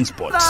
Sports.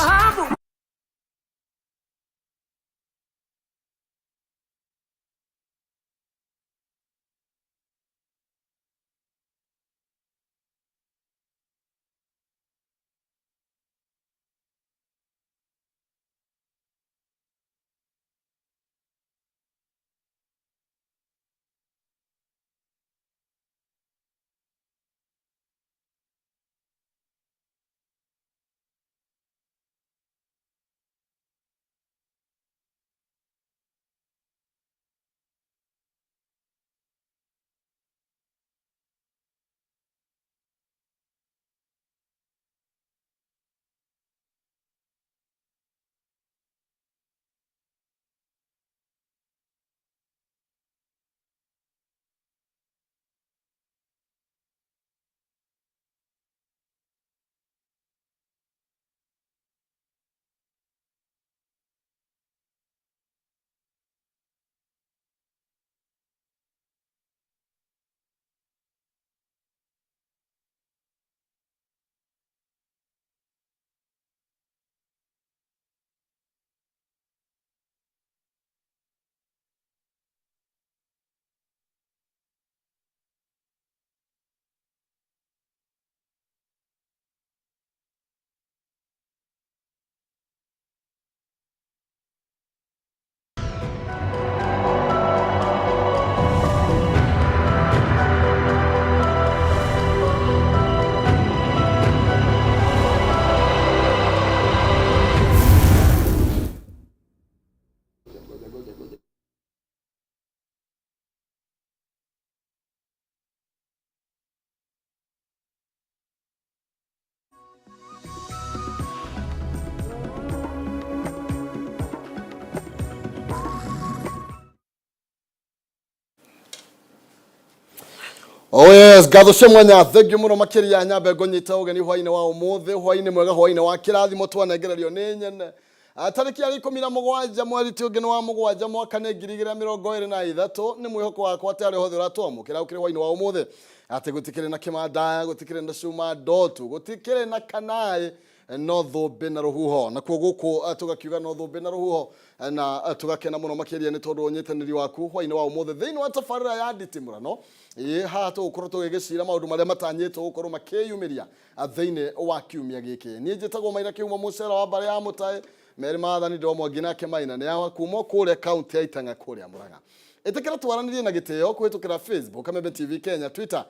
Oh yes, ngatho cia mwanya, thengiũ mũno makĩria. Nyambe ngũnyita ũgeni hwainĩ wa ũmũthĩ, hwainĩ mwega, hwainĩ wa kĩrathimo twanengererio nĩ nyene. Tarĩki ya 17 mweri ti ũngĩ nĩ wa mũgwanja, mwaka nĩ 2023. Nĩ mwĩhoko wakwa atĩ harĩa hothe ũratwamũkĩra ũkĩrĩ hwainĩ wa ũmũthĩ, atĩ gũtikĩrĩ na kĩmandaya, gũtikĩrĩ na cuma ndotu, gũtikĩrĩ na kanaĩ, no thũmbĩ na rũhuho. Nakuo gũkũ tũgakiuga no thũmbĩ na rũhuho, na tũgakena mũno makĩria nĩ tondũ wa ũnyitanĩri waku hwainĩ wa ũmũthĩ thĩinĩ wa tabarĩra ya nditimũrano. Ĩĩ, haha tũgũkorwo tũgĩgĩcira maũndũ marĩa matanyĩtwo gũkorwo makĩyumĩria thĩinĩ wa kiumia gĩkĩ. Niĩ njĩtagwo Maina Kĩhumo, mũcera wa mbarĩ ya Mũtaĩ merĩ maathani ndĩromwa nginake Maina nĩ awa kuma kũrĩa kaunti ya Itang'a kũrĩa Mũrang'a. Ĩtĩkĩra twaranĩrie na gĩtĩo kũhĩtũkĩra Facebook Kameme TV Kenya, Twitter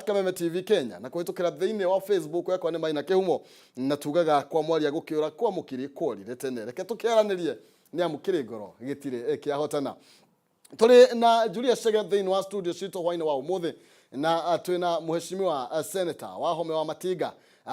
@KamemeTVKenya, na kũhĩtũkĩra thĩinĩ wa Facebook yakwa nĩ Maina Kĩhumo. Na tugaga kwa mwaria gũkĩũra kwa mũkiri kworire tene. Reke tũkĩaranĩrie nĩ amu kĩrĩ ngoro gĩtirĩ kĩahotana. Tũrĩ na Julia Chege thĩinĩ wa studio citũ hwainĩ wa ũmũthĩ, na twĩna mheshimiwa senator wa Home wa Matinga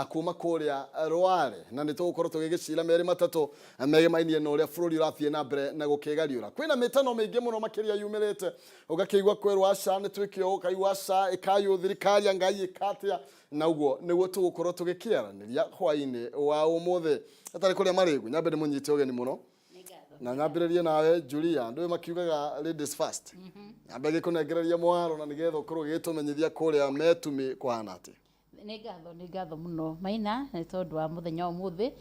kuma kũrĩa Rware, na nĩ tũgũkorwo tũgĩgĩcira merĩ matatũ megemainie na ũrĩa bũrũri ũrathiĩ na mbere na gũkĩgariũra. Kwĩna mĩtano mĩingĩ mũno makĩria yumĩrĩte, ũgakĩigua kwĩrwo aca nĩ twĩke ũũ, ũkaigua aca ĩkayũ thirikari ya Ngai ĩkatia, na ũguo nĩguo tũgũkorwo tũgĩkĩaranĩria hwainĩ wa ũmũthĩ. Hatarĩ kũrĩa marĩgu, nyambe ndĩmũnyite ũgeni mũno na nyambĩrĩrie nawe Julia. Andũ makiugaga ladies first. Nyambe gĩkũnengereria mwaro na nĩgetha ũkorwo ũgĩtũmenyithia kũrĩa metumi kũhana atĩa. Nĩ ngatho, nĩ ngatho mũno Maina nĩ tondũ wa mũthenya wa ũmũthĩ,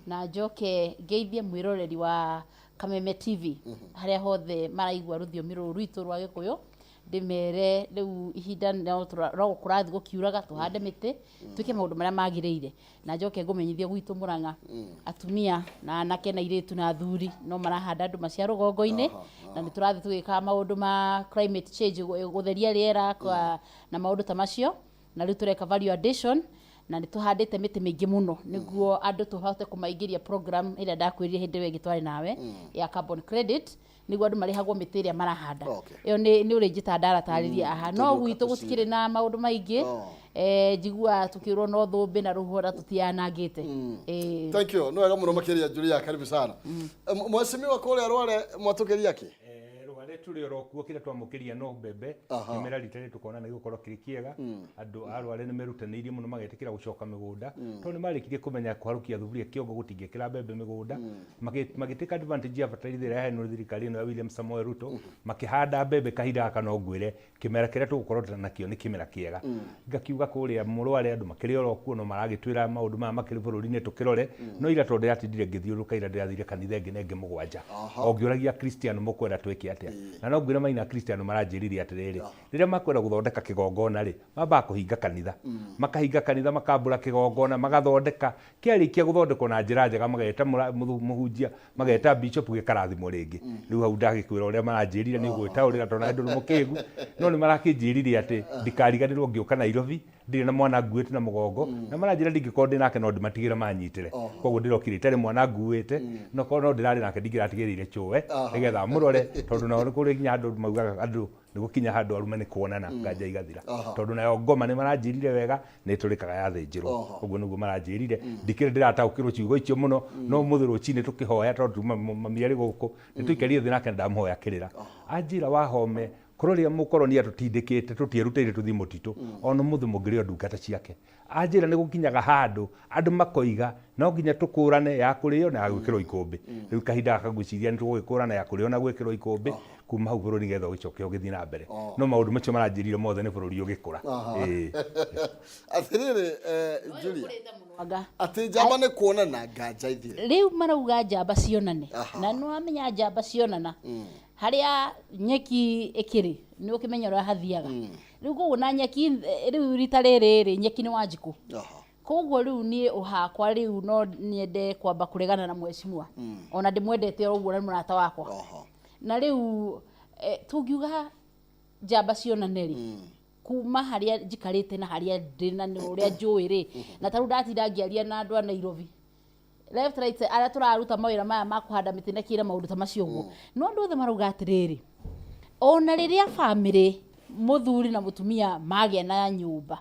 na njoke ngeithie mwĩroreri wa Kameme TV harĩa hothe maraigua rũthiomi rũrũ rwitũ rwa Gĩkũyũ. Ndĩmere rĩu ihinda no kũrathiĩ gũkiuraga, tũhande mĩtĩ, twĩke maũndũ marĩa magĩrĩire. Na njoke ngũmenyithie gwitũ Mũrang'a atumia na anake na airĩtu na athuri no marahanda ndũma cia rũgongo-inĩ, na nĩ tũrathiĩ tũgĩkaga maũndũ ma climate change, gũtheria rĩera na maũndũ ta macio. Na rĩu tũreka value addition na nĩ tũhandĩte mĩtĩ mĩingĩ mũno nĩguo andũ tũhote kũmaingĩria program ĩrĩa ndakwĩrire hĩndĩ ĩyo ĩngĩ twarĩ nawe ya carbon credit, nĩguo andũ marĩhagwo mĩtĩ ĩrĩa marahanda. Ĩyo nĩ ũrĩnjĩta ndaratarĩria aha. No Tũgĩũka gwitũ tũcire. Gũtikĩrĩ na maũndũ maingĩ. Njiguaga tũkĩrwo no thũmbĩ na rũhuho na tũtianangĩte. Thank you, nĩ wega mũno makĩria Julia, karibu sana. Mheshimiwa, kũrĩa Rware mwatũkĩria kĩ? Rware Tũrĩ oro kuo, kĩrĩa twamũkĩria no mbembe. Aha. Kĩmera rita rĩrĩ tũkona nĩ gĩgũkorwo kĩrĩ kĩega. Andũ a Rware nĩ merutanĩirie mũno, magetĩkĩra gũcoka mĩgũnda, tondũ nĩ marĩkirie kũmenya kũharũkia thuburia kĩongo gũtingĩkĩra mbembe mĩgũnda. Magĩtĩka advantage ya bataraitha ĩrĩa yaheanirwo nĩ thirikari ĩno ya William Samoei Ruto, makĩhanda mbembe. Kahinda gaka no ngwĩre kĩmera kĩrĩa tũgũkorwo nakĩo nĩ kĩmera kĩega. Ngakiuga kũrĩa Mũrware andũ makĩrĩ oro kuo, no maragĩtwĩra maũndũ maya makĩrĩ bũrũri-inĩ tũkĩrore. No ira, tondũ ndĩratindire ngĩthiũrũrũka, ira ndĩrathire kanitha ĩngĩ na ĩngĩ 7, o ngĩũragia Kristiano, mũkwenda twĩke atĩa? Na no ngwĩre maina, Kristiano maranjĩrire atĩrĩrĩ, rĩrĩa makwenda gũthondeka kĩgongona rĩ, mambaga kũhinga kanitha, makahinga kanitha, makambũra kĩgongona, magathondeka. Kĩarĩkia gũthondekwo na njĩra njega, mageta mũhunjia, mageta bishop, gĩkarathimwo rĩngĩ. Rĩu hau ndagĩkwĩra ũrĩa maranjĩrire, nĩ ũgwĩtaũrĩra tondũ nawe ndũrĩ mũkĩgu. No nĩ marakĩnjĩrire atĩ ndikariganĩrwo ngĩũka Nairobi ndirĩ na mwana nguĩte na mũgongo, na maranjĩra ndingĩkorwo ndĩ nake no ndĩmatigĩre manyitĩre. Koguo ndĩrokire itarĩ mwana nguĩte, no korwo no ndĩrarĩ nake ndingĩratigĩrĩire cũwe nĩgetha mũrore, tondũ nao nĩ kũrĩ nginya andũ maugaga andũ nĩ gũkinya handũ arume nĩ kuonana nganja igathira, tondũ nayo ngoma nĩ maranjĩrire wega nĩ ĩtũrĩkaga yathĩnjĩrwo. Ũguo nĩguo maranjĩrire. Ndikĩrĩ ndĩrataũkĩrwo ciugo icio mũno, no ũmũthĩ rũcinĩ tũkĩhoya, tondũ tuma mami arĩ gũkũ, nĩ tũikarire thĩ nake na ndamũhoya kĩrĩra, anjĩra wahome korwo rĩrĩa mũkoroni atũtindĩkĩte tũtierutĩire tũthiĩ mũtitũ, ona ũmũthĩ mũngĩrĩ o ndungata ciake. Anjĩra nĩ gũkinyaga handũ andũ makoiga no nginya tũkũrane ya kũrĩo na ya gwĩkĩrwo ikũmbĩ. Rĩu kahinda gaka ngwĩciria nĩ tũgũgĩkũrana ya kũrĩo na gwĩkĩrwo ikũmbĩ kuma hau bũrũri nĩgetha ũgĩcoke ũgĩthiĩ na mbere. No maũndũ macio maranjĩrire mothe nĩ bũrũri ũgĩkũra. Ĩĩ. Atĩrĩrĩ, Julia, Anga. Atĩ njamba nĩ kuonana, nganja ithire. Rĩu marauga njamba cionane, na nĩ wamenya njamba cionana harĩa nyeki ĩkĩrĩ, nĩ ũkĩmenya ũrĩa hathiaga. Rĩu koguo na nyeki rĩu rita rĩrĩ rĩ, nyeki nĩ Wanjikũ. Koguo rĩu niĩ ũhakwa rĩu no nyende kwamba kũregana na mheshimiwa, ona ndĩmwendete o ũguo na nĩ mũrata wakwa. Na rĩu tũngiuga njamba cionane rĩ, kuma harĩa njikarĩte na harĩa ndĩ na nĩ ũrĩa njũĩ rĩ, na tarĩu ndatinda ngĩaria na andũ a Nairobi left, right, arĩa tũraruta mawĩra maya ma kũhanda mĩtĩ na kĩra maũndũ ta macio ũguo, no andũ othe marauga atĩrĩrĩ, ona rĩrĩa bamĩrĩ, mũthuri na mũtumia magĩa na nyũmba,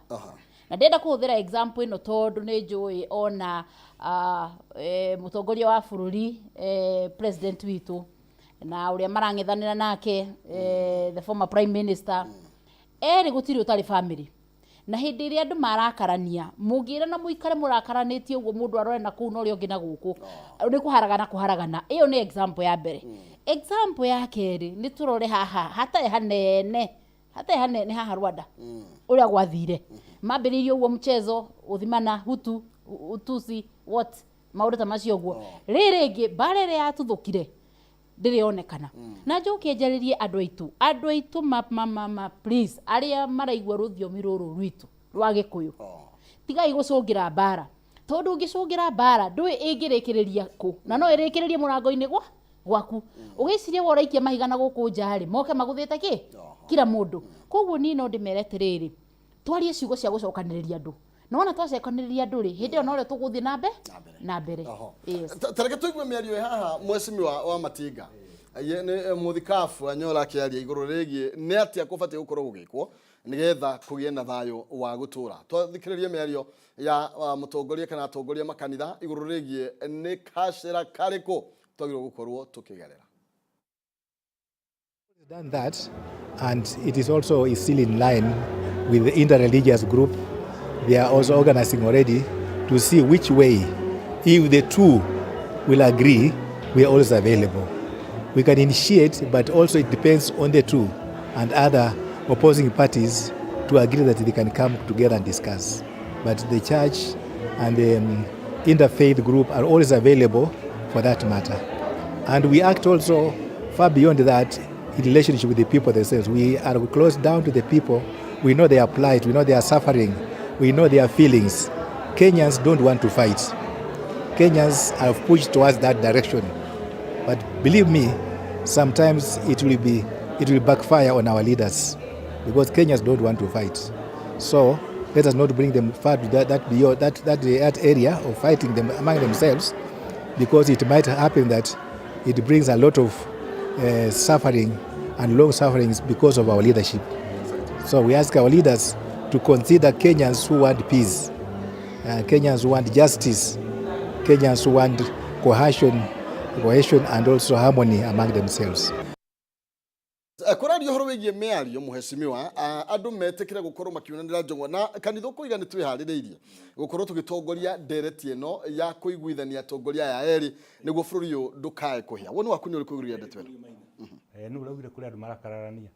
na ndĩrenda kũhũthĩra example ĩno tondũ nĩ njũĩ ona mũtongoria wa bũrũri, president witũ, na ũrĩa marang'ethanĩra nake, the former prime minister, erĩ gũtirĩ ũtarĩ family. Na hĩndĩ ĩrĩa andũ marakarania, mũngĩra na mũikare mũrakaranĩtie ũguo, mũndũ arore na kũu na ũrĩa ũngĩ na gũkũ, nĩ kũharagana kũharagana. Ĩyo nĩ example ya mbere. Example ya kerĩ, nĩ tũrore haha hatarĩ hanene, hatarĩ hanene haha Rwanda, ũrĩa gwathire. Mambĩrĩirie ũguo mchezo gũthimana Hutu, Utusi, what, maũndũ ta macio ũguo. Rĩrĩ rĩngĩ mbara ĩrĩa yatuthũkire ndĩrĩ yonekana. Na njoke njarĩrie andũ aitũ, andũ aitũ ma, ma, ma, ma, please, arĩa maraigua rũthiomi rũrũ rwitũ rwa Gĩkũyũ, tigai gũcũngĩra mbara, tondũ ũngĩcũngĩra mbara ndũĩ ĩngĩrĩkĩrĩria kũ, na no ĩrĩkĩrĩrie mũrango-inĩ gwa gwaku. Ũgĩciria we ũraikia mahiga na gũkũ nja rĩ, moke magũthĩte kĩ kila mũndũ. Koguo niĩ no ndĩmere atĩrĩrĩ, twarie ciugo cia gũcokanĩrĩria andũ, na wona twacokanĩrĩria andũ rĩ, hĩndĩ ĩyo norĩo tũgũthiĩ na mbe na mbere. Yes. Ta reke tũigue mĩario ĩ haha. Mheshimiwa wa Matinga. Ye nĩ mũthikabu Anyora akĩaria igũrũ rĩgiĩ nĩ atĩa kũbatiĩ gũkorwo gũgĩkwo nĩgetha kũgĩe na thayũ wa gũtũra. Twathikĩrĩrie mĩario ya mũtongoria kana atongoria makanitha igũrũ rĩgiĩ nĩ kacĩra karĩkũ twagĩrĩirwo gũkorwo tũkĩgerera. Done that, and it is also is still in line with the interreligious group. They are also organizing already to see which way, if the two will agree, we are always available. We can initiate, but also it depends on the two and other opposing parties to agree that they can come together and discuss. But the church and the interfaith group are always available for that matter. And we act also far beyond that in relationship with the people themselves. We are close down to the people. We know their plight, we know their suffering, we know their feelings. Kenyans don't want to fight. Kenyans are pushed towards that direction. But believe me, sometimes it will backfire on our leaders because Kenyans don't want to fight. So let us not bring them far to that, that beyond that, that that area of fighting them among themselves, because it might happen that it brings a lot of suffering and long sufferings because of our leadership. So we ask our leaders to consider Kenyans who want peace, Kenyans who want justice, Kenyans who want cohesion and also harmony among themselves. Kũraria ũhoro wĩgiĩ mĩario, mũhecimiwa, andũ metĩkĩre gũkorwo makiunanĩra njũng'wa na kanitha ũkũiga nĩ twĩharĩrĩirie gũkorwo tũgĩtongoria ndereti ĩno ya kũiguithania atongoria aya erĩ nĩguo bũrũri ũyũ ndũkae kũhĩa. Woni waku nĩ ũrĩkũ igũrũ rĩa ndeto ĩno? Nũ ũraugire kũrĩ andũ marakararania?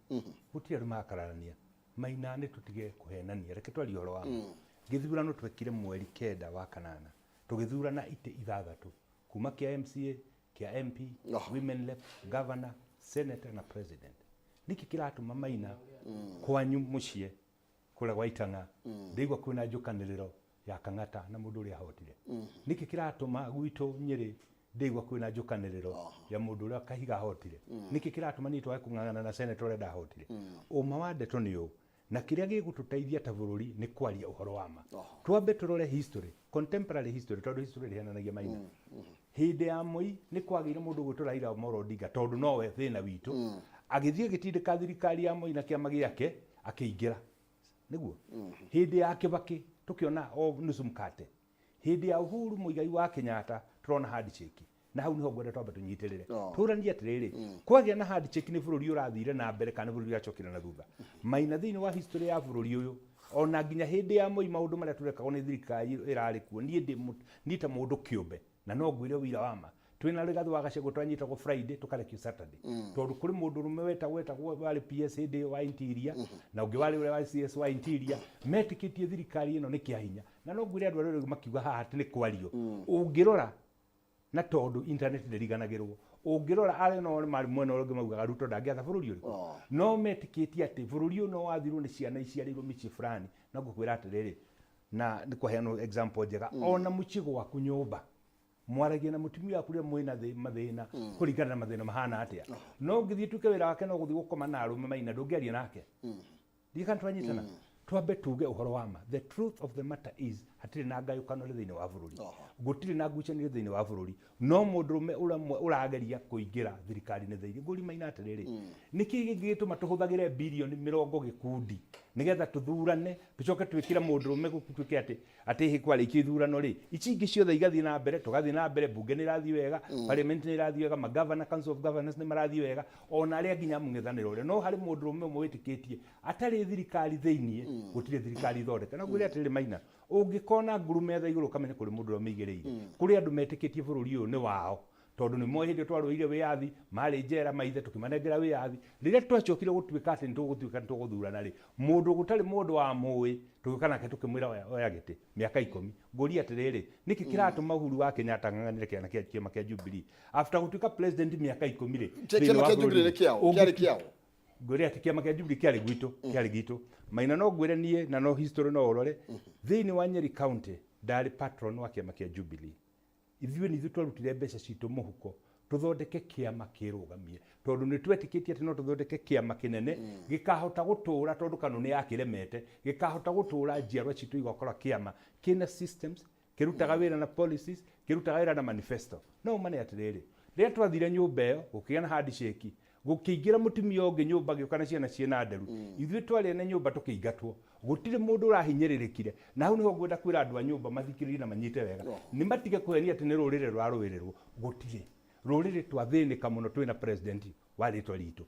Gũtirĩ andũ marakararania. Maina, nĩ tũtige kũhenania, reke twarie ũhoro wa ma. Gĩthurano twekire mweri 9 wa kanana, tũgĩthurana itĩ 6, kuma kĩa MCA, kĩa MP, women rep, governor, senator na president. Nĩkĩ kĩratũma, Maina, kwanyu mũciĩ kũrĩa gwa Itang'a ndĩigua kwĩna njũkanĩrĩro ya Kang'ata na mũndũ ũrĩa ahotire? Nĩkĩ kĩratũma gwitũ Nyĩrĩ ndĩigua kwĩna njũkanĩrĩro ya mũndũ ũrĩa Kahiga ahotire? Nĩkĩ kĩratũma niĩ twage kũng'ang'ana na senator ũrĩa ndahotire? Ũma wa ndeto nĩ ũũ, na kĩrĩa gĩgũtũteithia ta bũrũri nĩ kwaria ũhoro wa ma. Twambe tũrore history, contemporary history, tondũ history ndĩhenanagia, Maina. Hĩndĩ ya Moi nĩ kwagĩire mũndũ ũgwĩtwo Raila Amolo Odinga, tondũ nowe thĩna witũ, agĩthiĩ agĩtindĩka thirikari ya Moi na kĩama gĩake akĩingĩra. Nĩguo hĩndĩ ya Kĩbakĩ tũkĩona o nusu mkate. Hĩndĩ ya Uhuru Muigai wa Kenyatta tũrona handshake, na hau niho ngwenda twambe tũnyitĩrĩre. Tũranie atĩrĩrĩ, kwagĩa na handshake, nĩ bũrũri ũrathire na mbere kana nĩ bũrũri ũracokire na thutha? Maina, thĩinĩ wa history ya bũrũri ũyũ, ona nginya hĩndĩ ya Moi, maũndũ marĩa tũrekagwo nĩ thirikari ĩrarĩ kuo, niĩ ndĩ niĩ ta mũndũ kĩũmbe, na no ngwĩre ũira wa ma, twĩna Rigathĩ wa Gachagua twanyitagwo Friday, tũkarekio Saturday, tondũ kũrĩ mũndũ ũrũme wetagwo warĩ PS hĩndĩ ĩyo wa Interior, na ũngĩ warĩ ũrĩa wa CS wa Interior, metĩkĩtie thirikari ĩno nĩ kĩa hinya. Na no ngwĩre andũ arĩa rĩu makiuga haha atĩ nĩ kwario, ũngĩrora na tondũ internet ndĩriganagĩrwo, ũngĩrora arĩa no marĩ mwena ũrĩa ũngĩ maugaga Ruto ndangĩatha bũrũri ũrĩkũ, no metĩkĩtie atĩ bũrũri ũyũ no wathirwo nĩ ciana iciarĩirwo mĩciĩ fulani. Na ngũkwĩra atĩrĩrĩ, na nĩ kwaheanwo example njega, ona mũciĩ gwaku nyũmba mwaragia na mũtumia waku rĩrĩa mwĩna mathĩna, kũringana na mathĩna mahana atĩa. No ũngĩthiĩ tuĩke wĩra wake no gũthiĩ gũkoma na arũme, Maina, ndũngĩaria nake. Ndiĩ kana twanyitana. Twambe tuge ũhoro wa ma. The truth of the matter is hatirĩ na ngayũkano rĩ thĩinĩ wa bũrũri, gũtirĩ na ngucanio thĩinĩ wa bũrũri, no mũndũrũme ũrĩa ũmwe ũrageria kũingĩra thirikari-inĩ thĩinĩ. Ngũri, Maina, atĩrĩrĩ, nĩkĩ gĩngĩgĩtũma tũhũthagĩre birioni 20 gĩkundi nĩgetha tũthurane, tũcoke twĩkĩre mũndũrũme gũtuĩke atĩ hĩ kwarĩkia ithurano rĩ, ici ingĩ ciothe igathiĩ na mbere, tũgathiĩ na mbere, bunge nĩ ĩrathiĩ wega, parliament nĩ ĩrathiĩ wega, magavana, council of governors nĩ marathiĩ wega, ona arĩa nginya mũng'ethanĩro ũrĩa, no harĩ mũndũrũme ũmwe wĩtĩkĩtie atarĩ thirikari thĩiniĩ, gũtirĩ thirikari thondeke. Na ngwĩre atĩrĩrĩ, Maina, ũngĩkona nguru metha igũrũ, ũkamenya kũrĩ mũndũ ũrĩa ũmĩigĩrĩire. Kũrĩ andũ metĩkĩtie bũrũri ũyũ nĩ wao, tondũ nĩ moĩ hĩndĩ ĩyo twarũĩire wĩyathi marĩ njera maithe, tũkĩmanengera wĩyathi. Rĩrĩa twacokire gũtuĩka atĩ nĩ tũgũtuĩka nĩ tũgũthurana rĩ, mũndũ gũtarĩ mũndũ wa mũĩ, tũgĩũka nake tũkĩmwĩra oya gĩtĩ mĩaka 10. Ngũria atĩrĩrĩ, nĩkĩ kĩratũma Uhuru wa Kenyatta ng'ang'anĩre kĩana kĩa kĩama kĩa Jubilee after gũtuĩka president mĩaka 10 rĩ? Thĩinĩ Kĩama wa kĩa Jubilee bũrũri nĩ kĩao, kĩarĩ kĩao? Ngwĩre atĩ kĩama kĩa Jubilee kĩarĩ gwitũ, kĩarĩ gitũ, Maina. No ngwĩre niĩ, na no history no ũrore, thĩinĩ wa Nyeri County ndarĩ patron wa kĩama kĩa Jubilee. Ithuĩ nĩ ithuĩ twarutire mbeca citũ mũhuko tũthondeke kĩama kĩrũgamie, tondũ nĩ twetĩkĩtie atĩ no tũthondeke kĩama kĩnene gĩkahota gũtũra, tondũ KANU nĩ yakĩremete, gĩkahota gũtũra njiarwa citũ igakora kĩama kĩna systems, kĩrutaga wĩra na policies, kĩrutaga wĩra na manifesto. No ũmane atĩrĩrĩ, rĩrĩa twathire nyũmba ĩyo, gũkĩgĩa na handshake, gũkĩingĩra mũtumia ũngĩ nyũmba, agĩũka na ciana ciĩna nderu. Ithuĩ twarĩ ene nyũmba tũkĩingatwo. Gũtirĩ mũndũ ũrahinyĩrĩrĩkire, na hau nĩho ngwenda kwĩra andũ a nyũmba mathikĩrĩrie na manyite wega, nĩ matige kũhenia atĩ nĩ rũrĩrĩ rũrarũĩrĩrwo. Gũtirĩ rũrĩrĩ twathĩnĩka mũno twĩna president wa rĩtwa ritũ.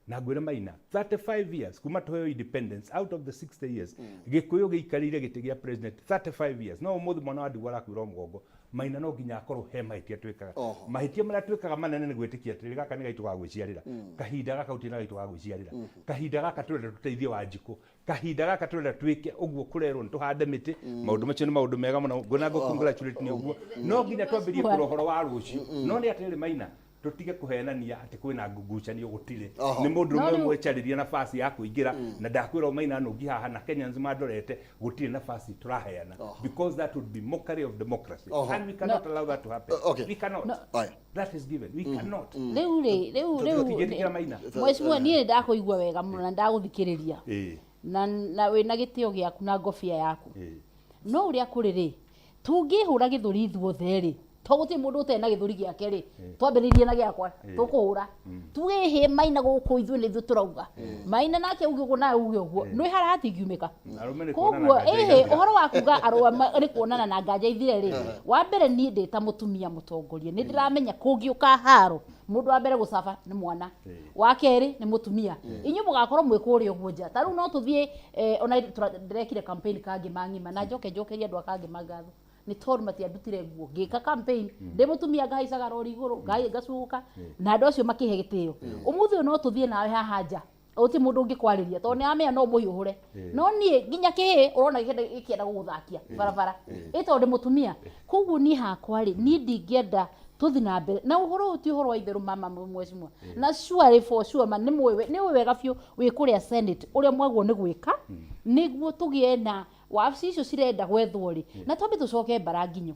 Na ngwĩre, Maina, 35 years kuma tũheo independence, out of the 60 years, Gĩkũyũ gĩikarĩire gĩtĩ gĩa president 35 years, no ũmũthĩ mwana wa ndigwa arakuĩra mũgongo. Maina, no nginya akorwo he mahĩtia twĩkaga. Mahĩtia marĩa twĩkaga manene nĩ gwĩtĩkia atĩrĩrĩ, gaka nĩ gaitũ ga gwĩciarĩra. Kahinda gaka gũtirĩ na gaitũ ga gwĩciarĩra. Kahinda gaka tũrenda tũteithie Wanjikũ, kahinda gaka tũrenda twĩke ũguo, kũrerwo nĩ tũhande mĩtĩ. Maũndũ macio nĩ maũndũ mega mũno, ngwĩna ngũ congratulate nĩ ũguo. No nginya twambĩrie kũrora ũhoro wa rũciũ. No nĩ atĩrĩrĩ, Maina, tũtige kũhenania atĩ kwĩna ngucanio. Gũtirĩ. Nĩ mũndũ No ũmwe mwecarĩria nafasi ya kũingĩra, na ndakwĩra o, Maina, nũngi haha na Kenyans mandorete, gũtirĩ nafasi tũraheana, because that would be mockery of democracy, and we cannot allow that to happen. We cannot. No. Aya. That is given, we cannot. Rĩu rĩ, rĩu Tũtingĩtĩkĩra, Maina. Mheshimiwa, niĩ nĩ ndakũigua wega mũno na ndagũthikĩrĩria na wĩna gĩtĩo gĩaku na ngobia yaku. No ũrĩa kũrĩ rĩ, tũngĩhũra gĩthũri ithuothe rĩ, To gũtirĩ mũndũ ũtarĩ na gĩthũri gĩake rĩ, twambĩrĩirie na gĩakwa, tũkũhũra tuge hĩ Maina gũkũ, ithuĩ nĩ ithuĩ tũrauga Maina nake uge ũguo, nawe uge ũguo, nĩ harĩa hatingiumĩka. Arũme nĩ kuonana Koguo nganja ĩhĩ igathira. Ũhoro wa kuga arũa nĩ kuonana na nganja ithire rĩ, wa mbere niĩ ndĩ ta mũtumia mũtongoria nĩ ndĩramenya kũngĩũka haro, mũndũ wa mbere gũcaba nĩ mwana, wa kerĩ nĩ mũtumia. Inyuĩ mũgakorwo mwĩ kũrĩa ũguo nja. Ta rĩu no tũthiĩ ona ndĩrekire campaign Kangĩma ng'ima, na njoke njokerie andũ a Kangĩma ngatho nĩ tondũ matiandutire nguo ngĩka campaign ndĩ mũtumia, ngahaicaga rori igũrũ, ngacugũka, na andũ acio makĩhe gĩtĩo. Ũmũthĩ ũyũ no tũthiĩ nawe haha nja, gũtirĩ mũndũ ũngĩkwarĩria tondũ nĩ aramenya no mũhiũhũre. No niĩ nginya kĩhĩ ũrona gĩkĩenda gũgũthakia barabara ĩ tondũ ndĩ mũtumia. Koguo niĩ hakwa rĩ, niĩ ndingĩenda tũthi na mbere na ũhoro ũyũ. Ti ũhoro wa itherũ, mama mheshimiwa, na surely, for sure, ma nĩ mũĩ, nĩ ũĩ wega biũ wĩ kũrĩa Senate ũrĩa mwagwo nĩ gwĩka nĩguo tũgĩe na wabici icio cirenda gwethwo rĩ. Na twambe tũcoke mbara nginyo,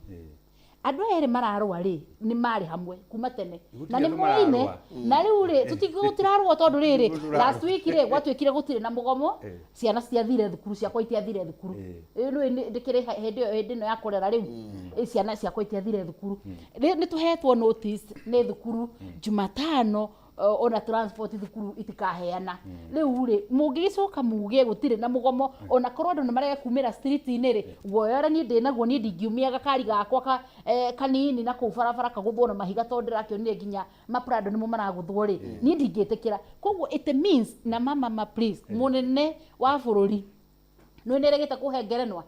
andũ aya erĩ mararũa rĩ, nĩ marĩ hamwe kuma tene na Gũtirĩ nĩ andũ moaine. mararũa. Na rĩu rĩ, tũtirarũa tondũ rĩrĩ, Mũndũ ũrarũa. last week rĩ, gwatuĩkire gũtirĩ na mũgomo. Ciana citiathire thukuru, ciakwa itiathire thukuru. Rĩu ndĩkĩrĩ hĩndĩ ĩyo, hĩndĩ ĩno ya kũrera rĩu, ciana ciakwa itiathire thukuru. Nĩ tũhetwo notice nĩ thukuru Jumatano, ona transport thukuru itikaheana. Rĩu rĩ, mũngĩgĩcoka muge gũtirĩ na mũgomo, ona korwo andũ nĩ marega kumĩra street-inĩ rĩ, guoya ũrĩa niĩ ndĩnaguo, niĩ ndingiumia gakari gakwa kanini na kũu barabara kagũthwo na mahiga, tondũ ndĩrakĩonire nginya maprado nĩmo maragũthwo rĩ, niĩ ndingĩtĩkĩra. Koguo it means na mama ma please, mũnene wa bũrũri nĩ nĩregete kũhe ngerenwa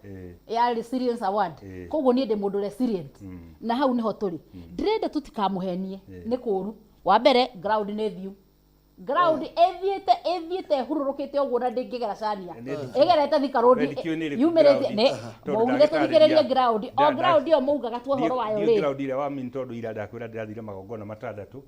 ya Resilience Award. Koguo niĩ ndĩ mũndũ resilient, na hau nĩho tũrĩ. Ndĩrenda tũtikamũhenie nĩ kũũru. Wa mbere, ground nĩ thiu, ground ĩthiĩte ĩthiĩte ĩhurũrũkĩte ũguo na ndĩngĩgera cania ĩgerete Thika Road. We ndikĩũĩ nĩ ĩrĩkũ Yumĩrĩte ground. nĩ Tondũ maugire ndagĩtarĩria- tũthikĩrĩrie ground o ground ĩyo maugaga tu ũhoro wayo Ndiũĩ rĩ. ground ĩrĩa wa mean, tondũ ira ndakwĩra ndĩrathire magongona matandatũ.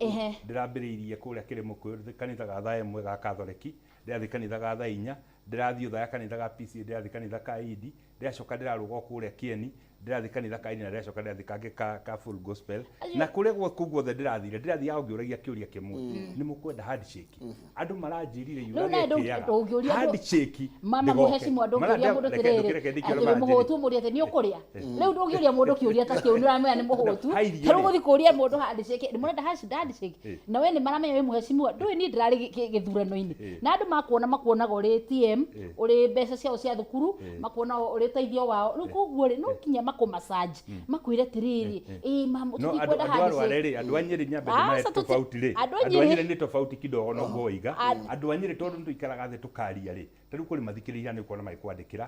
Ndĩrambĩrĩirie kũrĩa Kĩrĩmũkũyũ, kanitha ga thaa 1 ga Katholeki, ndĩrathiĩ kanitha ga thaa 4, ndĩrathiĩ Ũthaya kanitha ga PCA, ndĩrathiĩ kanitha ka Indi, ndĩracoka ndĩrarũga o kũrĩa Kĩeni, ndĩrathiĩ kanitha ka Indi, na ndĩracoka ndĩrathiĩ kangĩ ka Full Gospel. Na kũrĩa kũu guothe ndĩrathire, ndĩrathiaga ngĩũragia kĩũria kĩmwe: nĩ mũkwenda handshake? Andũ maranjĩrire Rĩu nawe yurage. Ndũngĩũria Handshake mama ndĩgoke. mũhecimwa, ndũngĩũria mũndũ atĩrĩrĩ Reke atĩ wĩ mũhũtu, mũrie atĩ nĩ ũkũrĩa. Rĩu ndũngĩũria mũndũ kĩũria ta kĩu, nĩ ũramenya nĩ mũhũtu. Ha irio Ta rĩu rĩ. gũthiĩ kũria mũndũ handshake, nĩ mũrenda handshake, na we nĩ maramenya wĩ mũhecimiwa. Ndũĩ niĩ ndĩrarĩ gĩthurano-inĩ, na andũ makuona makuonaga ũrĩ TM, ũrĩ mbeca ciao cia thukuru, makuona ũrĩ ũteithio wao. Rĩu koguo rĩ, no nginya makũmassage, makwĩre atĩrĩrĩ, ĩ mama, No andũ tũtikwenda andũ a handshake. Rware rĩ, andũ a Nyĩrĩ nyambe Aca, ndĩmahe tofauti rĩ. andũ a Andũ a Nyĩrĩ- Nyĩrĩ nĩ tofauti kidogo no guoiga. Andũ a Nyĩrĩ, tondũ nĩ tũikaraga thĩ tũkaria rĩ, ta rĩu kũrĩ mathikĩrĩria nĩ ũkuona magĩkwandĩkĩra.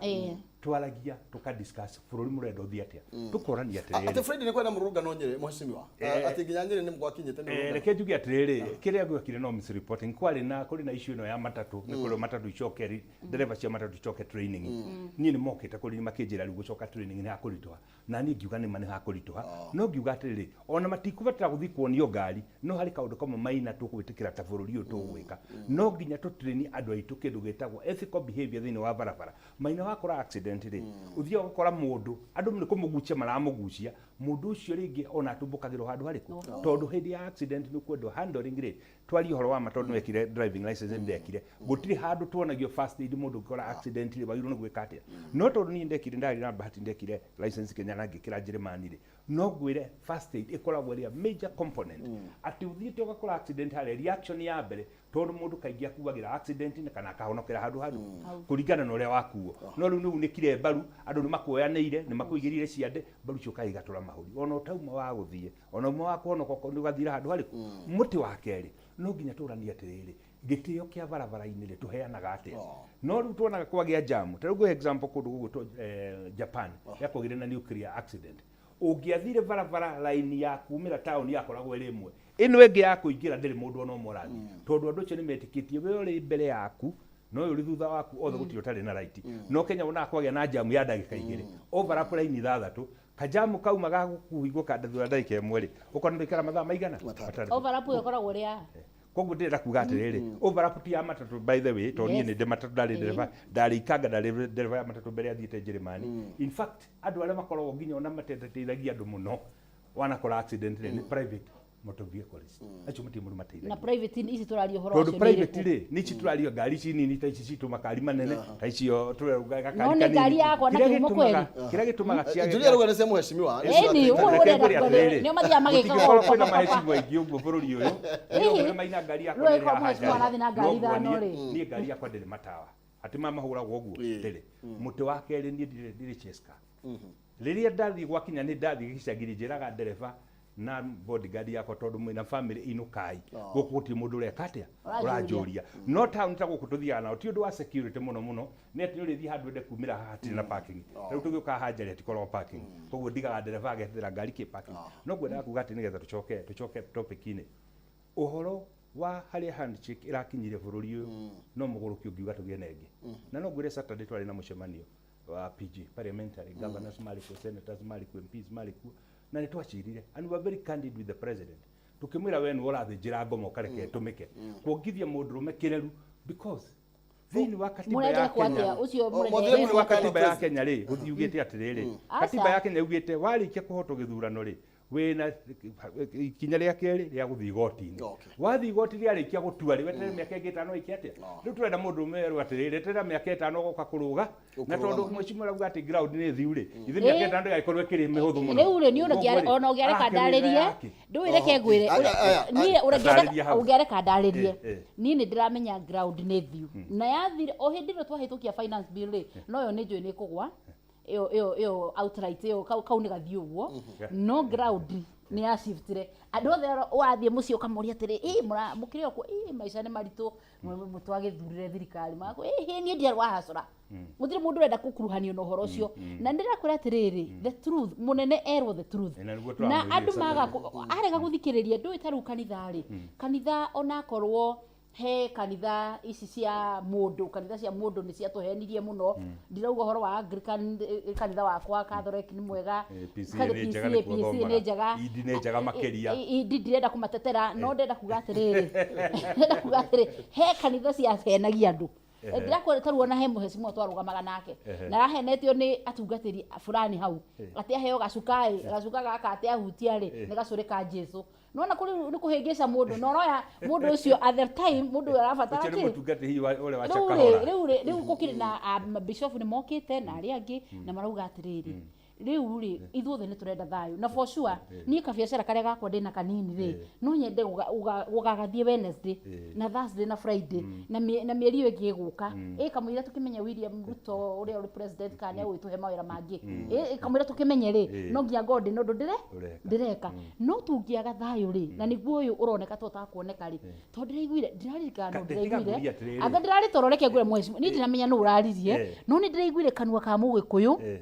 Twaragia, tũka discuss bũrũri mũrenda ũthiĩ atĩa, tũkorania atĩ atĩrĩrĩ. Friday nĩ kwenda mũrũrũngano Nyĩrĩ, mheshimiwa? Atĩ nginya Nyĩrĩ nĩ gwakinyĩte mĩrũrũngano? Reke njuge atĩrĩrĩ, kĩrĩa gwekire no misreporting. Kwarĩ na kũrĩ na issue ĩno ya matatũ, nĩ kũrĩ matatũ icoke, ndereba cia matatũ icoke training. Niĩ nĩ mokĩte kũrĩ niĩ makĩnjĩra rĩu gũcoka training nĩ hakũritũha, na niĩ ngiuga nĩma nĩ hakũritũha, no ngiuga atĩrĩrĩ, ona matikũbatara gũthiĩ kuonio ngari, no harĩ kaũndũ kamwe maina tũgwĩtĩkĩra ta bũrũri ũyũ tũgwĩka, no nginya tũtrain andũ aitũ kĩndũ gĩtagwo ethical behavior thĩinĩ wa barabara. Maina, wakora accident rĩ, ũthiaga ũgakora mũndũ, andũ nĩ kũmũgucia maramũgucia mũndũ ũcio, rĩngĩ ona atumbũkagĩrwo handũ harĩkũ, tondũ hĩndĩ ya accident nĩ kwendwo handling rĩ. Twarie ũhoro wa ma, tondũ nĩwekire driving license, ndekire, gũtirĩ handũ tuonagio first aid. Mũndũ ũngĩkora accident rĩ, wagĩrĩirwo nĩ gwĩka atĩa? No tondũ niĩ ndekire, ndarĩ na bahati, ndekire license Kenya na ngĩkĩra Njĩrĩmani rĩ, no ngwĩre first aid ĩkoragwo ĩrĩ a major component, atĩ ũthiĩte ũgakora accident harĩa, reaction ya mbere, tondũ mũndũ kaingĩ akuagĩra accident kana akahonokera handũ handũ kũringana na ũrĩa wakuo. No rĩu nĩ unĩkire mbaru, andũ nĩ makuoyanĩire, nĩ makũigĩrĩire ciande, mbaru icio ũkaigatũra mahũri, ona ũtauma wa gũthiĩ, ona uma wa kũhonoka, okorwo nĩ ũgathira handũ harĩkũ. Mũtĩ wa kerĩ, no nginya tũranie atĩrĩrĩ, gĩtĩo kĩa barabara-inĩ rĩ, tũheanaga atĩa? No rĩu tuonaga kwagĩa jamu, ta rĩu ngũhe example, kũndũ gũgwĩtwo Japan yakwagĩire na nuclear accident. Ũngĩathire barabara, line ya kumĩra taũni yakoragwo ĩrĩ ĩmwe, ĩno ĩngĩ ya kũingĩra ndĩrĩ mũndũ ona ũmwe ũrathiĩ, tondũ andũ acio nĩ metĩkĩtie we ũrĩ mbere yaku no ũyũ ũrĩ thutha waku, othe gũtirĩ ũtarĩ na right. No Kenya wonaga kwagĩa na jamu ya ndagĩka 2, overlap line ithathatũ, kajamu kauma ga gũkuhingwo ka thutha wa ndagĩka 1 rĩ, ũkona ndũikara mathaa maigana? 6. Overlap ĩyo ĩkoragwo ĩrĩ ya Koguo ndĩrenda kuga atĩrĩrĩ, overlap ti ya matatũ, by the way, tondũ niĩ nĩ ndĩ matatũ, ndarĩ ndereba, ndarĩ ikanga, ndarĩ ndereba ya matatũ mbere ya thiĩte Njĩrĩmani. In fact, andũ arĩa makoragwo nginya ona mateteithagia andũ mũno wanakora accident rĩ, nĩ private. Motor vehicles acio matirĩ mũndũ Na mateithagia. private ici tũraria ũhoro Tondũ wacio nĩ private irĩkũ? rĩ, nĩ ici tũraria ngari ici nini ta ici citũ, makari manene ta icio tũrerũga gakari No nĩ kanini. ngari yakwa na Kĩrĩa kĩhumo gĩtũmaga- kweri. Kĩrĩa gĩtũmaga ciage Julia rauga nĩ cia mheshimiwa. Nĩ cia Ĩni, ũguo Reke ũrenda ngwĩre kuga atĩrĩrĩ, nĩo mathiaga magĩkaga gũtingĩkorwo ũũ, kwĩna papa, papa. mahecimwa aingĩ ũguo bũrũri ũyũ. Hihi. Nĩ ũguo maina ngari yakwa Rĩu nĩ angĩkorwo ĩrĩ mheshimiwa haha arathiĩ na ngari no ithano nguonie, rĩ. Niĩ ngari yakwa ndĩrĩ matawa atĩ maya mahũragwo ũguo ndĩrĩ. Mũtĩ wa kerĩ, niĩ ndirĩ chase car. Rĩrĩa ndathiĩ gwakinya nĩ ndathiĩ gĩcagi, njĩraga ndereba na bodyguard yakwa, tondũ mwĩna family, inũkai, gũkũ gũtirĩ mũndũ ũreka atĩa. Ũranjũria. Ũranjũria no town ta gũkũ tũthiaga nao ti ũndũ wa security mũno mũno, nĩ atĩ nĩ ũrĩthiĩ handũ ende kumĩra haha hatirĩ na parking. Rĩu tũgĩũka haha njarĩ hatikoragwo parking, koguo ndigaga ndereba agethera ngari kĩ parking. No ngwendaga kuga atĩ nĩgetha tũcoke topic-inĩ, ũhoro wa harĩa handshake ĩrakinyire bũrũri ũyũ, no mũgũrũki ũngiuga tũgĩe na ĩngĩ. Na no ngwĩre, Saturday twarĩ na mũcemanio wa PG, parliamentary governors marĩ kuo, senators marĩ kuo, MPs marĩ kuo, na nĩ twacirire and we were very candid with the president, tukimwira we nĩwe ũrathĩnjĩra ngoma ũkareke ĩtũmĩke kuongithia mũndũrũme kĩreru, because thĩinĩ wa katiba Mũrenda ya kwa Kenya atĩa ũcio? O, Mũrenda mũthee thĩinĩ wa Mũrenda katiba ya president. Kenya rĩ, gũthiugĩte atĩrĩrĩ, Aca. katiba ya Kenya yugĩte warĩkia kũhotwo gĩthurano rĩ, wĩna ikinya rĩa kerĩ rĩa gũthiĩ igoti-inĩ. Wathiĩ igoti rĩarĩkia gũtua rĩ, weterere mĩaka ĩngĩ 5 ĩke atĩa? Rĩu tũrenda mũndũ ũmerwo atĩrĩrĩ, eterera mĩaka 5 ũgoka kũrũga, na tondũ mheshimiwa arauga atĩ ground nĩ thiu rĩ, ithe mĩaka 5 ndĩgagĩkorwo ĩkĩrĩ mĩhũthũ mũno. Rĩu rĩ, niĩ Koguo rĩ, ona ũngĩareka arakĩrũĩra ndarĩrie yake. Ndũĩ, reke ngwĩre. Aya, aya, Niĩ Taarĩria hau. ũngĩareka ndarĩrie. Niĩ nĩ ndĩramenya ground nĩ thiu na yathire o hĩndĩ ĩrĩa twahĩtũkia finance bill rĩ, no yo nĩ njũĩ nĩ ĩkũgwa ĩyo outright, ĩyo kau nĩ gathiĩ ũguo. No ground nĩ yashiftire. Andũ othe arĩa ũrathiĩ mũciĩ ũkamoria atĩrĩ, ĩ mũkĩrĩ okuo, ĩ maica nĩ maritũ, twagĩthurire thirikari magakũ, ĩ niĩ ndiarĩ hacora, gũtirĩ mũndũ ũrenda gũkuruhanio na ũhoro ũcio. Na nĩ ndĩrakwĩra atĩrĩrĩ, the truth, mũnene erwo the truth. Na nĩguo Na tũramwĩrire andũ Saturday. maga arega gũthikĩrĩria. Ndũĩ ta rĩu kanitha rĩ, kanitha onakorwo he kanitha ici cia mũndũ, kanitha cia mũndũ nĩ ciatũhenirie mũno. Ndirauga ũhoro wa Anglican, kanitha wakwa Catholic nĩ mwega. PCA nĩ njega, PCA nĩkuo PCA nĩ thomaga. njega. Indi nĩ njega makĩria. Indi ndirenda kũmatetera, no ndĩrenda kuga atĩrĩrĩ, he kanitha ciahenagia andũ. Ndĩrakwĩra ta rĩu ona he mũhecimwa twarũgamaga nake na arahenetio nĩ atungatĩri fulani hau atĩ aheo gacuka ĩ, gacuka gaka atĩ ahutia rĩ, nĩ gacũrĩ ka Jesu. Nona kũrĩ nĩ kũhĩngĩca mũndũ na ũroya mũndũ ũcio at the time mũndũ ũyũ arabatara Ũcio nĩ kĩ? mũtungati hihi ũrĩa wa Rĩu rĩ, Chakahora. rĩu rĩ, rĩu gũkĩrĩ na mabishofu nĩ mokĩte na arĩa angĩ na marauga atĩrĩrĩ, rĩu rĩ, ithuothe nĩ tũrenda thayũ. Na for sure niĩ kabiacara karĩa gakwa ndĩna kanini rĩ, no nyende gũgagathiĩ Wednesday na Thursday na Friday na mĩeri ĩyo ĩngĩ ĩgũka ĩ kamũira tũkĩmenye William Ruto ũrĩa ũrĩ president kana nĩ agũgĩtũhe mawĩra mangĩ. Ĩ kamũira tũkĩmenye rĩ, no nginya ngorwo ndĩna ũndũ ndĩre Ũreka. ndĩreka. No tũngĩaga thayũ rĩ, na nĩguo ũyũ ũroneka to ũtakuoneka rĩ, tondũ ndĩraiguire, ndĩraririkana, no Tiga ngũrie ndĩraiguire atĩrĩrĩ. anga ndĩrarĩ toro. Reke ngwĩre mheshimiwa, niĩ ndiramenya nũ ũraririe, no nĩ ndĩraiguire kanua ka mũgĩkũyũ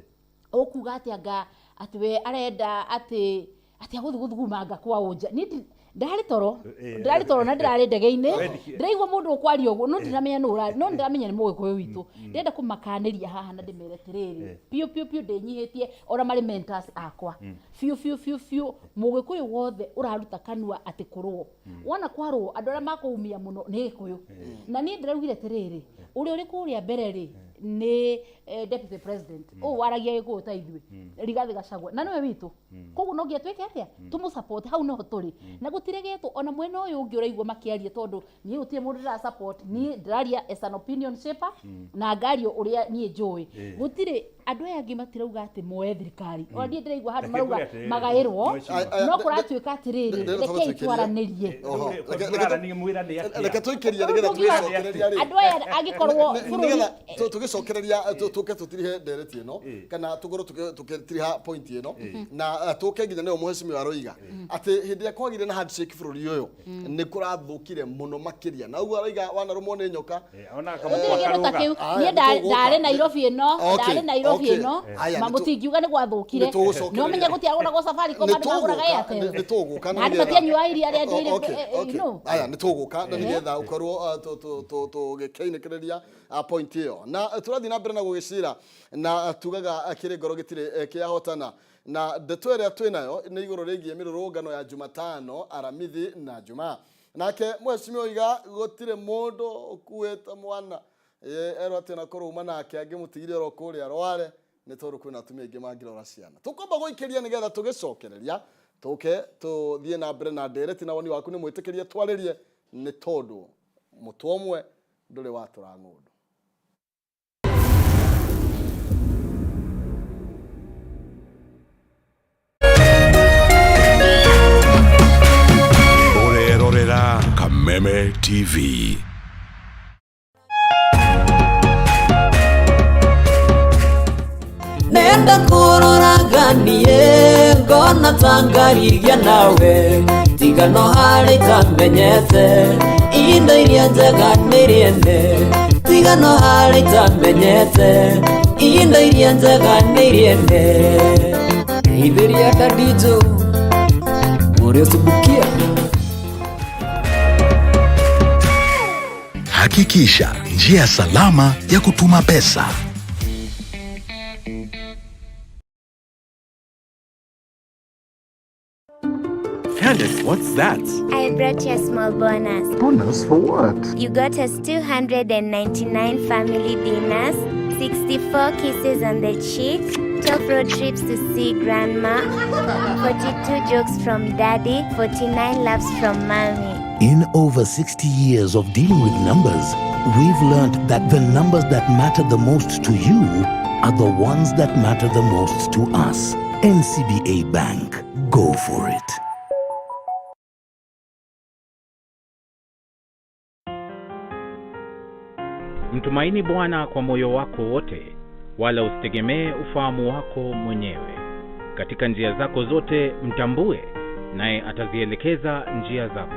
ũkuga atĩ anga atĩ we arenda atĩ agũthiĩ gũthugumanga kwa ũnja. Niĩ ndarĩ toro, ndĩrarĩ toro na ndĩrarĩ ndege-inĩ, ndĩraigua mũndũ ũkwaria ũguo, no ndiramenya nũ ũrari, no ndĩramenya nĩ mũgĩkũyũ witũ. Ndĩrenda kũmakanĩria haha na ndĩmere atĩrĩrĩ, biũ biũ biũ, ndĩnyihĩtie ona marĩ mentors akwa, biũ biũ biũ biũ, mũgĩkũyũ wothe ũraruta kanua atĩ kũrũo, wona kwarũo andũ arĩa makũumia mũno nĩ gĩkũyũ. Na niĩ ndĩraugire atĩrĩrĩ, ũrĩa ũrĩ kũrĩa mbere rĩ, nĩ deputy president ũũ waragia gĩkũyũ ta ithuĩ, Rigathĩ Gachagua, na nĩwe witũ, koguo no nginya twĩke atĩa? Tũmũ support. Hau noho tũrĩ na gũtiregetwo ona mwena ũyũ ũngĩ ũraigua makĩaria, tondũ niĩ gũtirĩ mũndũ ndĩra support. Niĩ ndĩraria as an opinion shaper na ngaria ũrĩa niĩ njũĩ. Gũtirĩ andũ aya angĩ matirauga atĩ moe thirikari, ona niĩ ndĩraigua handũ Reke marauga ngwĩre atĩrĩrĩ, magaĩrwo. Mheshimiwa. No kũratuĩka atĩrĩrĩ, Ndĩrenda rekei tũgũtuĩkĩrie. twaranĩrie. Oho, Tũrarania mwĩra nĩ atĩa? Reke tũikĩrie nĩgetha tũgĩcokereria rĩ. Andũ aya angĩkorwo bũrũri Nĩgetha tũgĩcokereria tũke tũtirihe ndereti ĩno kana tũkorwo tũgĩtiriha point ĩno na tũke nginya nĩyo mũhecimiwa aroiga atĩ hĩndĩ ĩrĩa kwagire na handshake bũrũri ũyũ nĩ kũrathũkire mũno makĩria, na ũguo aroiga wanarũmwo nĩ nyoka. Ona gũtirĩ kamũkwa kĩndũ ta karũga. kĩu. Aya, Niĩ nĩtũgũka. ndarĩ Nairobi ĩno, ndarĩ Nairobi ĩno, Aya, ma mũtingiuga nĩ gwathũkire. Nĩtũgũcokereria. No menye gũtiagũragwo Safaricom, andũ magũraga Airtel, nĩ tũgũka. Na andũ matianyuaga iria rĩa njuĩrĩ, no. Aya, nĩ tũgũka na nĩgetha ũkorwo tũgĩkĩinĩkĩrĩria point ĩyo na tũrathiĩ na mbere na gũgĩcira na tugaga kĩrĩ ngoro gĩtirĩ kĩahotana. Na ndeto ĩrĩa twĩ nayo nĩ igũrũ rĩgiĩ mĩrũrũngano ya Jumatano, Aramithi na Jumaa. Nake mheshimiwa oiga gũtirĩ mũndũ ũkuĩte mwana. Erwo atĩ ona korwo uma nake angĩmũtigire oro kũrĩa arware, nĩ tondũ kwĩna atumia aingĩ mangĩrora ciana. Tũkwamba gũikĩria nĩgetha tũgĩcokereria. Tũke tũthiĩ na mbere na ndereti na woni waku nĩ mwĩtĩkĩrie twarĩrie nĩ tondũ mũtwe ũmwe ndũrĩ watũra ng'ũndũ. Ũrerorera Kameme TV. Nenda kũroraganie ngona ta ngarigia nawe tiga no harĩ itamenyete indo iria njega nĩ irĩene tiga no harĩ itamenyete indo iria njega nĩ irĩene ithĩria ndadijo mũrĩ ũcubukia. Hakikisha njia salama ya kutuma pesa. Candice, what's that? I brought you a small bonus. Bonus for what? You got us 299 family dinners, 64 kisses on the cheek, 12 road trips to see grandma, 42 jokes from daddy, 49 laughs from mommy. In over 60 years of dealing with numbers, we've learned that the numbers that matter the most to you are the ones that matter the most to us. NCBA Bank. Go for it. Mtumaini Bwana kwa moyo wako wote, wala usitegemee ufahamu wako mwenyewe. Katika njia zako zote mtambue, naye atazielekeza njia zako.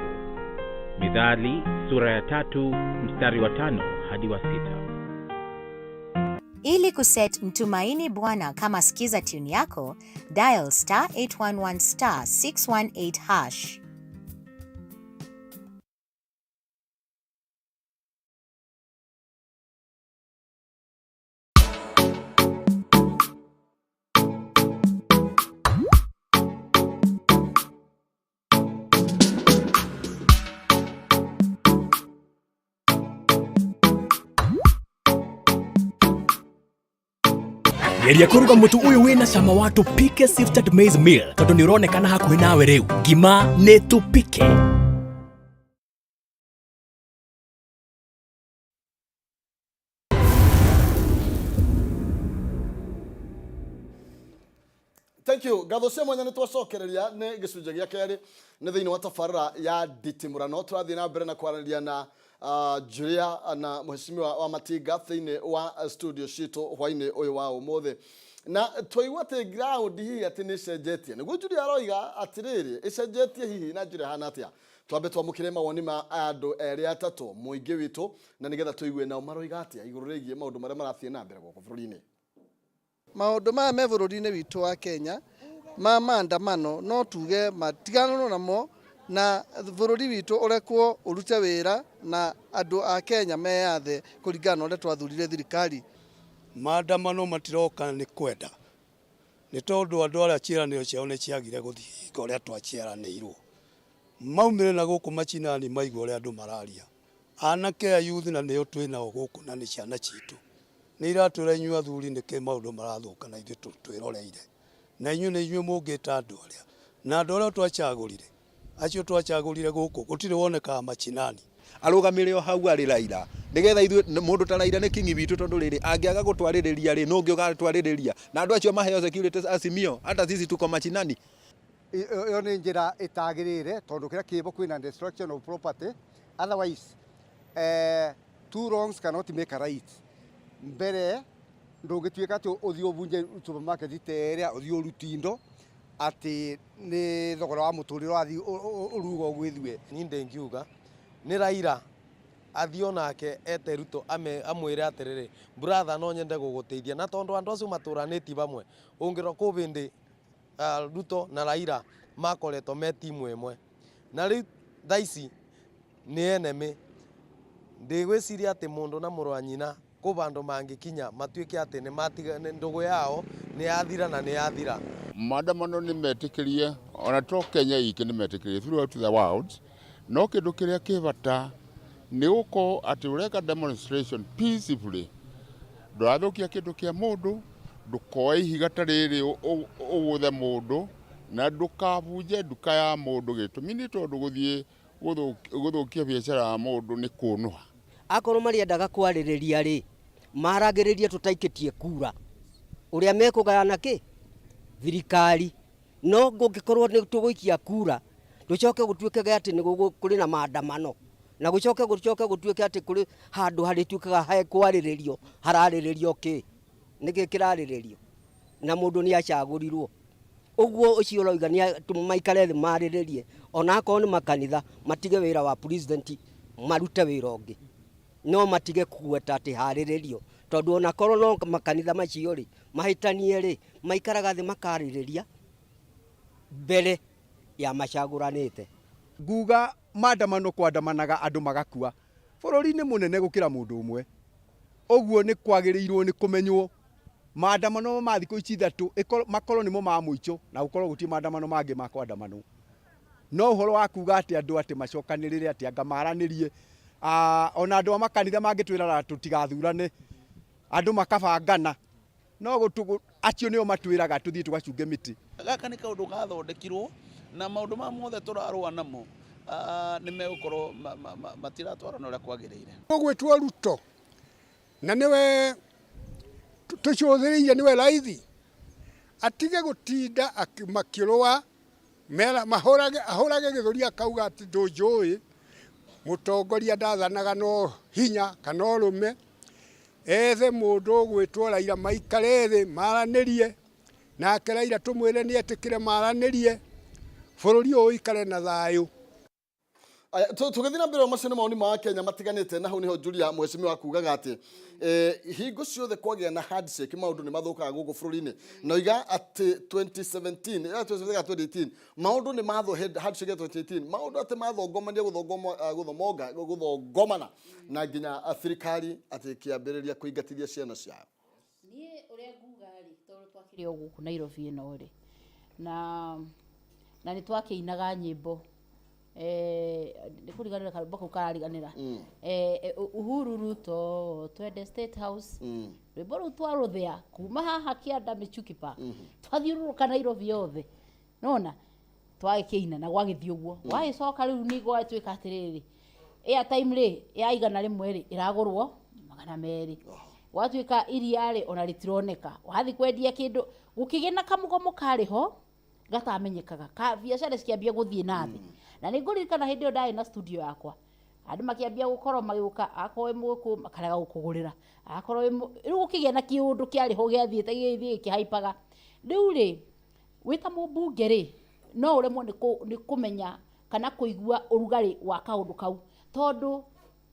Mithali sura ya 3 mstari wa 5 hadi wa 6. Ili kuset Mtumaini Bwana kama skiza tune yako, dial star 811 star 618 hash. Geria kũruga mũtu ũyũ wĩna cama wa Tupike Sifted Maize Meal tondũ nĩ ũronekana hakuhĩ nawe rĩu. Ngima nĩ Tupike. Thank you. Ngatho cia mwanya nĩ twacokereria nĩ gĩcunjĩ gĩa kerĩ nĩ thĩinĩ wa tabarĩra ya nditimũrano. Tũrathiĩ na mbere na kwaranĩria na Julia na mheshimiwa wa Matinga thĩinĩ wa studio citũ hwainĩ ũyũ wa ũmũthĩ. Na twaigua atĩ ground hihi atĩ nĩ ĩcenjetie. Nĩguo Julia aroiga atĩrĩrĩ, ĩcenjetie hihi na njĩra ĩhana atĩa? Twambe twamũkĩre mawoni ma andũ erĩ atatũ mũingĩ witũ na nĩgetha tũigue nao maroiga atĩa igũrũ rĩgiĩ maũndũ marĩa marathiĩ na mbere gũkũ bũrũri-inĩ. Maũndũ maya me bũrũri-inĩ witũ wa Kenya ma maandamano no tuge matiganwo namo na bũrũri witũ ũrekwo ũrute wĩra na andũ a Kenya meyathe kũringana na ũrĩa twathurire thirikari. Maandamano matiroka nĩ kwenda nĩ tondũ andũ arĩa ciĩranĩro ciao nĩ ciagire gũthiĩ hinga ũrĩa twaciĩranĩirwo maumire na gũkũ macinani maigua ũrĩa andũ mararia anake a youth na nĩo twĩ nao gũkũ na nĩ ciana citũ nĩ iratwĩra inyuĩ athuri nĩkĩ maũndũ marathũka na ithuĩ twĩroreire na inyuĩ nĩ inyuĩ mũngĩta andũ arĩa na andũ arĩa twacagũrire acio twacagũrire gũkũ gũtirĩ wonekaga macinani. Arũgamĩre o hau arĩ Raila nĩgetha ithuĩ mũndũ ta Raila nĩ kingi witũ tondũ rĩrĩ angĩaga gũtwarĩrĩria rĩ nũ ũngĩ ũgatwarĩrĩria na andũ acio maheo security Azimio hata sisi tuko machinani. Ĩyo nĩ njĩra ĩtagĩrĩire tondũ kĩrĩa kĩbo kwĩna destruction of property, otherwise two wrongs cannot make a right. Mbere ndũngĩtuĩka atĩ ũthiĩ ũbunje supermarket ta ĩrĩa ũthiĩ ũrute indo atĩ nĩ thogora wa mũtũrĩre ũrathiĩ ũruga ũguo ithuĩ. Niĩ ndĩngiuga nĩ Raila athiĩ onake ete Ruto amwĩre atĩrĩrĩ, brother, no nyende gũgũteithia na tondũ andũ acio matũranĩtie hamwe ũngĩrora kũ bĩndĩ Ruto na Raila makoretwo me timu ĩmwe na rĩu thaa ici nĩ enemy. Ndĩgwĩciria atĩ mũndũ na mũrũ wa nyina kũ vandũ mangĩkinya matuĩke atĩ nĩ matiga ndũgũ yao nĩ yathira na nĩ yathira. Maandamano nĩ metĩkĩrie ona to Kenya iki nĩ metĩkĩrie throughout the world no kĩndũ kĩrĩa kĩ bata nĩ gũkorwo atĩ ũreka demonstration peacefully ndũrathũkia kĩndũ kĩa mũndũ ndũkoe ihiga ta rĩrĩ ũgũthe mũndũ Na ndũkabunje nduka ya mũndũ, gĩtũmi nĩ tondũ gũthiĩ gũthũkia biacara ya mũndũ nĩ kũnũha. Akorwo marĩendaga kwarĩrĩria rĩ, maragĩrĩrie tũtaikĩtie kura ũrĩa mekũgayana kĩ thirikari. No kũngĩkorwo nĩ tũgũikia kura tũcoke gũtuĩke atĩ nĩ kũrĩ na maandamano, na gũcoke gũcoke gũtuĩke atĩ kũrĩ handũ harĩtuĩkaga hekwarĩrĩrio, hararĩrĩrio kĩ? Nĩkĩ kĩrarĩrĩrio? Na mũndũ nĩ acagũrirwo. Ũguo ũcio ũroiga nĩ maikare thĩ marĩrĩrie, ona akorwo nĩ makanitha matige wĩra wa president marute wĩra ũngĩ, no matige kũgweta atĩ harĩrĩrio, tondũ ona korwo no makanitha macio rĩ mahĩtanie rĩ, maikaraga thĩ makarĩrĩria mbere ya macagũranĩte. Nguga maandamano kwandamanaga andũ magakua, bũrũri nĩ mũnene gũkĩra mũndũ ũmwe, ũguo nĩ kwagĩrĩirwo nĩ kũmenywo maandamano ma thikũ ici ithatũ makorwo nĩmo ma mũico, na gũkorwo gũtirĩ maandamano mangĩ ma kwandamanwo. No ũhoro wa kuga atĩ andũ atĩ macokanĩrĩre atĩ anga maranĩrie, ona andũ a makanitha mangĩtwĩra tũtigathurane, andũ makabangana, no acio nĩo matwĩraga tũthiĩ tũgacunge mĩtĩ. Gaka nĩ kaũndũ gathondekirwo na maũndũ maya mothe tũrarũa namo nĩ megũkorwo matiratwarana ũrĩa kwagĩrĩire. Ũgwĩtwo Ruto na nĩwe tũcũthĩrĩirie nĩwe raithi, atige gũtinda makĩrũa mahũrage ahũrage gĩthũri akauga atĩ ndũnjũĩ, mũtongoria ndathanaga no hinya kana ũrũme, ethe mũndũ ũgwĩtwo Raila maikare thĩ maranĩrie, nake Raila tũmwĩre nĩ etĩkĩre maranĩrie, bũrũri ũyũ ũikare na thayũ. Aya, tũgĩthiĩ na mbere, macio nĩ maoni ma Kenya matiganĩte, na hau nĩho Julia mheshimiwa kugaga atĩ hingo ciothe kwagĩa na handshake maũndũ nĩ mathũkaga gũkũ bũrũri-inĩ, na oiga atĩ 2017, 2017 2018 maũndũ nĩ matho handshake ya 2018 maũndũ atĩ mathongomania gũthomonga gũthongomana na nginya thirikari atĩ ĩkĩambĩrĩria kũingatithia ciana ciao. Niĩ ũrĩa nguga rĩ, tondũ twakĩrĩ o gũkũ Nairobi ĩno rĩ, na nĩ twakĩinaga nyĩmbo, nĩ kũriganĩra karwĩmbo kau karariganĩra, Uhuru Ruto twende State House, rwĩmbo rũu twarũthĩa kuma haha kĩanda Michuki Park, twathiũrũrũka Nairobi yothe, nona twagĩkĩina na gwagĩthiĩ ũguo. Gwagĩcoka rĩu nĩ gwatuĩka atĩrĩrĩ, airtime rĩ ya 100 rĩ ĩragũrwo 200, gwatuĩka iria rĩ ona rĩtironeka, wathiĩ kwendia kĩndũ gũkĩgĩa na kamũgomo karĩ ho gatamenyekaga, ka biacara cikĩambia gũthiĩ na thĩ. Na nĩ ngũririkana hĩndĩ ĩyo ndarĩ na studio yakwa, andũ makĩambia gũkorwo magĩũka, akorwo wĩ mũgĩkũyũ makarega gũkũgũrĩra, akorwo wĩ rĩu gũkĩgĩa na kĩũndũ kĩarĩ ho gĩathiĩte gĩgĩthiĩ gĩkĩhaipaga. Rĩu rĩ wĩ ta mũmbunge rĩ, no ũremwo nĩ kũmenya kana kũigua ũrugarĩ wa kaũndũ kau, tondũ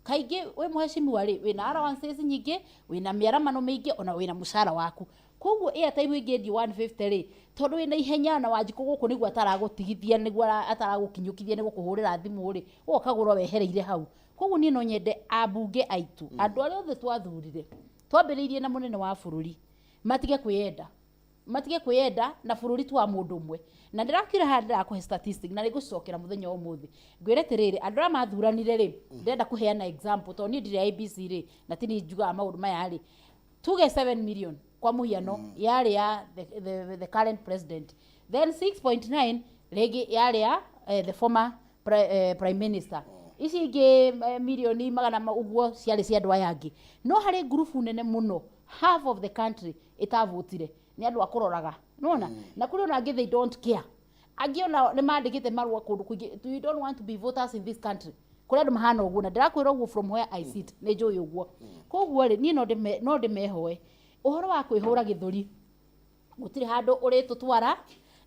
kaingĩ wĩ mheshimiwa rĩ wĩna allowances nyingĩ, wĩna mĩaramano mĩingĩ, ona wĩna mũcara waku. Koguo airtime ĩngĩendio 150 rĩ, tondũ wĩna ihenya na Wanjikũ gũkũ nĩguo ataragũtigithia, nĩguo ataragũkinyũkithia nĩ gũkũhũrĩra thimũ rĩ, ũgoka ũkagũra wehereire hau. Koguo niĩ no nyende ambunge aitũ, andũ arĩa othe twathurire, twambĩrĩirie na mũnene wa bũrũri, matige kwĩyenda, matige kwĩyenda na bũrũri ti wa mũndũ ũmwe. Na ndĩrakira haha ndĩrakũhe statistic na nĩngũcokera mũthenya wa ũmũthĩ ngwĩre atĩrĩrĩ, andũ arĩa mathuranire rĩ, ndĩrenda kũheana example tondũ niĩ ndirĩ IEBC rĩ, na ti niĩ njugaga maũndũ maya rĩ, tuge 7 million kwa mũhiano yarĩ ya the current president, then 6.9 rĩngĩ yarĩ ya the former prime minister, ici ingĩ mirioni magana ũguo ciarĩ cia andũ aya angĩ. No harĩ ngurubu nene mũno, half of the country ĩtavotire, nĩ andũ a kũroraga nona, na kũrĩ ona angĩ they don't care, angĩ ona nĩ mandĩkĩte marũa kũndũ kũingĩ, we don't want to be voters in this country. Kũrĩ andũ mahana ũguo, na ndĩrakwĩra ũguo from where I sit, nĩ njũĩ ũguo. Koguo rĩ, niĩ no ndĩmehoe ũhoro wa kwĩhũra gĩthũri, gũtirĩ handũ ũrĩtũtwara,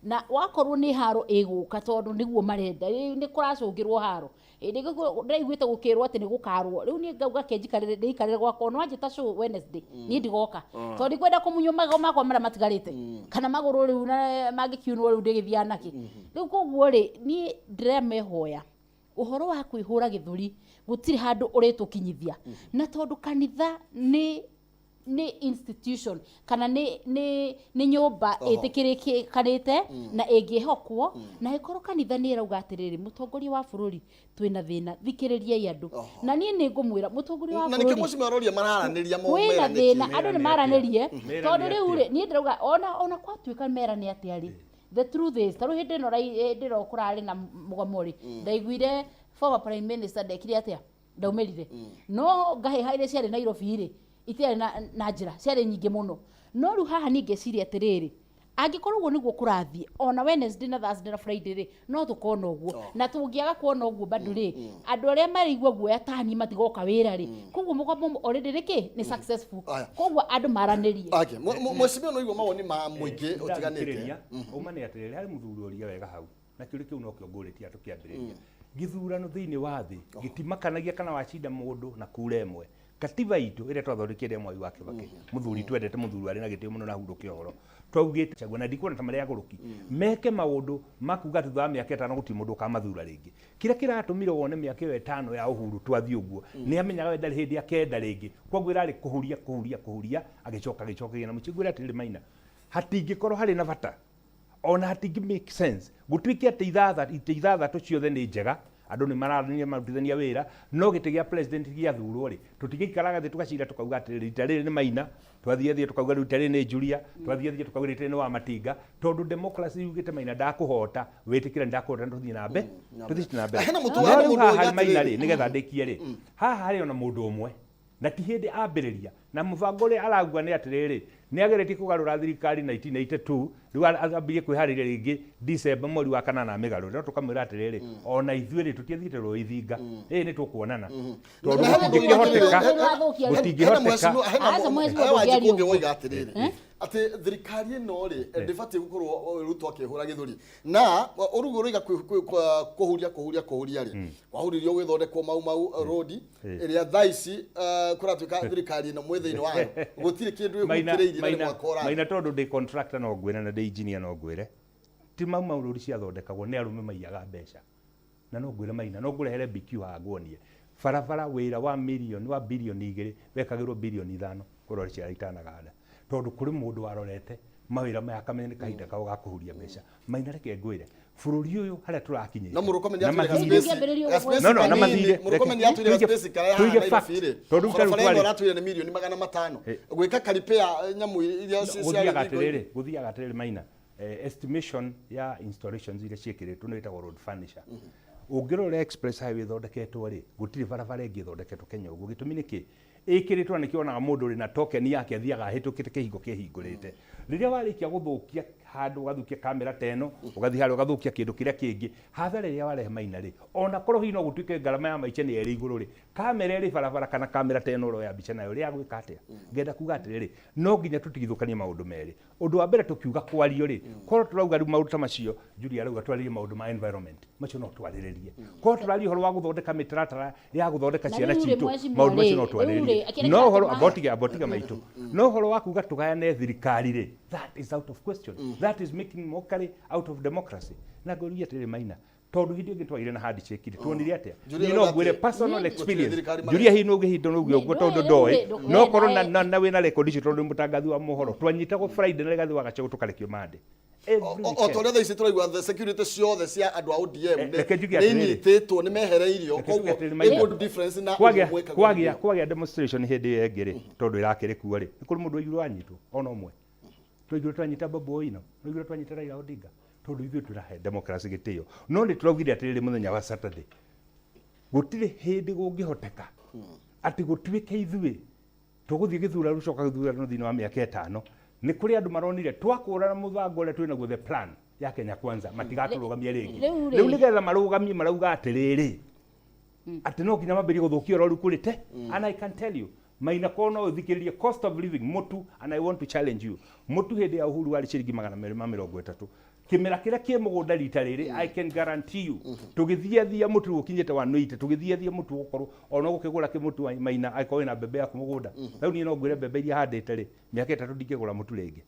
na wakorwo nĩ haro ĩgũka tondũ nĩguo marenda, nĩ kũracũngĩrwo haro hĩndĩ ĩngĩ ndĩraiguĩte gũkĩrwo atĩ nĩ gũkarwo. Rĩu niĩ ngauga ke njikarĩre ndĩikarĩre gwakwa, no anjĩta show Wednesday, niĩ ndigoka, tondũ ndikwenda kũmunywo magego makwa marĩa matigarĩte kana magũrũ rĩu na mangĩkiunwo rĩu ndĩgĩthiaga nakĩ rĩu. Koguo rĩ, niĩ ndĩramehoya ũhoro wa kwĩhũra gĩthũri gũtirĩ handũ ũrĩtũkinyithia, na tondũ kanitha nĩ institution kana nĩ nyũmba ĩtĩkĩrĩkanĩte na ĩngĩhokwo, na ĩkorwo kanitha nĩ ĩrauga atĩrĩrĩ, mũtongoria wa bũrũri twĩna thĩna, thikĩrĩriai andũ. Na niĩ nĩ ngũmwĩra mũtongoria wa Na nĩkĩo bũrũri mheshimiwa aroria mararanĩria mo kwĩna merane thĩna kĩ. Andũ nĩ maranĩrie, Merane tondũ rĩu atĩa? rĩ, niĩ ndĩrauga ona kwatuĩka merane atĩa rĩ, The truth is, tarĩu hĩndĩ ĩno hĩndĩ ĩno kũrarĩ na mũgomo rĩ, ndaiguire former prime minister ndekire atĩa, ndaumĩrire. No ngahĩha iria ciarĩ Nairobi rĩ, itiarĩ na njĩra, ciarĩ nyingĩ mũno. No rĩu haha niĩ ngeciria atĩrĩrĩ, angĩkorwo ũguo nĩguo kũrathiĩ, ona Wednesday na Thursday na Friday rĩ, no tũkona ũguo. Na tũngĩaga kuona ũguo bado rĩ, andũ arĩa maraigua guoya tani matigoka wĩra rĩ, koguo mũgomo already nĩ kĩ? Nĩ successful. Koguo andũ maranĩrie. Okay, mheshimiwa no igua mawoni ma mũingĩ ũtiganĩte. Ndathikĩrĩria, uma nĩ atĩrĩrĩ, harĩ mũthuri ũria wega hau, na kĩũria kĩu nokĩo ngũrĩtie tũkĩambĩrĩria. Gĩthurano thĩinĩ wa thĩ gĩtimakanagia kana wacinda mũndũ na kura ĩmwe. Katiba itũ ĩrĩa twathondekire Mwai wa Kibaki, mũthuri twendete, mũthuri warĩ na gĩtĩo mũno na hurũke ũhoro, twaugĩte chagua, na ndikuona ta marĩ agũrũki meke maũndũ ma kuga thutha wa mĩaka 5 gũtirĩ mũndũ ũkamathura rĩngĩ. Kĩrĩa kĩratũmire wone mĩaka ĩyo 5 ya Uhuru twathiĩ ũguo, nĩ amenyaga we ndarĩ hĩndĩ akenda rĩngĩ, koguo ĩrarĩ kũhuria kũhuria kũhuria, agĩcoka agĩcokagia na mũciĩ. Ngwĩre atĩrĩrĩ Maina, hatingĩkorwo harĩ na bata ona hatingĩ make sense gũtuĩke atĩ itĩ ithathatũ ciothe nĩ njega, andũ nĩ maranĩria marutithania wĩra, no gĩtĩ gĩa president gĩathurwo rĩ, tũtingĩikaraga thĩ tũgacira tũkauga atĩrĩrĩ, rita rĩrĩ nĩ Maina, twathiĩ thiĩ tũkauga rita rĩrĩ nĩ Julia, twathiĩ thiĩ tũkauga rita rĩrĩ nĩ Wamatinga, tondũ democracy yugĩte Maina ndakũhota, wĩtĩkĩre nĩ ndakũhota na tũthiĩ na mbere, tũthiĩ na mbere. Hena mũtu- No hena rĩu mũndũ haha woiga Maina atĩrĩrĩ. rĩ, nĩgetha ndĩkie rĩ, haha harĩ ona mũndũ ũmwe na ti hĩndĩ ambĩrĩria na mũbango ũrĩa arauga nĩ atĩrĩrĩ, nĩ ageretie kũgarũra thirikari 1982, rĩu ambĩrĩrie kwĩharĩria rĩngĩ December mweri wa kanana amĩgarũre, no tũkamwĩra atĩrĩrĩ, ona ithuĩ rĩ tũtiathiĩte rũĩ ithinga, ĩĩ nĩ tũkuonana, tondũ Na hena mũndũ gũtingĩkĩhoteka, woiga atĩrĩrĩ, gũtingĩhoteka. Hena mheshimiwa Wanjikũ ũngĩ woiga atĩrĩrĩ, atĩ thirikari ĩno rĩ ndĩbatiĩ gũkorwo Ruto akĩhũra gĩthũri, na ũrugu ũroiga kũhuria kũhuria kũhuria rĩ, kwahuririo gwĩthondekwo Mau Mau road ĩrĩa thaa ici kũratuĩka thirikari ĩno mwĩ thĩinĩ wayo gũtirĩ kĩndũ ĩhutĩrĩirie na nĩ mwaka ũrathiĩ. Maina, tondũ ndĩ contractor no ngwĩre na ndĩ engineer no ngwĩre, ti Mau Mau road ciathondekagwo nĩ arũme maiyaga mbeca, na no ngwĩre Maina, no ngũrehere BQ haha nguonie barabara wĩra wa mirioni wa birioni 2 wekagĩrwo birioni 5 kũrora ciara itanaganda, tondũ kũrĩ mũndũ warorete mawĩra maya akamenya nĩ kahinda kao ga kũhuria mbeca. Maina, reke ngwĩre, bũrũri ũyũ harĩa tũrakinyĩte No Mũrũkome na nĩ atwĩre mathirĩ- ga space No, no, na kanini. mathirĩ. Mũrũkome nĩ atwĩre ga space karĩa haha Tuige Nairobi fact. rĩ. Tondũ Barabara tarĩu ĩno twarĩ- aratwĩra nĩ mirioni 500 gwĩka karipea nyamũ iria Gũthiaga ciarĩ atĩrĩrĩ, gũthiaga atĩrĩrĩ Maina, estimation ya installations iria ciĩkĩrĩtwo nĩ ĩtagwo road furniture. Ũngĩrora express highway ĩthondeketwo rĩ, gũtirĩ barabara ĩngĩ ĩthondeketwo Kenya ũguo. Gĩtũmi nĩ kĩ? Ĩkĩrĩtwo na nĩkĩo wonaga mũndũ ũrĩ na token yake athiaga ahĩtũkĩte kĩhingo kĩhingũrĩte. Rĩrĩa warĩkia gũthũkia handũ, ũgathũkia kamera ta ĩno, ũgathiĩ harĩa ũgathũkia kĩndũ kĩrĩa kĩngĩ, hathara ĩrĩa warehe Maina rĩ, ona korwo hihi no gũtuĩke ngarama ya maica nĩ ĩrĩ igũrũ rĩ, kamera ĩrĩ barabara kana kamera ta ĩno ũroya mbica nayo rĩ, ya gwĩka atĩa? Ngenda kuga atĩrĩrĩ, no nginya tũtigithũkanie maũndũ merĩ. Ũndũ wa mbere tũkiuga kwario rĩ, korwo tũrauga rĩu maũndũ ta macio Julia arauga twarĩrie maũndũ ma environment, macio no twarĩrĩrie. Korwo tũraria ũhoro wa gũthondeka mĩtaratara ya gũthondeka Na ciana rĩu rĩ, citũ, mheshimiwa maũndũ macio rĩ, no rĩu rĩ, twarĩrĩrie. kĩrĩa No ũhoro kĩratũma- ambotiga maitũ, no ũhoro wa kuga tũgayane thirikari rĩ, that is out of question. That is making mockery out of democracy. Na ngũria atĩrĩrĩ Maina, tondũ hĩndĩ ĩngĩ twagire na handshake rĩ, tuonire atĩa? Julia Niĩ no arauga ngwĩre atĩ personal gũtirĩ experience. thirikari Julia mareka. hihi no ũngĩhinda no uge ũguo tondũ Ndũĩ, ndoĩ, ndũĩ, no korwo nawe- na wĩna record icio tondũ nĩ mũtangathi wa mohoro, twanyitagwo Friday na Rigathi wa Gachagua tũkarekio Monday. Every O weekend. ta ũrĩa thaa ici tũraigua the security ciothe cia andũ a ODM Reke njuge nĩ atĩrĩrĩ. inyitĩtwo, nĩ mehereirio, Reke njuge koguo atĩrĩrĩ, nĩ Maina. good difference na Kwagĩa ũguo mwĩkaga kwagĩa ũguo. kwagĩa demonstration hĩndĩ ĩyo ĩngĩ rĩ, tondũ ĩrakĩrĩ kuo rĩ, nĩ kũrĩ mũndũ waiguire wanyitwo ona ũmwe? Twaiguire twanyita Babu Owino, twaiguire twanyita Raila Odinga, tondũ ithuĩ tũrahe democracy gĩtĩo. No nĩ tũraugire atĩrĩrĩ mũthenya wa Saturday, gũtirĩ hĩndĩ kũngĩhoteka atĩ gũtuĩke ithuĩ tũgũthiĩ gĩthurano gũcoka gĩthurano thĩinĩ wa mĩaka 5. Nĩ kũrĩ andũ maronire twakũrana mũbango ũrĩa twĩ naguo, the plan ya Kenya Kwanza, matigatũrũgamia rĩngĩ. Rĩu rĩ- Rĩu nĩgetha marũgamie marauga atĩrĩrĩ, atĩ no nginya mambĩrĩrie gũthũkia ũrĩa rĩu kũrĩ te. And I can tell you Maina, korwo no ũthikĩrĩrie cost of living mũtu, and I want to challenge you, mũtu hĩndĩ ya Uhuru warĩ ciringi 230, kĩmera kĩrĩa kĩ mũgũnda rita rĩrĩ, I can guarantee you, tũgĩthiathia mũtu ũkinyĩte 180, tũgĩthiathia mũtu ũgũkorwo ona ũgũkĩgũra kĩmũtu wa Maina angĩkorwo wĩna mbembe yaku mũgũnda. Rĩu niĩ no ngwĩre mbembe iria handĩte rĩ, mĩaka 3 ndingĩgũra mũtu rĩngĩ,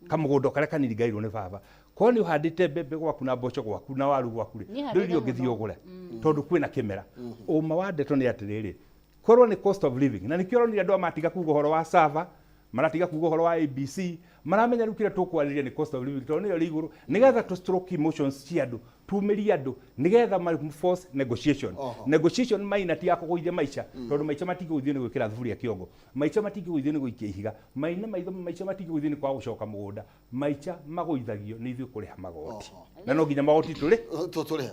kamũgũnda karĩa kanini ngairwo nĩ baba. Korwo nĩ ũhandĩte mbembe gwaku na mboco gwaku na waru gwaku rĩ, Niĩ rĩu irio handĩte ũngĩthiĩ mũno. ũgũre tondũ kwĩna kĩmera. Ũma wa ndeto nĩ atĩrĩrĩ, korwo nĩ cost of living, na nĩkĩo ũronire andũ aya matiga kuga ũhoro wa server. Maratiga kuga ũhoro wa ABC, maramenya rĩu kĩrĩa tũkwarĩria nĩ cost of living tondũ nĩyo ĩrĩ igũrũ, nĩgetha tũ stroke emotions cia andũ, tumĩrie andũ nĩgetha ma force negotiation. Negotiation maina ti ya kũgũithia maica, tondũ maica matingĩgũithio nĩ gwĩkĩra thuburia kĩongo, maica matingĩgũithio nĩ gũikia ihiga, maina maitho maica matingĩgũithio nĩ kwaga gũcoka mũgũnda, maica magũithagio nĩ ithuĩ kũrĩha magoti, na no nginya magoti tũrĩ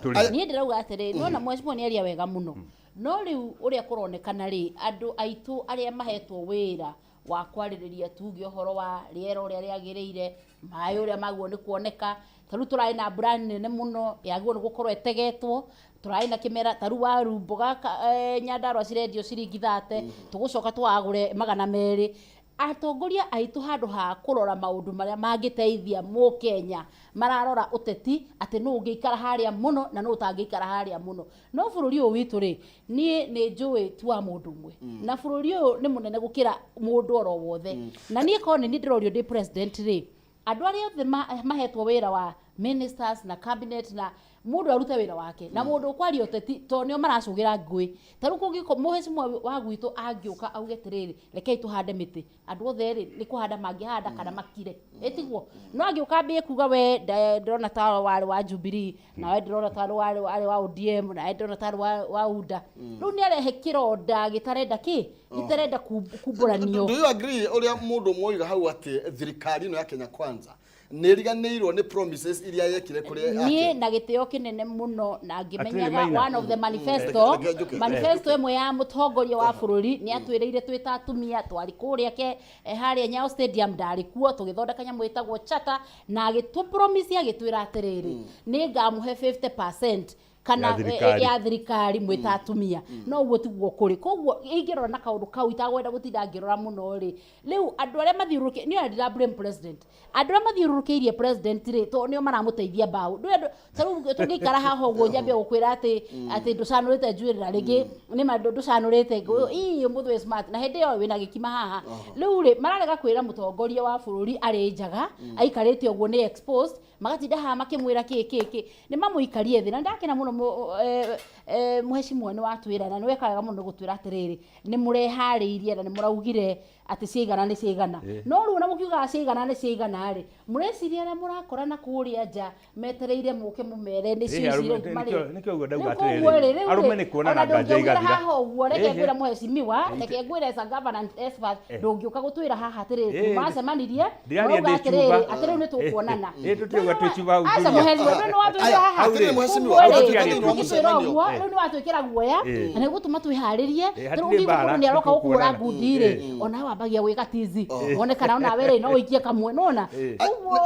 tũrĩhe. Niĩ ndĩrauga atĩrĩ, nĩwona mheshimiwa nĩ aria wega mũno, no rĩu ũrĩa kũronekana rĩ, andũ aitũ arĩa mahetwo wĩra wa kwarĩrĩria tuge ũhoro wa rĩera ũrĩa rĩagĩrĩire, maĩ ũrĩa magĩrĩirwo nĩ kuoneka, ta rĩu tũrarĩ na mbura nene mũno yagĩrĩirwo nĩ gũkorwo ĩtegetwo, tũrarĩ na kĩmera ta rĩu waru mboga Nyandarua cirendio ciringi 30, tũgũcoka tũgagũre 200. Atongoria aitũ handũ ha kũrora maũndũ marĩa mangĩteithia mũkenya, mararora ũteti atĩ nũ ũngĩikara harĩa mũno na nũ ũtangĩikara harĩa mũno. No bũrũri ũyũ witũ rĩ, niĩ nĩ njũĩ ti wa mũndũ ũmwe, na bũrũri ũyũ nĩ mũnene gũkĩra mũndũ oro wothe. Na niĩ korwo nĩ niĩ ndĩrorio ndĩ president rĩ, andũ arĩa othe mahetwo wĩra wa ministers na cabinet na mũndũ arute wĩra wake, na mũndũ ũkwaria ũteti tondũ nĩo maracũgĩra ngũĩ. Ta rĩu kũngĩko mũhecimwa wa gwitũ angĩũka auge atĩrĩrĩ, rekei tũhande mĩtĩ, andũ othe rĩ nĩ kũhanda mangĩhanda kana makire, ĩtiguo? No angĩũka ambie kuga we ndĩrona ta warĩ wa Jubilee, nawe ndĩrona ta warĩ wa ODM, nawe ndĩrona ta warĩ wa UDA, rĩu nĩ arehe kĩronda gĩtarenda kĩ gĩtarenda kumbũranio. Do you agree ũrĩa mũndũ ũmwe oiga hau atĩ thirikari ĩno ya Kenya Kwanza nĩ ĩriganĩirwo nĩ promises iria yekire kũrĩ Niĩ na gĩtĩo kĩnene mũno na ngĩmenyaga Atĩrĩrĩ, Maina. one of the manifesto, Reke njũke. manifesto ĩmwe ya mũtongoria wa bũrũri nĩ atwĩrĩire twĩ ta atumia, twarĩ kũrĩa ke harĩa Nyayo Stadium, ndarĩ kuo, tũgĩthondeka nyamũ ĩtagwo charter, na agĩtũ promise agĩtwĩra atĩrĩrĩ, nĩ ngamũhe 50% kana Ya thirikari. ya thirikari mwĩ ta atumia. No ũguo tiguo kũrĩ. Koguo ingĩrora na kaũndũ kau itagwenda gũtinda ngĩrora mũno rĩ, rĩu andũ arĩa mathiũrũrũkĩ niĩ ndira blame president, andũ arĩa mathiũrũrũkĩirie president rĩ, tondũ nĩo maramũteithia mbaũ. Ndũĩ andũ ta rĩu tũngĩikara haha ũguo nyambie gũkwĩra atĩ ndũcanũrĩte njuĩrĩ, na rĩngĩ nĩma ndũcanũrĩte, ii ũmũthĩ wĩ smart, na hĩndĩ ĩyo wĩna gĩkima haha. Rĩu rĩ, mararega kwĩra mũtongoria wa bũrũri arĩ njaga, aikarĩte ũguo nĩ exposed, magatinda haha makĩmwĩra kĩ kĩ kĩ, nĩ mamũikarie thĩ. Na ndakena mũno mũhecimwa nĩ watwĩra, na nĩ weka wega mũno gũtwĩra atĩrĩrĩ, nĩ mũreharĩirie na nĩ mũraugire atĩ ciaigana nĩ ciaigana. No rĩu ona mũkiugaga ciaigana nĩ ciaigana rĩ, mũreciria arĩa mũrakora na kũrĩa nja metereire mũke mũmere nĩ cio ici rĩu marĩ Nĩkĩo ũguo ndauga Rĩu koguo rĩ, atĩrĩrĩ, rĩu arũme rĩ, nĩ kuonana ona nganja ndũngĩaugĩra igathira. haha ũguo, reke ngwĩre mũhecimiwa, Ĩhĩ. reke ngwĩre as a governance expert, ndũngĩũka gũtwĩra haha atĩrĩrĩ, Ndĩraria mwacemanirie, ndĩ mũrauga atĩrĩrĩ, cuba. atĩ rĩu nĩ tũkuonana. Tũtirauga twĩ cuba hau, Aca Julia. mũhecimiwa, rĩu nĩ watwĩra haha. Hau rĩ, Atĩrĩrĩ, mũhecimiwa, Koguo rĩ, Hau rĩ, ũngĩtwĩra mũcemanio. ũguo, rĩu nĩ watwĩkĩra guoya, na nĩ gũtũma twĩharĩrie. Hatirĩ Tarĩu ũngĩigua mbara, mũndũ nĩ aroka gũkũhũra nĩtũkuonana. ngundi rĩ, ona wambagia gwĩka tizi, wone kana onawe rĩ, no ũikie kamwe, nĩwona? Koguo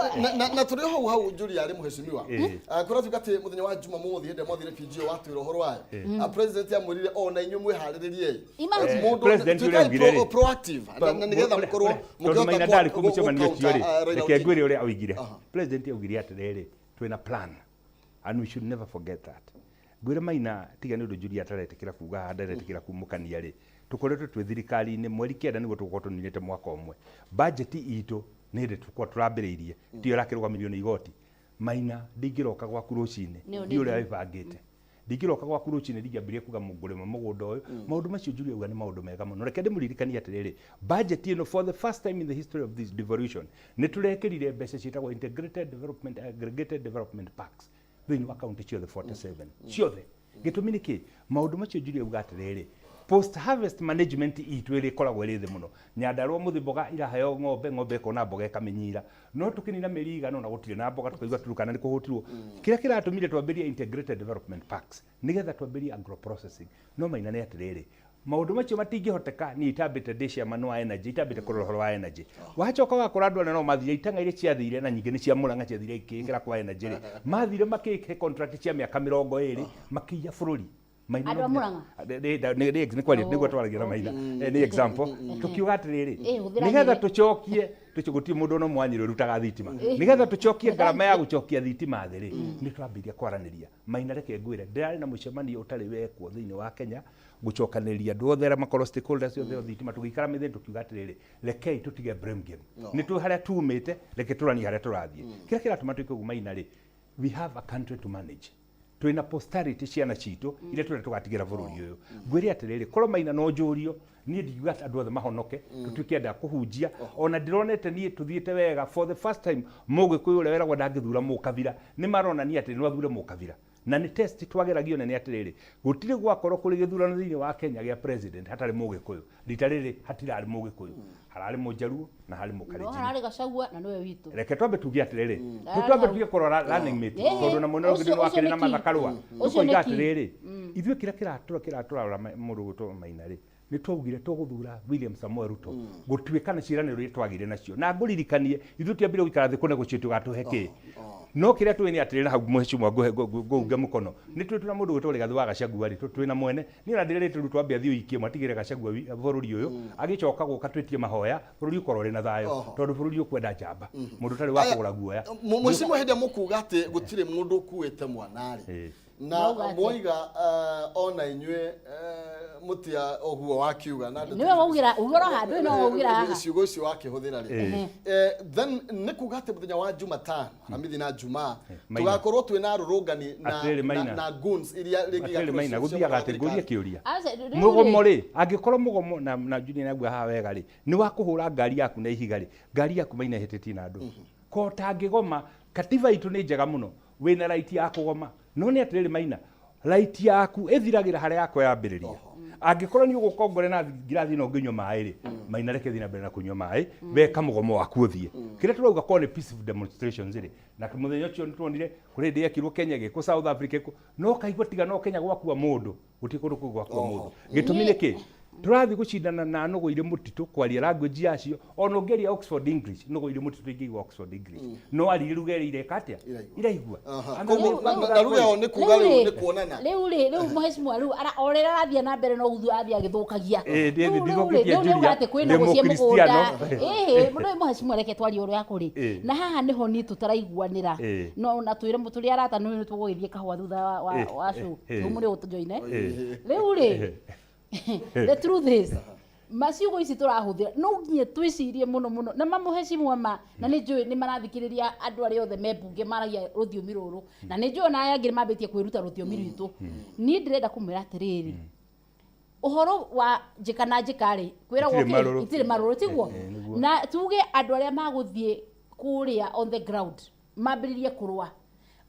Na tũrĩ hau hau Julia arĩ mũhecimiwa, kũratuĩka atĩ mũthenya wa Jumamothi hĩndĩ ĩrĩa mwathire PG watwĩra ũhoro wayo, president amwĩrire ona inyuĩ mwĩharĩrĩrie. Imagine. Mũndũ President ũrĩa tuĩkai augire rĩ. proactive na nĩgetha mũkorwo Tondũ Maina mũkĩhota ndarĩ kũ mũcemanio ũcio rĩ, Raila reke Odinga. ngwĩre ũrĩa oigire. President augire atĩrĩrĩ, twĩna plan and we should never forget that. Ngwĩre Maina, tiga nĩ ũndũ Julia ataretĩkĩra kuga haha, ndaretĩkĩra kumũkania rĩ, tũkoretwo twĩ thirikari-inĩ mweri 9 nĩguo tũgũkorwo tũninĩte mwaka ũmwe. Budget itũ nĩ hĩndĩ tũkorwo tũrambĩrĩirie, tiyo ĩrakĩrũgamĩrĩrio nĩ igoti. Maina, ndingĩroka gwaku rũcinĩ, Nĩ ndiũĩ ũrĩa wĩbangĩte. Ndingĩroka gwaku rũcinĩ ndingĩambĩrĩria kuga ngũrĩma mũgũnda ũyũ. Maũndũ macio Julia auga nĩ maũndũ mega mũno. Reke ndĩmũririkanie atĩrĩrĩ, budget ĩno for the first time in the history of this devolution nĩ tũrekĩrire mbeca ciĩtagwo integrated development, aggregated development parks thĩinĩ wa kaunti ciothe 47 ciothe. Gĩtũmi nĩ kĩ? Maũndũ macio Julia auga atĩrĩrĩ, post harvest management itũ ĩrĩ ĩkoragwo ĩrĩ thĩ mũno. Nyandarua mũthĩ mboga iraheo ng'ombe, ng'ombe ĩkona mboga ĩkamĩnyira. No tũkĩnina mĩeri ĩigana ũna gũtirĩ na mboga, tũkaigua Turkana nĩ kũhũtirwo. Kĩrĩa kĩratũmire twambĩrĩrie integrated development parks nĩgetha twambĩrĩrie agro processing. No Maina nĩ atĩrĩrĩ, maũndũ macio matingĩhoteka niĩ itambĩte ndĩ chairman wa energy, itambĩte kũrora ũhoro wa energy. Wacoka wakora andũ arĩa no mathire itang'a iria ciathire, na nyingĩ nĩ cia Murang'a ciathire ikĩĩkĩra kwa energy rĩ, mathire makĩhe contract cia mĩaka 20 makĩiya bũrũri. Maina Andũ a no nginya- Murang'a? Nĩ kwaria nĩguo twaragia na Maina. Nĩ example tũkiuga atĩrĩrĩ, Hũthĩra nĩgetha Nyĩrĩ. tũcokie gũtirĩ mũndũ ona ũmwe wa Nyĩrĩ ũrutaga thitima, nĩgetha tũcokie ngarama ya gũcokia thitima thĩ rĩ, nĩ twambĩrĩria kwaranĩria. Maina, reke ngwĩre, ndĩrarĩ na mũcemanio ũtarĩ wekwo thĩinĩ wa Kenya, gũcokanĩrĩria andũ othe arĩa makorwo stakeholders othe a thitima, tũgĩikara mĩthĩ tũkiuga atĩrĩrĩ, rekei tũtige blame game, nĩ tũĩ harĩa tumĩte, reke tũranie harĩa tũrathiĩ. Kĩrĩa kĩratũma twĩke ũguo Maina rĩ, we have a country to manage. Twĩna posterity, ciana citũ iria tũrenda tũgatigĩra bũrũri ũyũ. Ngwĩre atĩrĩrĩ, korwo Maina no njũrio niĩ ndingiuga atĩ andũ othe mahonoke, tũtuĩke andũ a kũhunjia. Ona ndĩronete niĩ tũthiĩte wega, for the first time Mũgĩkũyũ ũrĩa weragwo ndangĩthura Mũkabira nĩ maronania atĩ no athure Mũkabira. Na nĩ test twageragio nene atĩrĩrĩ, gũtirĩ gwakorwo kũrĩ gĩthurano thĩinĩ wa Kenya gĩa president hatarĩ Mũgĩkũyũ. Rita rĩrĩ hatirarĩ Mũgĩkũyũ, hararĩ Mũjaruo na harĩ No Mũkalenjin. Hararĩ Gachagua na nĩwe witũ. Reke twambe tuge atĩrĩrĩ, Hararĩ twambe hau. tuge kũrora running mate, tondũ na mwena ũngĩ Ũcio nĩ wakĩrĩ nĩ na key. Martha Karũa. Ũcio Tũkoiga nĩ key. atĩrĩrĩ, ithuĩ kĩrĩa kĩratũra kĩratũrarora mũndũ ũgwĩtwo Maina rĩ, nĩ twaugire tũgũthura William Samoei Ruto gũtuĩka nĩ ciĩranĩro iria twagĩire nacio. Na ngũririkanie, ithuĩ tiambire gũikara thĩ kũnegotiate ũgatũhe kĩ. No kĩrĩa tũĩ nĩ atĩrĩrĩ, na hau mheshimiwa ngũunge mũkono, nĩ tũĩ twĩna mũndũ ũgwĩtwo Rigathĩ wa Gachagua rĩ, twĩna mwene. Niĩ ona ndĩrĩrĩte Ruto ambe athiĩ ũikie matigĩre Gachagua bũrũri ũyũ, agĩcoka gũka twĩtie mahoya, bũrũri ũkorwo ũrĩ na thayũ, tondũ bũrũri ũkwenda njamba, mũndũ ũtarĩ wa Aya, kũgũra guoya. Mheshimiwa, hĩndĩ ĩrĩa mũkuga atĩ gũtirĩ mũndũ ũkuĩte mwana rĩ, na Mauga atĩa? mwoiga ona inyuĩ mũtia ũguo wakiuga na ndeto Nĩwe waugĩra, uga oro handũ no waugĩra haha. Ciugo icio wakĩhũthĩra rĩ, then nĩ kuga atĩ mũthenya wa Jumatano, Aramithi na Jumaa, Maina. tũgakorwo twĩna arũrũngani na, Atĩrĩrĩ, na, Maina. na goons iria rĩngĩ Atĩrĩrĩ igakorwo Maina, cia gũthiaga mwena wa atĩ ngũrie thirikari. kĩũria. Aca, rĩu rĩ- Mũgomo rĩ, angĩkorwo mũgomo na Junior nĩaugua haha wega rĩ, nĩ wa kũhũra ngari yaku na ihiga rĩ, ngari yaku Maina ĩhĩtĩtie na andũ. Ko ũtangĩgoma, katiba itũ nĩ njega mũno, wĩna right ya kũgoma. No nĩ atĩrĩrĩ Maina, right yaku ĩthiragĩra harĩa yakwa yambĩrĩria. Angĩkorwo nĩ ũgũka ũngore na ngirathi ĩno ngĩnyua maĩ rĩ, Maina reke thiĩ na mbere na kũnyua maĩ, weka mũgomo waku ũthiĩ. Kĩrĩa tũrauga korwo nĩ peaceful demonstrations rĩ, na mũthenya ũcio nĩ tuonire kũrĩ hĩndĩ yekirwo Kenya, ĩgĩkwo South Africa, ĩgĩkwo, no kaigua tiga no Kenya gwakua mũndũ, gũtirĩ kũndũ kũngĩ gwakua mũndũ. Gĩtũmi nĩ kĩ? Tũrathiĩ gũcindana na nũgũ irĩ mũtitũ kwaria language yacio, ona ũngĩaria Oxford English, nũgũ irĩ mũtitũ ingĩigua Oxford English. No aririe lugha ĩrĩa ireka atĩa? Iraigua. Koguo na lugha ĩyo nĩ kuga rĩu nĩ kuonana. Rĩu rĩ, rĩu mheshimiwa, rĩu o rĩrĩa arathiĩ na mbere no gũthiĩ athiĩ agĩthũkagia. Ndĩ- Rĩu- rĩu rĩ, ndithũkĩtie rĩu nĩauga Julia, atĩ kwĩna ndĩ gũciĩ mũgũnda. Mũkristiano. Ĩhĩ, rĩu mheshimiwa reke twarie ũrĩa kũrĩ. Na haha nĩho niĩ tũtaraiguanĩra. No na twĩre tũrĩ arata nĩ tũgũgĩthiĩ kahũa thutha wa show. Rĩu mũrĩ ũtũjoine. Rĩu rĩ, the truth is maciugo ici tũrahũthĩra no nginya twĩcirie mũno mũno na mamũhecimwa ma na nĩ njũĩ nĩ marathikĩrĩria andũ arĩa othe me mbunge maragia rũthiomi rũrũ na nĩ njũĩ ona aya angĩ nĩ mambĩtie kwĩruta rũthiomi rwitũ. Niĩ ndĩrenda kũmwĩra atĩrĩrĩ, ũhoro wa njĩka na njĩka rĩ, kwĩragwo Itirĩ kĩ? marũrũ. Itirĩ marũrũ, tiguo? Nĩguo. Na tuge andũ arĩa magũthiĩ kũrĩa on the ground mambĩrĩrie kũrũa.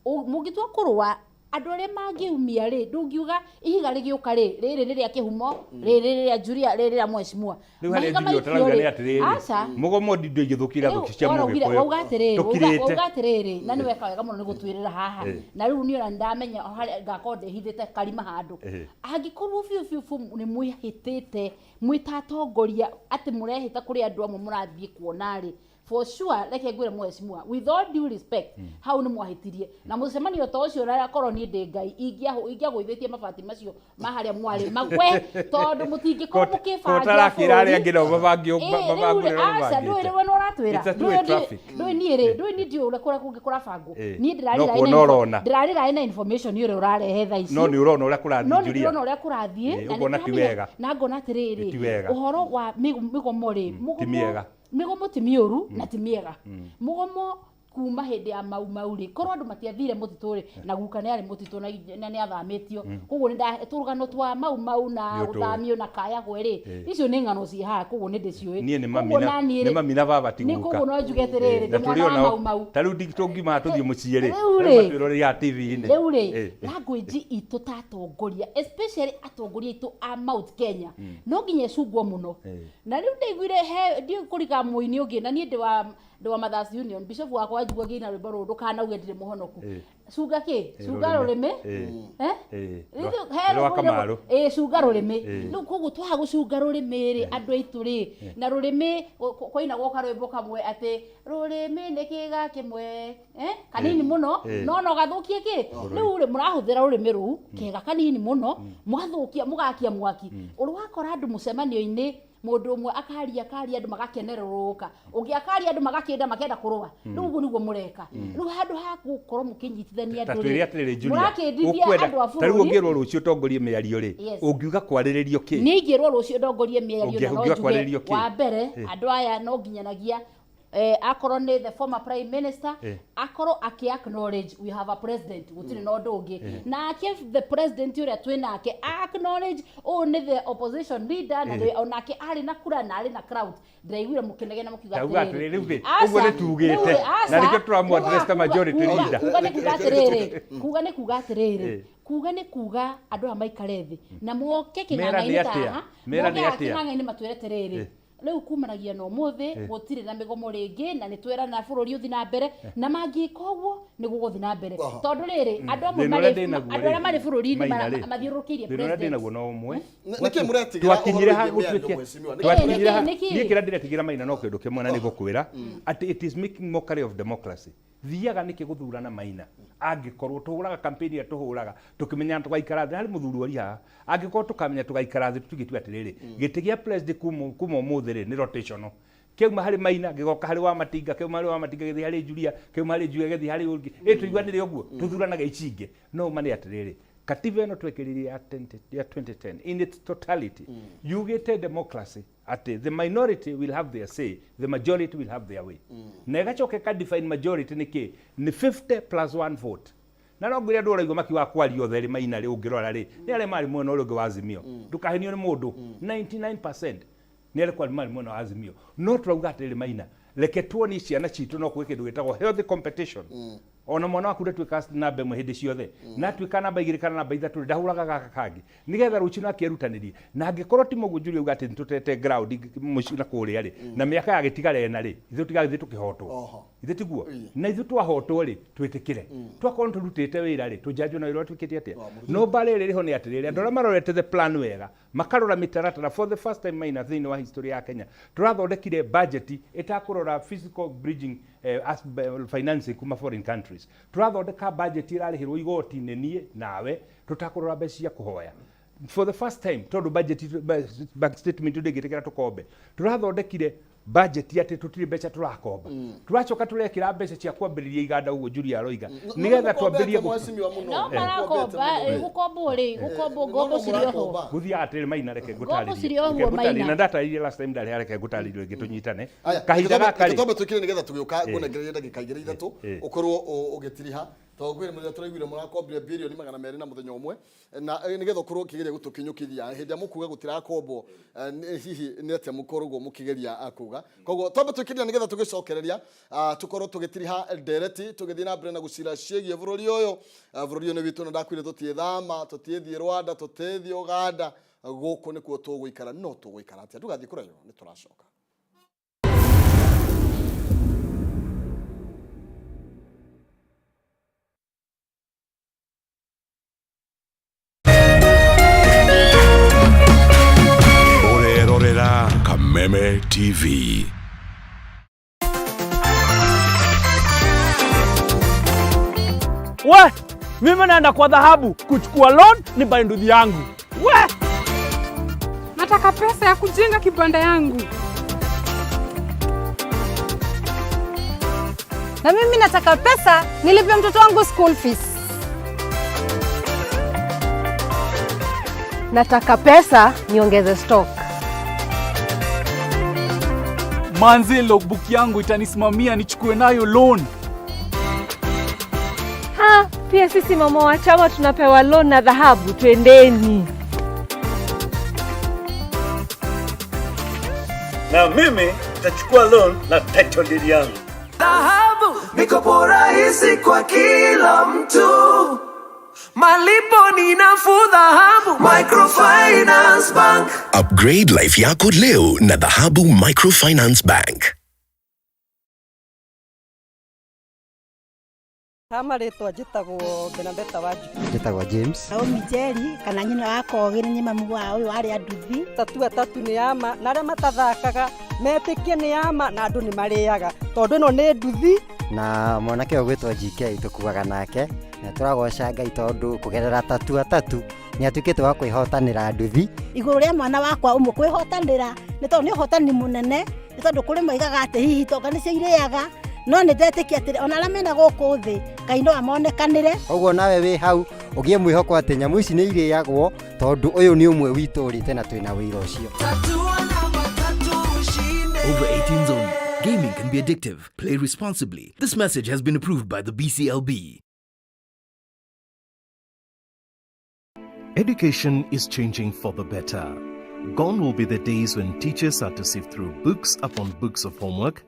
Mũngĩtua kũrũa andũ arĩa mangĩumia rĩ, ndũngiuga ihiga rĩgĩũka rĩ, rĩrĩ nĩ rĩa kĩhumo, rĩrĩ nĩ rĩa Julia, rĩrĩ rĩa mheshimiwa. Rĩu harĩa Mahiga Julia maikio ũtarauga rĩ, nĩ atĩrĩrĩ, aca. mũgomo ndindo igĩthũkia irathũkia cia Rĩu waraugire- Mũgĩkũyũ. wauga atĩrĩrĩ, Tũkirĩte. wauga atĩrĩrĩ, na nĩ weka wega mũno nĩ gũtwĩrĩra haha. Na rĩu niĩ ona nĩndamenya harĩa ngakorwo ndĩhithĩte karima handũ. Angĩkorwo biũ biũ biũ nĩ mwĩhĩtĩte mwĩ ta atongoria atĩ mũrehĩta kũrĩ andũ amwe mũrathiĩ kuona rĩ, for sure reke ngwĩre mheshimiwa, with all due respect, hau nĩ mwahĩtirie na mũcemanio ta ũcio, na korwo niĩ ndĩ Ngai ingĩagũithĩtie mabati macio ma harĩa mwarĩ magwe, tondũ mũtingĩkorwo mũkĩbangira Kotarakĩra arĩa angĩ nao mabange Ĩĩ, mabange rĩu rĩ, ũrĩa aca, ndũĩ mabangĩte. rĩu we nĩ ũratwĩra. It's a two-way traffic. Ndũĩ niĩ rĩ, ndũĩ niĩ ndiũĩ ũrĩa kũrĩa kũngĩ kũrabangwo. Niĩ ndĩrarĩ No kuona ũrona. ndĩrarĩ na information ũrĩa ũrarehe thaa ici. No nĩ ũrona ũrĩa kũrathiĩ, No nĩ Julia. ndĩrona ũrĩa kũrathiĩ, na Ũkona ti nĩndĩramenya- wega. Na ngona atĩrĩrĩ, Ti wega. ũhoro wa mĩgomo rĩ, Ti mũgomo mĩega. Mĩgomo ti mĩũru na ti mĩega. Mũgomo kuma hĩndĩ ya Mau Mau rĩ, korwo andũ matiathire mũtitũ rĩ, na guka nĩ arĩ mũtitũ na nĩ athamĩtio, koguo nĩ tũrũgano twa Mau Mau na Nĩ ũtũĩ. gũthamio na kayagwe rĩ, icio nĩ ng'ano ciĩ haha, koguo nĩ ndĩciũĩ. Niĩ nĩ mami Koguo na naniĩ nĩ rĩ, mami na baba ti nĩ guka. koguo no njuge atĩrĩrĩ, Na ndĩ tũrĩ mwana wa onao Mau Mau. Ta rĩu tũngiuma tũthiĩ mũciĩ rĩ, Rĩu arĩa rĩ, matwĩroreire TV-inĩ. Rĩu rĩ, language itũ ta atongoria, especially atongoria aitũ a Mount Kenya, no nginya ĩcungwo mũno. Na rĩu ndaiguire he ndiũĩ kũrika mũini ũngĩ, na niĩ ndĩ wa Mothers Union, bishop wakwa anjigua ngĩina rwĩmbo rũrũ, ndũkanauge ndirĩ mũhonoku. Cunga kĩ? Cunga rũrĩmĩ. Eh? Rĩu he Rwa rũrĩmĩ- Kamaru. Ĩĩ, cunga rũrĩmĩ. Rĩu koguo twaga gũcunga rũrĩmĩ rĩ, andũ aitũ rĩ, na rũrĩmĩ kwainagwo karwĩmbo kamwe atĩ rũrĩmĩ nĩ kĩga kĩmwe, eh? Kanini mũno, no no gathũkie kĩ? Rĩu rĩ, mũrahũthĩra rũrĩmĩ rũu kega kanini mũno, mũgathũkia, mũgakia mwaki. Ũrĩ wakora andũ mũcemanio-inĩ, mũndũ ũmwe akaria akaria andũ magakenerũrũka, ũngĩ akaria andũ magakĩnda makenda kũrũa. Rĩu ũguo nĩguo mũreka. Rĩu handũ ha gũkorwo mũkĩnyitithania Ta andũ twĩre rĩ, atĩrĩrĩ Julia, mũrakĩndithia ũkwenda andũ a ta rĩu bũrũri. ũngĩrwo rũciũ ũtongorie mĩario rĩ, ũngiuga kwarĩrĩrio kĩ? Niĩ ingĩrwo rũciũ ndongorie mĩario, na no Ũngiuga njuge kwarĩrĩrio kĩ? wa mbere, andũ aya no nginyanagia Akorwo nĩ the former prime minister, akorwo akĩ acknowledge we have a president, gũtirĩ na ũndũ ũngĩ. Nake the president ũrĩa twĩ nake acknowledge ũũ nĩ the opposition leader na onake arĩ na kura na arĩ na crowd. Ndĩraiguire mũkĩnegena mũkiuga Ndauga atĩrĩrĩ, atĩrĩrĩ, rĩu rĩ, Aca, ũguo nĩ tugĩte. rĩu rĩ, aca, Na nĩkĩo tũramũ address ta majority leader. Kuga nĩ kuga atĩrĩrĩ, kuga nĩ kuga atĩrĩrĩ, kuga nĩ kuga andũ aya maikare thĩ na moke Mera nĩ kĩng'ang'a-inĩ ta atĩa? haha, Mera moke nĩ haha atĩa? kĩng'ang'a-inĩ matwĩre atĩrĩrĩ, rĩu kumanagia na ũmũthĩ gũtirĩ na mĩgomo rĩngĩ na nĩ twerana bũrũri ũthi na mbere, na mangĩka ũguo nĩ gũgũthiĩ na mbere, tondũ rĩrĩ, andũ amwe Thĩna marĩ ũrĩa ndĩnaguo andũ arĩa rĩ, marĩ bũrũri-inĩ Maina rĩ, mathiũrũrũkĩirie thĩna ũrĩa president. ndĩnaguo no ũmwe. Nĩkĩ mũretigĩra Twakinyire ũhoro ha wĩgiĩ mĩario, gũtuĩke mheshimiwa? Nĩkĩ twakinyire ha Nĩkĩ? niĩ kĩrĩa ndĩretigĩra, Maina, no kĩndũ kĩmwe, na nĩ gũkwĩra atĩ it is making mockery of democracy. Thiaga nĩkĩ gũthurana, Maina, angĩkorwo tũhũraga campaign ĩrĩa tũhũraga tũkĩmenya tũgaikara thĩ harĩ mũthuri wari haha, angĩkorwo tũkamenya tũgaikara thĩ tũtigĩtue atĩrĩrĩ, gĩtĩ gĩa president kuma ũmũthĩ rĩ, nĩ rotational, kĩauma harĩ Maina gĩgoka harĩ wa Matinga, kĩauma harĩ wa Matinga gĩthiĩ harĩ Julia, kĩauma harĩ Julia gĩthiĩ harĩ ũngĩ, ĩ tũiguanĩre ũguo tũthuranaga ici ingĩ. No ma nĩ atĩrĩrĩ, katiba ĩno twekĩrire ya 20 ya 2010 in its totality yugĩte democracy atĩ the minority will have their say, the majority will have their way, na ĩgacoka ĩka define majority nĩ kĩ, nĩ 50 plus one vote. Na no ngwĩre andũ ũraigua makiuga kwaria othe rĩ, Maina rĩ, ũngĩrora rĩ, nĩ arĩa marĩ mwena ũrĩa ũngĩ wa Azimio. Ndũkahenio nĩ mũndũ, 99% nĩ arĩa marĩ mwena wa Azimio. No tũrauga atĩrĩrĩ, Maina, reke tuonie ciana citũ no kwĩ kĩndũ gĩtagwo healthy competition. Ona mwana waku ndatuĩka namba ĩmwe hĩndĩ ciothe, na atuĩka namba 2 kana namba 3, ndahũraga gaka kangĩ nĩgetha rũciũ nake erutanĩrie. Na angĩkorwo ti mũguo, Julia auga atĩ nĩtũtete ground mũciĩ na kũrĩa rĩ, na mĩaka yagĩtigara ĩna rĩ, ithuĩ tũtigagĩthiĩ tũkĩhotwo. Ithuĩ tiguo na ithuĩ twahotwo rĩ, twĩtĩkĩre twakorwo nĩ tũrutĩte wĩra rĩ, tũnjanjwo na wĩra ũrĩa twĩkĩte atĩa. No mbara ĩrĩa ĩrĩho nĩ atĩrĩrĩ, andũ arĩa marorete the plan wega, makarora mĩtaratara, for the first time, Maina, thĩinĩ wa history ya Kenya tũrathondekire budget ĩtakũrora physical bridging, as, financing kuma foreign countries. Tũrathondeka budget ĩrarĩhĩrwo igoti nĩ niĩ nawe, tũtakũrora mbeca cia kũhoya for the first time, tondũ budget bank statement ndĩngĩtĩkĩra tũkombe. Tũrathondekire budget atĩ tũtirĩ mbeca tũrakomba. Tũracoka tũrekĩra mbeca cia kwambĩrĩria iganda, ũguo Julia aroiga, nĩgetha twambĩrĩrie Mheshimiwa mũno. No marakomba, gũkombwo rĩ, gũkombwo ngombo cirĩ oho. Gũthiaga atĩrĩrĩ, Maina, reke Ngombo ngũtarĩrie. cirĩ oho, Reke ngũtarĩrie. Maina. Na ndatarĩrie last time ndarĩ, reke ngũtarĩrie rĩngĩ tũnyitane. Aya, Kahinda gaka rĩ, twambe twĩkĩre nĩgetha tũgĩũka ngũnengererie ndagĩka 2 3 ũkorwo ũgĩtiriha, tondũ kwĩ mũthenya tũraiguire mũrakombire birioni 200 na mũthenya ũmwe, na nĩgetha ũkorwo ũkĩgeria gũtũkinyũkithia hĩndĩ ĩrĩa mũkuga gũtirakombwo, hihi nĩ atĩa mũkoragwo mũkĩgeria kuga. Koguo twambe twĩkĩrĩria nĩgetha tũgĩcokereria, tũkorwo tũgĩtiriha ndereti, tũgĩthiĩ na mbere na gũcira ciĩgiĩ bũrũri ũyũ. Bũrũri ũyũ nĩ witũ, na ndakwĩrire tũtiĩthama, tũtiĩthiĩ Rwanda, tũtiĩthiĩ Uganda, gũkũ nĩkuo tũgũikara. No tũgũikara atĩa? Ndũgathiĩ kũraihu, nĩ tũracoka. Ũrerorera Kameme TV. We, mimi naenda kwa Dhahabu kuchukua loan ni buy nduthi yangu. We! Nataka pesa ya kujenga kibanda yangu. Na mimi nataka pesa nilipe mtoto wangu school fees. Nataka pesa niongeze stock. Manze, logbook yangu itanisimamia nichukue nayo loan. Ha, pia sisi mama wa chama tunapewa loan na Dhahabu, twendeni. Na mimi nitachukua loan na title deed yangu. Dhahabu, mikopo rahisi kwa kila mtu, malipo ni nafuu. Dhahabu Microfinance Bank. Upgrade life yako leo na Dhahabu Microfinance Bank. Ha marĩtwa njĩtagwo Benadeta Wanjiku. Njĩtagwo James. Naomi Njeri kana nyina wa Kogĩ nĩ mamu wa ũyũ warĩ anduthi. Tatua Tatu nĩ yama na arĩa matathakaga metĩkie nĩ yama na andũ nĩ marĩaga tondũ ĩno nĩ nduthi. Na mwanake ũyũ gwĩtwo GK tũkuaga nake na tũragoca Ngai tondũ kũgerera Tatua Tatu nĩ atuĩkĩte wa kwĩhotanĩra nduthi. Igũrũ rĩa mwana wakwa ũmwe kwĩhotanĩra, nĩ tondũ nĩ ũhotani mũnene, nĩ tondũ kũrĩ moigaga atĩ hihi itonga nĩcio irĩaga, no nĩ ndetĩkia atĩ ona arĩa mena gũkũ thĩ Ngai no amonekanĩre. Koguo nawe wĩ hau ũgĩe mwĩhoko atĩ nyamũ ici nĩ irĩagwo tondũ ũyũ nĩ ũmwe witũ ũrĩte na twĩna wĩra ũcio. Tatua na matatu ushinde. Over 18 only. Gaming can be addictive. Play responsibly. This message has been approved by the BCLB. Education is changing for the better. Gone will be the days when teachers had to sift through books upon books of homework,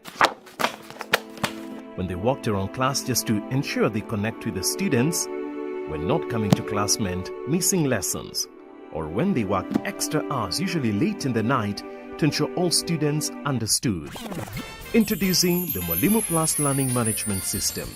when they walked around class just to ensure they connect with the students, when not coming to class meant missing lessons, or when they worked extra hours, usually late in the night, to ensure all students understood. Introducing the Mwalimu Plus Learning Management System,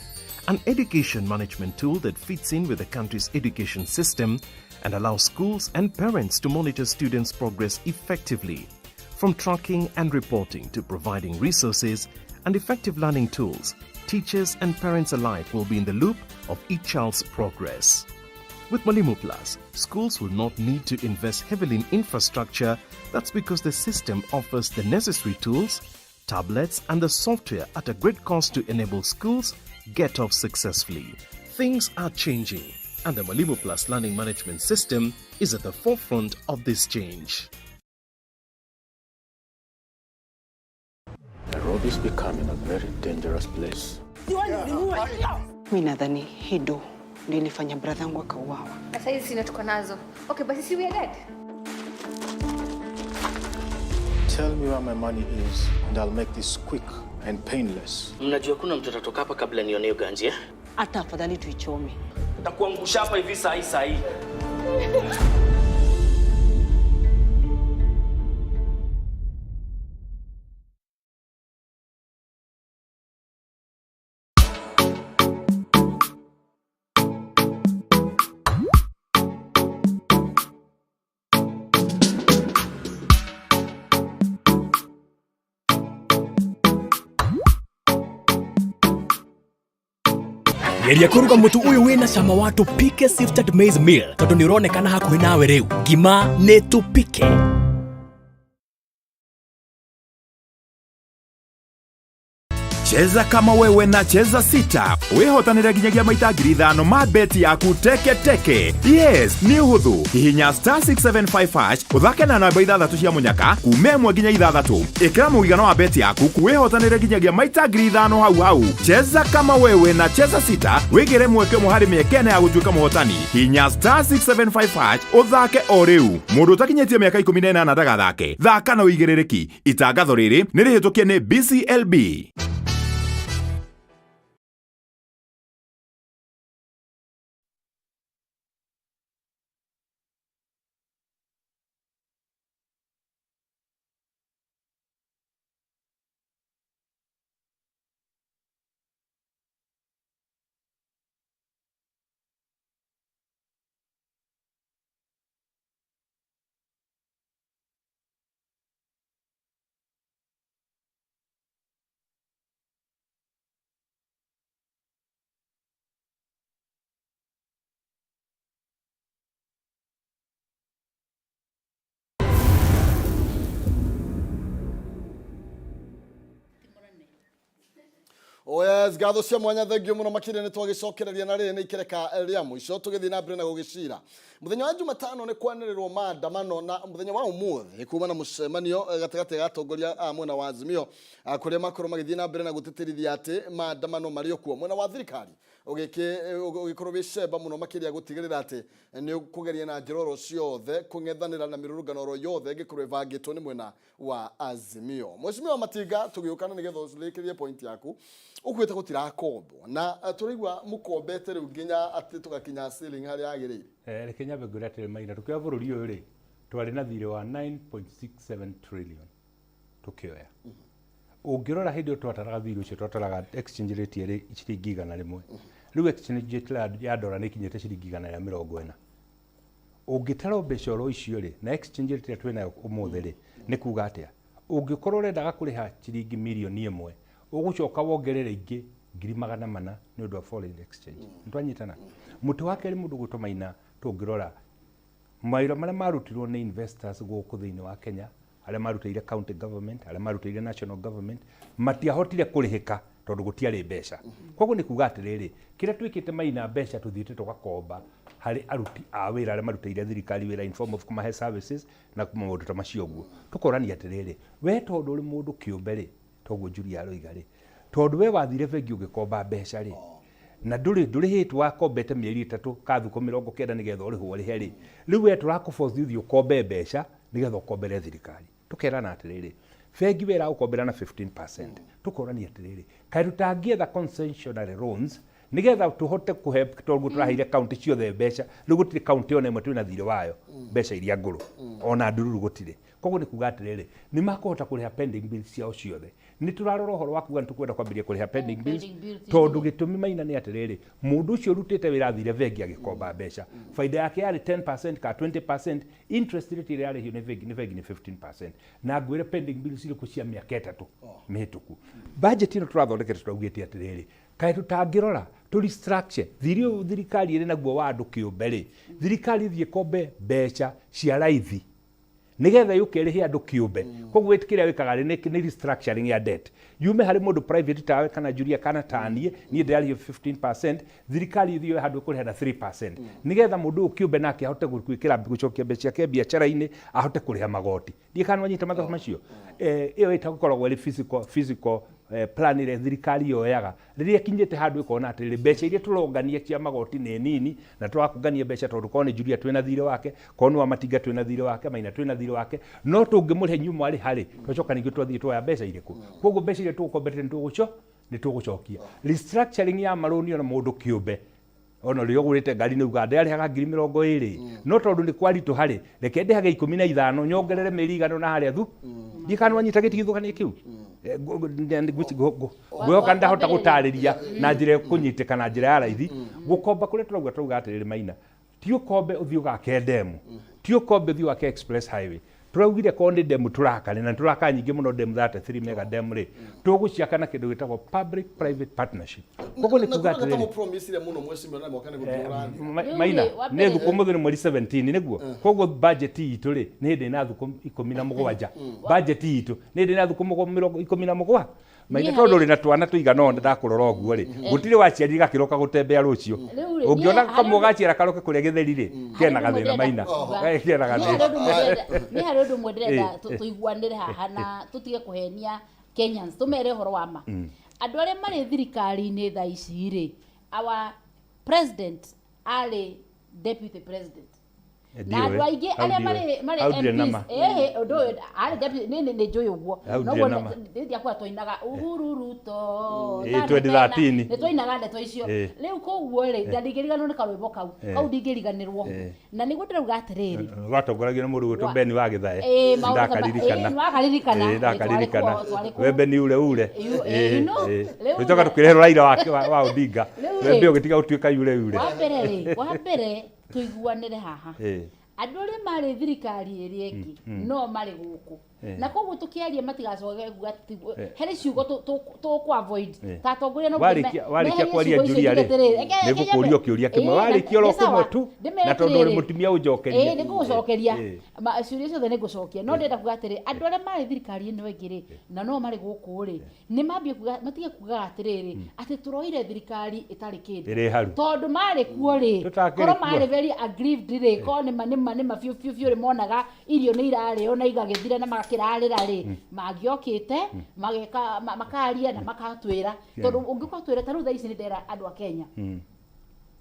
an education management tool that fits in with the country's education system and allows schools and parents to monitor students' progress effectively. From tracking and reporting to providing resources and effective learning tools, teachers and parents alike will be in the loop of each child's progress. With Mwalimu Plus, schools will not need to invest heavily in infrastructure. That's because the system offers the necessary tools, tablets, and the software at a great cost to enable schools get off successfully. Things are changing, and the Mwalimu Plus Learning Management System is at the forefront of this change. Nairobi is becoming a very dangerous place. Mi nadhani hii do ndio ilifanya brother yangu akauawa. Sasa hizi sina tuko nazo. Okay, basi si we are dead. Tell me where my money is, and I'll make this quick and painless. Mnajua kuna mtu atatoka hapa kabla nione hiyo ganji eh? Hata afadhali tuichome. Takuangusha hapa hivi saa hii saa hii. Geria kũruga mũtu ũyũ wĩna cama wa Tupike Sifted Maize Meal tondũ nĩ ũronekana hakuhĩ nawe rĩu. Ngima nĩ Tupike. Cheza kama wewe na Cheza Sita wihotanire nginyagia maita 5,000 ma beti yaku teke teke. Yes, nĩ ũhũthũ. Hihinya star 675 hash ũthake na namba ithathatũ cia mũnyaka kuma ĩmwe nginya ithathatũ. Ĩkĩra mũigana wa beti yaku wĩhotanĩre nginyagia maita 5,000 hau hau. Cheza kama wewe na Cheza Sita wĩgĩre mweke ũmwe harĩ mĩeke ĩna ya gũtuĩka mũhotani. Hihinya star 675 hash ũthake o rĩu. Mũndũ ũtakinyĩtie mĩaka 18 ndagathake. Thaka na ũigĩrĩrĩki. Itangatho rĩrĩ nĩ rĩhĩtũkie nĩ BCLB. Oh yes, ngatho cia mwanya thengio muno makiria nĩ twagĩcokereria na rĩrĩ nĩ ikereka rĩa mũico tũgĩthiĩ na mbere na gũgĩcira mũthenya wa Jumatano nĩ kwanĩrĩrwo maandamano na mũthenya wa ũmũthĩ kuma na mũcemanio gatagatĩ ga atongoria a mwena wa Azimio kũrĩa makorwo magĩthiĩ na mbere na gũtĩtĩrithia atĩ maandamano marĩ o kuo mwena wa thirikari ũgĩkorwo wĩ cemba mũno makĩria gũtigĩrĩra atĩ nĩ ũkũgeria na njĩra oro ciothe kũng'ethanĩra na mĩrũrũngano oro yothe ĩngĩkorwo ĩbangĩtwo nĩ mwena wa Azimio. Mheshimiwa Matinga, tũgĩũkana nĩgetha ũrĩkĩrie point yaku ũkuĩte gũtirakombwo na tũraigua mũkombete rĩu nginya atĩ tũgakinya ceiling harĩa yagĩrĩire. Reke nyambe ngwĩre atĩrĩ Maina, tũkĩoya bũrũri ũyũ rĩ, twarĩ na thirĩ wa 9.67 trillion tũkĩoya. Ũngĩrora hĩndĩ ĩyo twataraga thirĩ ũcio twataraga exchange rate ĩrĩ ciringi 100. Rĩu exchange rate ya dola nĩ ĩkinyĩte ciringi 140. Ũngĩtara mbeca oro icio rĩ, na exchange rate ĩrĩa twĩnayo ũmũthĩ rĩ, nĩ kuga atĩa? Ũngĩkorwo ũrendaga kũrĩha ciringi mirioni 1, ũgũcoka wongerere ingĩ 400,000 nĩ ũndũ wa foreign exchange. Nĩtwanyitana? Mũtĩ wa kerĩ mũndũ gwĩtwo Maina tũngĩrora mawĩra marĩa marutirwo nĩ investors gũkũ thĩinĩ wa Kenya, arĩa marutĩire county government, arĩa marutĩire national government, matiahotire kũrĩhĩka tondũ gũtiarĩ mbeca. Koguo nĩ kuga atĩrĩrĩ, kĩrĩa twĩkĩte Maina mbeca tũthiĩte tũgakomba harĩ aruti a wĩra arĩa marutĩire thirikari wĩra in form of kũmahe services na maũndũ ta macio ũguo. Tũkorania atĩrĩrĩ, we tondũ ũrĩ mũndũ kĩũmbe rĩ, Toguo Julia aroiga rĩ, tondũ we wathire bengi ũgĩkomba mbeca rĩ, na ndũrĩ ndũrĩhĩtwo wakombete mĩeri ĩtatũ ka thukũ 90 nĩgetha ũrĩhwo ũrĩhe rĩ, rĩu we tũrakũ force ũthiĩ ũkombe mbeca nĩgetha ũkombere thirikari. Tũkerana atĩrĩrĩ, bengi we ĩragũkombera na 15%, tũkorania atĩrĩrĩ, kaĩ tũtangĩetha concessionary loans nĩgetha tũhote kũhe tondũ tũraheire kaunti ciothe mbeca, rĩu gũtirĩ kaunti ona ĩmwe twĩna thirĩ wayo mbeca iria ngũrũ, ona ndururu gũtirĩ. Koguo nĩ kuga atĩrĩrĩ, nĩ makũhota kũrĩha pending bills ciao ciothe. Nĩ tũrarora ũhoro wa kuga nĩ tũkwenda kwambĩrĩria kũrĩha pending bills, Pending bills tondũ gĩtũmi Maina nĩ atĩrĩrĩ, mũndũ ũcio ũrutĩte wĩra athire bengi agĩkomba mbeca, baida yake yarĩ 10% ka 20%, interest rate ĩrĩa yarĩhio nĩ bengi nĩ bengi nĩ 15%. Na ngwĩre pending bills irĩkũ cia mĩaka ĩtatũ mĩhĩtũku. Budget ĩno tũrathondekete tũraugĩte atĩrĩrĩ, kaĩ tũtangĩrora tũ restructure thirĩ ũyũ thirikari ĩrĩ naguo wa andũ kĩũmbe rĩ, thirikari ĩthiĩ ĩkombe mbeca cia raithi nigetha yũke ĩrĩhe andũ kĩũmbe. Koguo kĩrĩa wĩkaga rĩ, nĩ restructuring ya debt, yume harĩ mũndũ private tawe kana Julia kana taniĩ, niĩ ndĩrarĩhio 15%, thirikari ĩthiĩ yoe handũ ĩkũrĩha na 3% nigetha mũndũ ũyũ kĩũmbe nake ahote gwĩkĩra gũcokia mbeca ciake biacara-inĩ, ahote kũrĩha magoti. Ndiĩ kana wanyita mathabu macio. Ĩyo ĩtagwo ĩkoragwo ĩrĩ physical plan ĩrĩa thirikari yoyaga rĩrĩa ĩkinyĩte handũ ĩkona atĩrĩrĩ, mbeca iria tũrongania cia magoti nĩ nini, na tũrakũngania mbeca tondũ korwo nĩ Julia twĩna thirĩ wake, korwo nĩ Wamatinga twĩna thirĩ wake, Maina twĩna thirĩ wake, no tũngĩmũrĩha inyuĩ mwarĩ harĩ twacoka ningĩ twathiĩ twoya mbeca irĩkũ? Koguo mbeca iria tũgũkombete nĩ tũgũcokia. Restructuring ya marũni ona mũndũ kĩũmbe, ona rĩrĩa ũgũrĩte ngari nĩ ugaga ndĩrarĩhaga ngiri 20, no tondũ nĩ kwaritũha rĩ, reke ndĩhage 15 nyongerere mĩeri igana na harĩa thu. Ndiĩ kana wanyita gĩtigithũkania kĩu. Ngwĩhoka ndahota gũtarĩria na njĩra ĩkũnyitĩka na njĩra ya raithi. Gũkomba kũrĩa tũrauga, tũrauga atĩrĩrĩ Maina, ti ũkombe ũthiĩ ũgake ndemu, ti ũkombe ũthiĩ wake express highway. Tũraugire korwo nĩ ndemu tũraka rĩ, na tũraka nyingĩ mũno ndemu 33 mega dam rĩ, tũgũciaka na kĩndũ gĩtagwo public private partnership. Koguo nĩ kuga atĩrĩrĩ, mũpromisire mũno mheshimiwa na mwaka nĩ gũthiĩ ũrathiĩ. Maina, nĩ thukũ mũthĩ nĩ mweri 17 nĩguo, koguo budget itũ rĩ nĩ hĩndĩ ĩna thukũ 17. Budget itũ nĩ hĩndĩ ĩna thukũ 17 Maina, Niĩ tondũ harĩ- ũrĩ na twana tũigana ũna ndakũrora ũguo rĩ, gũtirĩ waciarire gakĩroka gũtembea rũciũ. Rĩu rĩ, Ũngĩona niĩ kamwe harĩ- gaciara karoke kũrĩa gĩtheri rĩ, kena harĩ ũndũ gathĩna ndĩrenda Maina. kuga. Kena Niĩ gathĩna. harĩ ũndũ ũmwe ndĩrenda- niĩ harĩ ũndũ ũmwe ndĩrenda tũiguanĩre haha na tũtige kũhenia Kenyans, tũmere ũhoro wa ma. Andũ arĩa marĩ thirikari-inĩ thaa ici rĩ, our president arĩ deputy president, na andũ aingĩ arĩa marĩ Hau ndirĩ na MPs ma. Ĩhĩ, ũndũ ũyũ arĩ deputy, nĩ njũĩ ũguo. Hau ndirĩ Noguo na ma. ndiakwa twainaga Uhuru Ruto Ĩ, tano 2013. tena. Nĩ twainaga ndeto icio. Rĩu koguo rĩ, ndingĩriganĩrwo nĩ karwĩmbo kau. Kau ndingĩriganĩrwo. Na nĩguo ndĩrauga atĩrĩrĩ, Gwatongoragio nĩ mũndũ gwĩtwo Ben wa Gĩthae. Ĩ, maũndũ ta ma- Ndakaririkana. ĩ, nĩwakaririkana. Ĩ, ndakaririkana. Ĩ, twarĩ kuo- We Ben ure ure. You know, rĩu Tũcoka tũkĩreherwo Raila wa Odinga. Rĩu Wembe rĩ- ũgĩtiga gũtuĩka yure yure. Wa mbere rĩ, wa mbere tũiguanĩre haha, andũ arĩa marĩ thirikari ĩrĩa ĩngĩ no marĩ gũkũ, na koguo tũkĩaria matigacoke kuga harĩ ciugo tũkũ avoid ta atongoria no Warĩkia meherie kwaria ciugo icio Julia njuge rĩ, atĩrĩrĩ, nĩ ngũkũria o kĩũria kĩmwe. Warĩkia oro nĩ sawa. kĩmwe tu, Ndĩmere na tondũ ũrĩ atĩrĩrĩ, mũtumia ũnjokerie. Ĩĩ, nĩ ngũgũcokeria. Ciũria ciothe nĩ ngũcokia, no ndĩrenda kuga atĩrĩ, andũ arĩa marĩ thirikari ĩno ĩngĩ rĩ, na no marĩ gũkũ rĩ, nĩ mambie kuga, matige kugaga atĩrĩrĩ, atĩ tũroire thirikari ĩtarĩ kĩndũ. Ĩrĩ haru. Tondũ marĩ kuo rĩ, Tũtakĩrĩ korwo kuo. marĩ very aggrieved rĩ, korwo nĩma nĩma nĩma biũ biũ biũ rĩ, monaga irio nĩ irarĩo na igagĩthira na magakĩrarĩra rĩ, mangĩokĩte mageka makaria na makatwĩra, tondũ ũngĩũka ũtwĩre ta rĩu thaa ici nĩ ndera andũ a Kenya,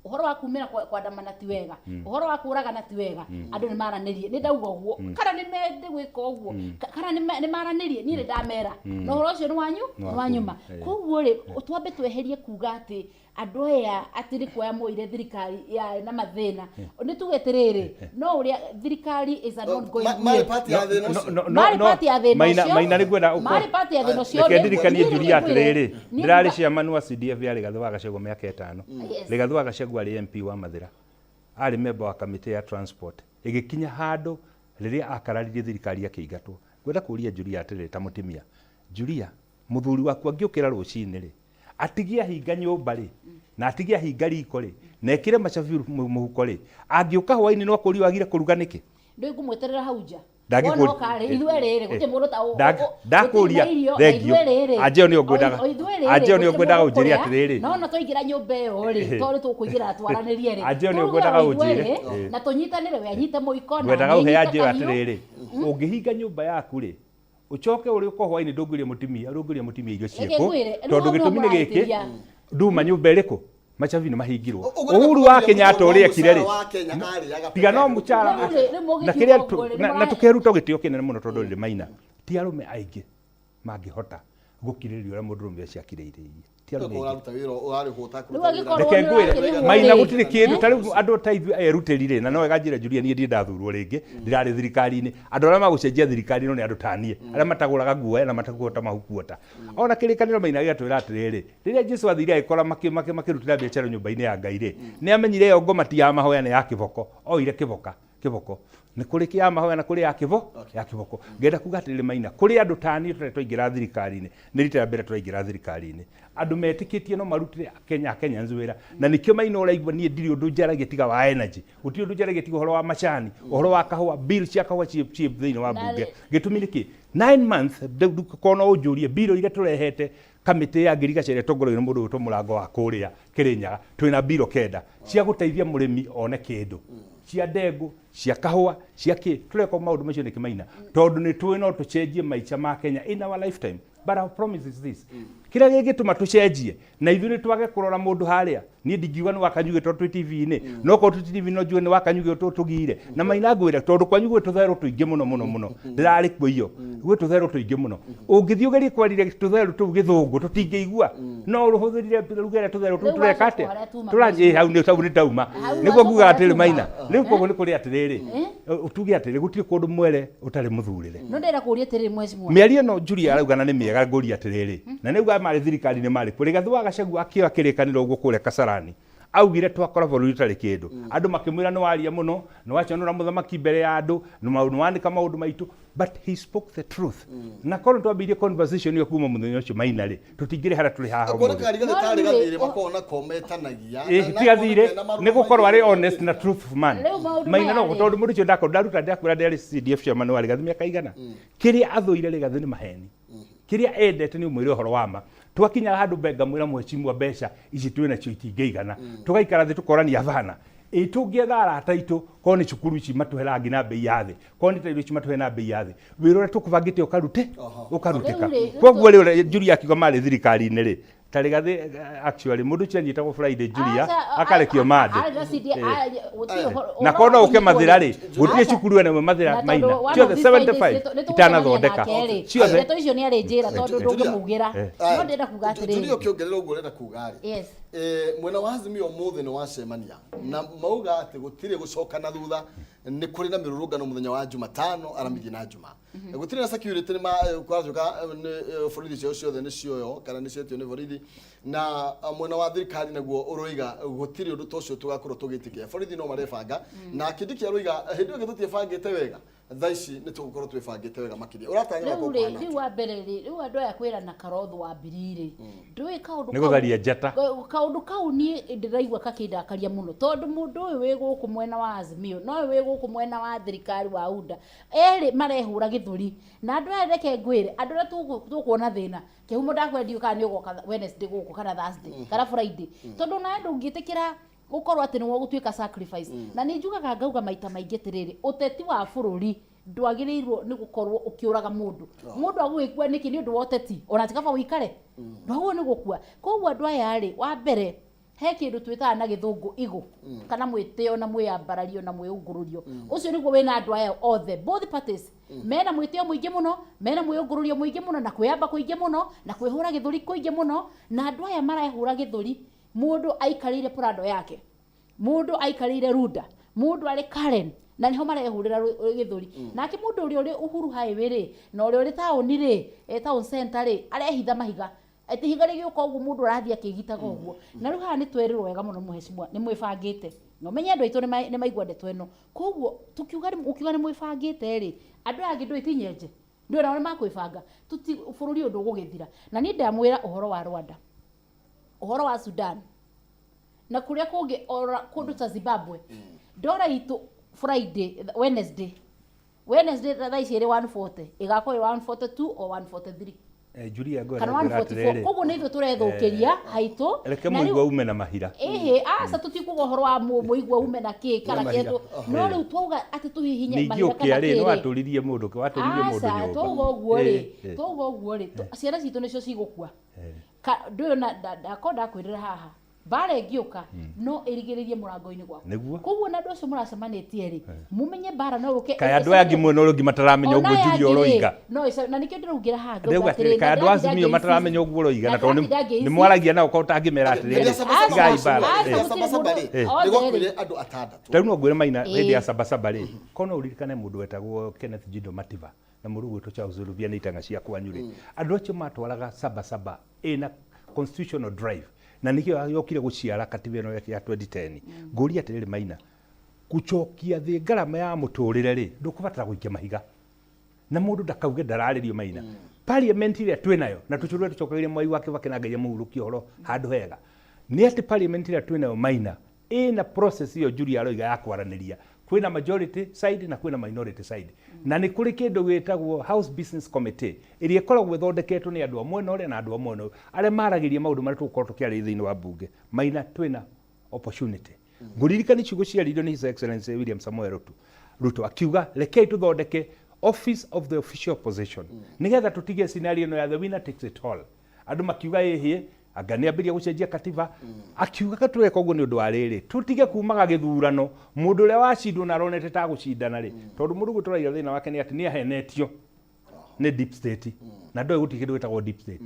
ũhoro wa kumĩra kwandamana ti wega, ũhoro wa kũragana ti wega, andũ nĩ maranĩrie, nĩ ndauga ũguo kana nĩ mende gwĩka ũguo, kana nĩ maranĩrie, niĩ nĩ ndamera, na ũhoro ũcio nĩ wanyu, Nĩ nĩ waku. wanyuma. Koguo rĩ, twambe tweherie kuga atĩ andũ aya atĩ nĩ kuoya moire thirikari yarĩ na mathĩna. Nĩ tuge atĩrĩrĩ, no ũrĩa thirikari is an ongoing Marĩ will. part ya thĩna ũcio. Marĩ part ya thĩna Maina ũcio. Maina nĩ ngwenda Marĩ part ya thĩna ũcio. Reke ndirikanie Niĩ Julia nĩngwĩre- atĩrĩrĩ, niĩ ndĩrarĩ chairman wa CDF ya Rigathĩ wa Gachagua mĩaka 5. Rigathĩ wa Gachagua arĩ MP wa Mathĩra, arĩ member wa kamĩtĩ ya transport, ĩgĩkinya handũ rĩrĩa akararirie thirikari akĩingatwo. Ngwenda kũria Julia atĩrĩrĩ, ta mũtumia Julia, mũthuri waku angĩũkĩra rũcinĩ rĩ, atigie ahinga nyũmba rĩ, na atigie ahinga riko rĩ, na ekĩre macabi mũhuko rĩ, angĩũka hwainĩ no akũrie wagire kũruga nĩkĩ? Ndũĩ ngũmweterera hau nja. Ndangĩkũria. Wona oka rĩ, ithuĩ rĩrĩ, gũtirĩ mũndũ ta Ndakũria, gũtirĩ na irio, na thengio. ithuĩ rĩrĩ, Anjĩo nĩo ngwendaga. o ithuĩ rĩrĩ, Anjĩo nĩo gũtirĩ ngwendaga mũndũ ũnjĩre ũkũrĩa, atĩrĩrĩ. no ona twaingĩra nyũmba ĩyo rĩ, tondũ tũkũingĩra twaranĩrie rĩ, Anjĩo nĩo tũruge ngwendaga o ithuĩ ũnjĩre. rĩ, na tũnyitanĩre, we anyite mũiko na Ngwendaga niĩ ũhe nyite anjĩo kahiũ. atĩrĩrĩ, ũngĩhinga nyũmba yaku rĩ, Ũcoke ũrĩ ũko hwainĩ ndũngĩũria mũtimia, ndũngĩũria mũtimia irio Reke ciĩkũ ngwĩre, rĩu tondũ hau nĩho gĩtũmi nĩ gĩkĩ mũrahĩtĩria. nduma nyũmba ĩrĩkũ macabi nĩ mahingirwo. Ũguo nĩ Uhuru kuga wa Kenyatta mũndũ ũrĩa ekire rĩ mũcara wa Kenya arĩaga tiga no mũcara Rĩu rĩ, rĩu mũgĩkiuga na kĩrĩa ũguo rĩ, na nĩmũra- tũkeruta gĩtĩo kĩnene mũno tondũ rĩrĩ maina ti arũme aingĩ mangĩhota gũkirĩrĩria ũrĩa mũndũrũme ũcio akirĩrĩirie ti arũme aingĩ. Ũraruta wĩra ũrarĩhwo ũtakũruta Rĩu wĩra. angĩkorwo Reke nĩ ngwĩre ũrakĩrĩhwo maina rĩ, gũtirĩ kĩndũ eh? ta rĩu andũ ta ithuĩ erutĩri rĩ na no wega njĩre Julia niĩ ndirĩ ndathurwo rĩngĩ ndĩrarĩ thirikari-inĩ andũ arĩa magũcenjia thirikari ĩno nĩ andũ ta niĩ arĩa matagũraga guoya na matakũhota mahukuota ona kĩrĩkanĩro maina gĩgatwĩra atĩrĩrĩ rĩrĩa Jesu athire agĩkora makĩrutĩra biacara nyũmba-inĩ ya Ngai rĩ nĩ amenyire ĩyo ngoma ti ya mahoya nĩ ya kĩboko oire kĩboka kĩboko nĩ kũrĩ kĩa mahoya na kũrĩ ya kĩbo ya kĩboko ngenda kuga atĩrĩrĩ maina kũrĩ andũ ta niĩ tũrĩa twaingĩra thirikari-inĩ nĩ rita rĩa mbere tũraingĩra thirikari-inĩ andũ metĩkĩtie no marutĩre Kenya Kenyans wĩra na nĩkĩo maina ũraigua niĩ ndirĩ ũndũ njaragia tiga wa energy gũtirĩ ũndũ njaragia tiga ũhoro wa macani ũhoro wa kahũa bill cia kahũa ciĩ ciĩ thĩinĩ wa Na mbunge rĩ- gĩtũmi nĩ kĩ 9 months korwo no ũnjũrie bill iria tũrehete kamĩtĩ ya ngirigaca ĩrĩa ĩtongoragio nĩ mũndũ ũgwĩtwo mũrango wa kũrĩa Kĩrĩnyaga twĩna mbiro kenda cia gũteithia mũrĩmi one kĩndũ cia ndengũ cia kahũa cia kĩ tũreka maũndũ macio nĩkĩ maina tondũ nĩ tũĩ no tũcenjie maica ma Kenya in our lifetime but our promise is this kĩrĩa gĩngĩtũma tũcenjie na ithuĩ nĩ twage kũrora mũndũ harĩa niĩ ndingiuga nĩ wakanyugĩ tondũ twĩ TV-inĩ no korwo twĩ TV no njuge nĩ wakanyugĩ tũtũgire na maina ngwĩre tondũ kwanyu gwĩ tũtherũ tũingĩ mũno mũno mũno ndĩrarĩ kuo iyo gwĩ tũtherũ tũingĩ mũno ũngĩthiĩ ũgerie kwarire tũtherũ tũu gĩthũngũ tũtingĩigua no ũhũthĩrire ruga ĩrĩa tũtherũ tũu Rĩu tũreka wacoka atĩa harĩa tuma tũrathiĩ hau nĩ hau nĩ ndauma Hau nĩguo wacoka nguga harĩa atĩrĩ tuma. maina rĩu koguo nĩ kũrĩ atĩrĩrĩ tuge atĩrĩ gũtirĩ kũndũ mwere ũtarĩ mũthurĩre No ndĩrenda kũũria atĩrĩrĩ mheshimiwa. mĩario ĩno Julia arauga na nĩ mĩega ngũria atĩrĩrĩ na nĩ auga marĩ thirikari-inĩ marĩ kuo Rigathĩ wa Gachagua akĩoya kĩrĩkanĩro ũguo kũrĩa Kasarani augire twakora bũrũri ũtarĩ kĩndũ andũ makĩmwĩra nĩ waria mũno nĩ waconora mũthamaki mbere ya andũ nĩ wanĩka maũndũ maitũ but he spoke the truth na korwo twambĩrĩirie conversation ĩyo kuma mũthenya ũcio maina rĩ tũtingĩrĩ harĩa tũrĩ haha Kuona ũmũthĩ ka Rigathĩ No, tarĩ rĩu rĩ, gathirĩ makoragwo nako metanagia. Ĩ, Na- tiga na thirĩ kena marũa nĩ gũkorwo arĩ maingĩ. honest na truthful man Rĩu maũndũ maina maya no rĩ. tondũ mũndũ ũcio ndakorwo ndaruta ndakwĩra ndarĩ CDF chairman wa Rigathĩ mĩaka igana kĩrĩa athũire Rigathĩ nĩ maheni kĩrĩa endete nĩ ũmwĩre ũhoro wa ma twakinya handũ mbe ngamwĩra mheshimiwa mbeca ici twĩ nacio itingĩigana tũgaikara thĩ tũkorania bana ĩ tũngĩetha arata aitũ korwo nĩ cukuru ici matũhe rangi na mbei ya thĩ korwo nĩ tairo ici matũhe na mbei ya thĩ wĩra ũrĩa tũkũbangĩte ũkarute ũkarutĩka Rĩu rĩ, koguo rĩ ũrĩa Julia akiuga marĩ thirikari-inĩ rĩ ta Rigathĩ actually mũndũ ũcio anyitagwo Friday Julia Aca, akarekio Monday arĩ na CD, Ĩ. gũtirĩ ũhoro- na ũhoro korwo no wa ũke mathĩra rĩ kũnyitwo rĩ. gũtirĩ cukuru ene mathĩra Na tondũ maina one of ciothe these Fridays 75 nĩ tũgũcemania itanathondeka nake rĩ. ciothe Ndeto icio nĩ arĩ njĩra tondũ ndũngĩmugĩra Eh. no ndĩrenda kuga Julia atĩrĩrĩ ũkĩongerera ũguo ũrenda kuga rĩ Yes. Mwena wa Azimio ũmũthĩ nĩ wacemania na mauga atĩ gũtirĩ gũcoka na thutha nĩ kũrĩ na mĩrũrũngano mũthenya wa Jumatano Aramithi na Juma gũtirĩ na security nĩ kwaratuĩka nĩ borithi ciao ciothe nĩ cioywo kana nĩ cietio nĩ borithi na mwena wa thirikari naguo ũroiga gũtirĩ ũndũ ta ũcio tũgakorwo tũgĩtĩkĩra borithi no marebanga na Kindiki aroiga hĩndĩ ĩyo tũtiebangĩte wega thaa ici nĩ tũgũkorwo twĩbangĩte wega makĩria ũratanya Rĩu rĩ, rĩu wa mbere rĩ, rĩu andũ aya kwĩrana karotho wa mbiri rĩ, ndũĩ kaũndũ Nĩ gũtharia njata. Kaũndũ kau niĩ ndĩraigua kakĩndakaria mũno tondũ mũndũ ũyũ wĩ gũkũ mwena wa Azimio na ũyũ wĩ gũkũ mwena wa thirikari wa UDA erĩ marehũra gĩthũri na andũ aya reke ngwĩre andũ arĩa tũkuona thĩna kĩhumo ndakwĩra ndiũĩ kana nĩ ũgoka Wednesday gũkũ kana Thursday kana Friday tondũ nawe ndũngĩtĩkĩra gũkorwo atĩ nĩwe ũgũtuĩka sacrifice na nĩ njugaga ngauga maita maingĩ atĩrĩrĩ ũteti wa bũrũri ndwagĩrĩirwo nĩ gũkorwo ũkĩũraga mũndũ mũndũ agũgĩkua nĩkĩ nĩ ũndũ wa ũteti ona ti kaba ũikare ndwagĩrĩirwo nĩ gũkua koguo andũ aya rĩ wa mbere he kĩndũ twĩtaga na gĩthũngũ ego kana mwĩtĩo na mwĩyambarario na mwĩũngũrũrio ũcio nĩguo wĩna andũ aya othe both parties mena mwĩtĩo mũingĩ mũno mena mwĩũngũrũrio mũingĩ mũno na kwĩyamba kũingĩ mũno na kwĩhũra gĩthũri kũingĩ mũno na andũ aya marehũra gĩthũri mũndũ aikarĩire Prado yake mũndũ aikarĩire Runda mũndũ arĩ Karen na niho marehũrĩra gĩthũri nake mũndũ ũrĩa ũrĩ Uhuru Highway rĩ na ũrĩa ũrĩ taũni rĩ town center rĩ arehitha mahiga atĩ ihiga rĩgĩũka ũguo mũndũ arathiĩ akĩgitaga ũguo na rĩu haha nĩ twerĩrwo wega mũno mheshimiwa nĩ mwĩbangĩte na ũmenye andũ aitũ nĩ maigua ndeto ĩno koguo tũkiuga ũkiuga nĩ mwĩbangĩte rĩ andũ aya angĩ ndũĩ ti nyenje ndũĩ nao nĩ makwĩbanga tuti bũrũri ũyũ ndũgũgĩthira na niĩ ndamwĩra ũhoro wa Rwanda ũhoro wa Sudan na kũrĩa kũngĩ ora kũndũ ta Zimbabwe ndora itũ Friday Wednesday Wednesday thaa ici ĩrĩ 140 ĩgakorwo ĩ 142 or 143. Eh, Julia ngwenda kana ngwĩra 144 atĩrĩrĩ, koguo nĩ ithuĩ tũrethũkĩria haitũ reke na rĩu- mũigua ume na mahira ĩhĩ aca tũtikuga ũhoro wa mũigua ume na kĩ kana Ume mahira. kĩndũ no rĩu twauga atĩ tũhihinye ningĩ mahira kana ũkĩa rĩ kĩ nĩ rĩ watũririe mũndũ watũririe mũndũ aca nyũmba twauga ũguo rĩ Eh, eh. twauga ũguo rĩ ciana citũ nĩcio cigũkua ndũyũ ndakorwo ndakwĩrĩra haha mbara ĩngĩũka no ĩrigĩrĩrie mũrango-inĩ gwaku Nĩguo. koguo na andũ acio mũracemanĩtie rĩ mumenye mbara no yũke kaĩ andũ aya angĩ mwena ũrĩa ũngĩ mataramenya Ona ũguo aya Julia angĩ rĩ, ũroiga no na nĩkĩo ndĩraugĩra haha ngauga ndĩrauga atĩrĩ, atĩrĩ kaĩ na andũ ndĩratinda azimio ngĩinsist- mataramenya ũguo ũroiga na na tondũ ndĩratinda ngĩinsist- nĩ mwaragia nao korwo ũtangĩmera atĩrĩrĩ Hĩndĩ ya Sabasaba tigai mbara hĩndĩ ya Eh. Sabasaba rĩ, Eh. nĩ gwakuire andũ atandatũ ta rĩu no ngwĩre maina Ĩĩ. hĩndĩ ya sabasaba rĩ korwo no ũririkane mũndũ wetagwo Kenneth Jindo Mativa na mũndũ ũgwĩtwo Charles Rubia nĩ itanga cia kwanyu rĩ andũ acio matwaraga sabasaba ĩna constitutional drive na nĩkĩo yokire gũciara katiba ĩno ya 2010 ngũria atĩrĩrĩ maina gũcokia thĩ ngarama ya mũtũrĩre rĩ ndũkũbatara gũikia mahiga na mũndũ ndakauge ndararĩrio maina parliament ĩrĩa twĩ nayo na tũcũrũre tũcokeire mwai wa Kibaki na Ngai amũhurũkie ũhoro handũ hega nĩ atĩ parliament ĩrĩa twĩ nayo maina ĩna process ĩyo Julia aroiga ya kwaranĩria kwĩna majority side na kwĩna minority side na nĩ kũrĩ kĩndũ gĩtagwo house business committee ĩrĩa ĩkoragwo ĩthondeketwo nĩ andũ a mwena ũrĩa na andũ a mwena ũyũ arĩa maragĩria maũndũ marĩa tũgũkorwo tũkĩarĩria thĩinĩ wa bunge maina twĩna opportunity ngũririkani ciugo ciaririo nĩ His Excellency William Samoei Ruto Ruto akiuga rekei tũthondeke office of the official opposition nĩgetha tũtige scenario ĩno ya the winner takes it all andũ makiuga ĩhĩ anga nĩ ambĩria gũcenjia katiba akiuga katũreka ũguo nĩ ũndũ wa rĩrĩ tũtige kumaga gĩthurano mũndũ ũrĩa wacindwo na aronete ta gũcindana rĩ tondũ mũndũ ũguo tũraiga thĩna wake nĩ atĩ nĩ ahenetio nĩ deep state na ndoĩ gũtirĩ kĩndũ gĩtagwo deep state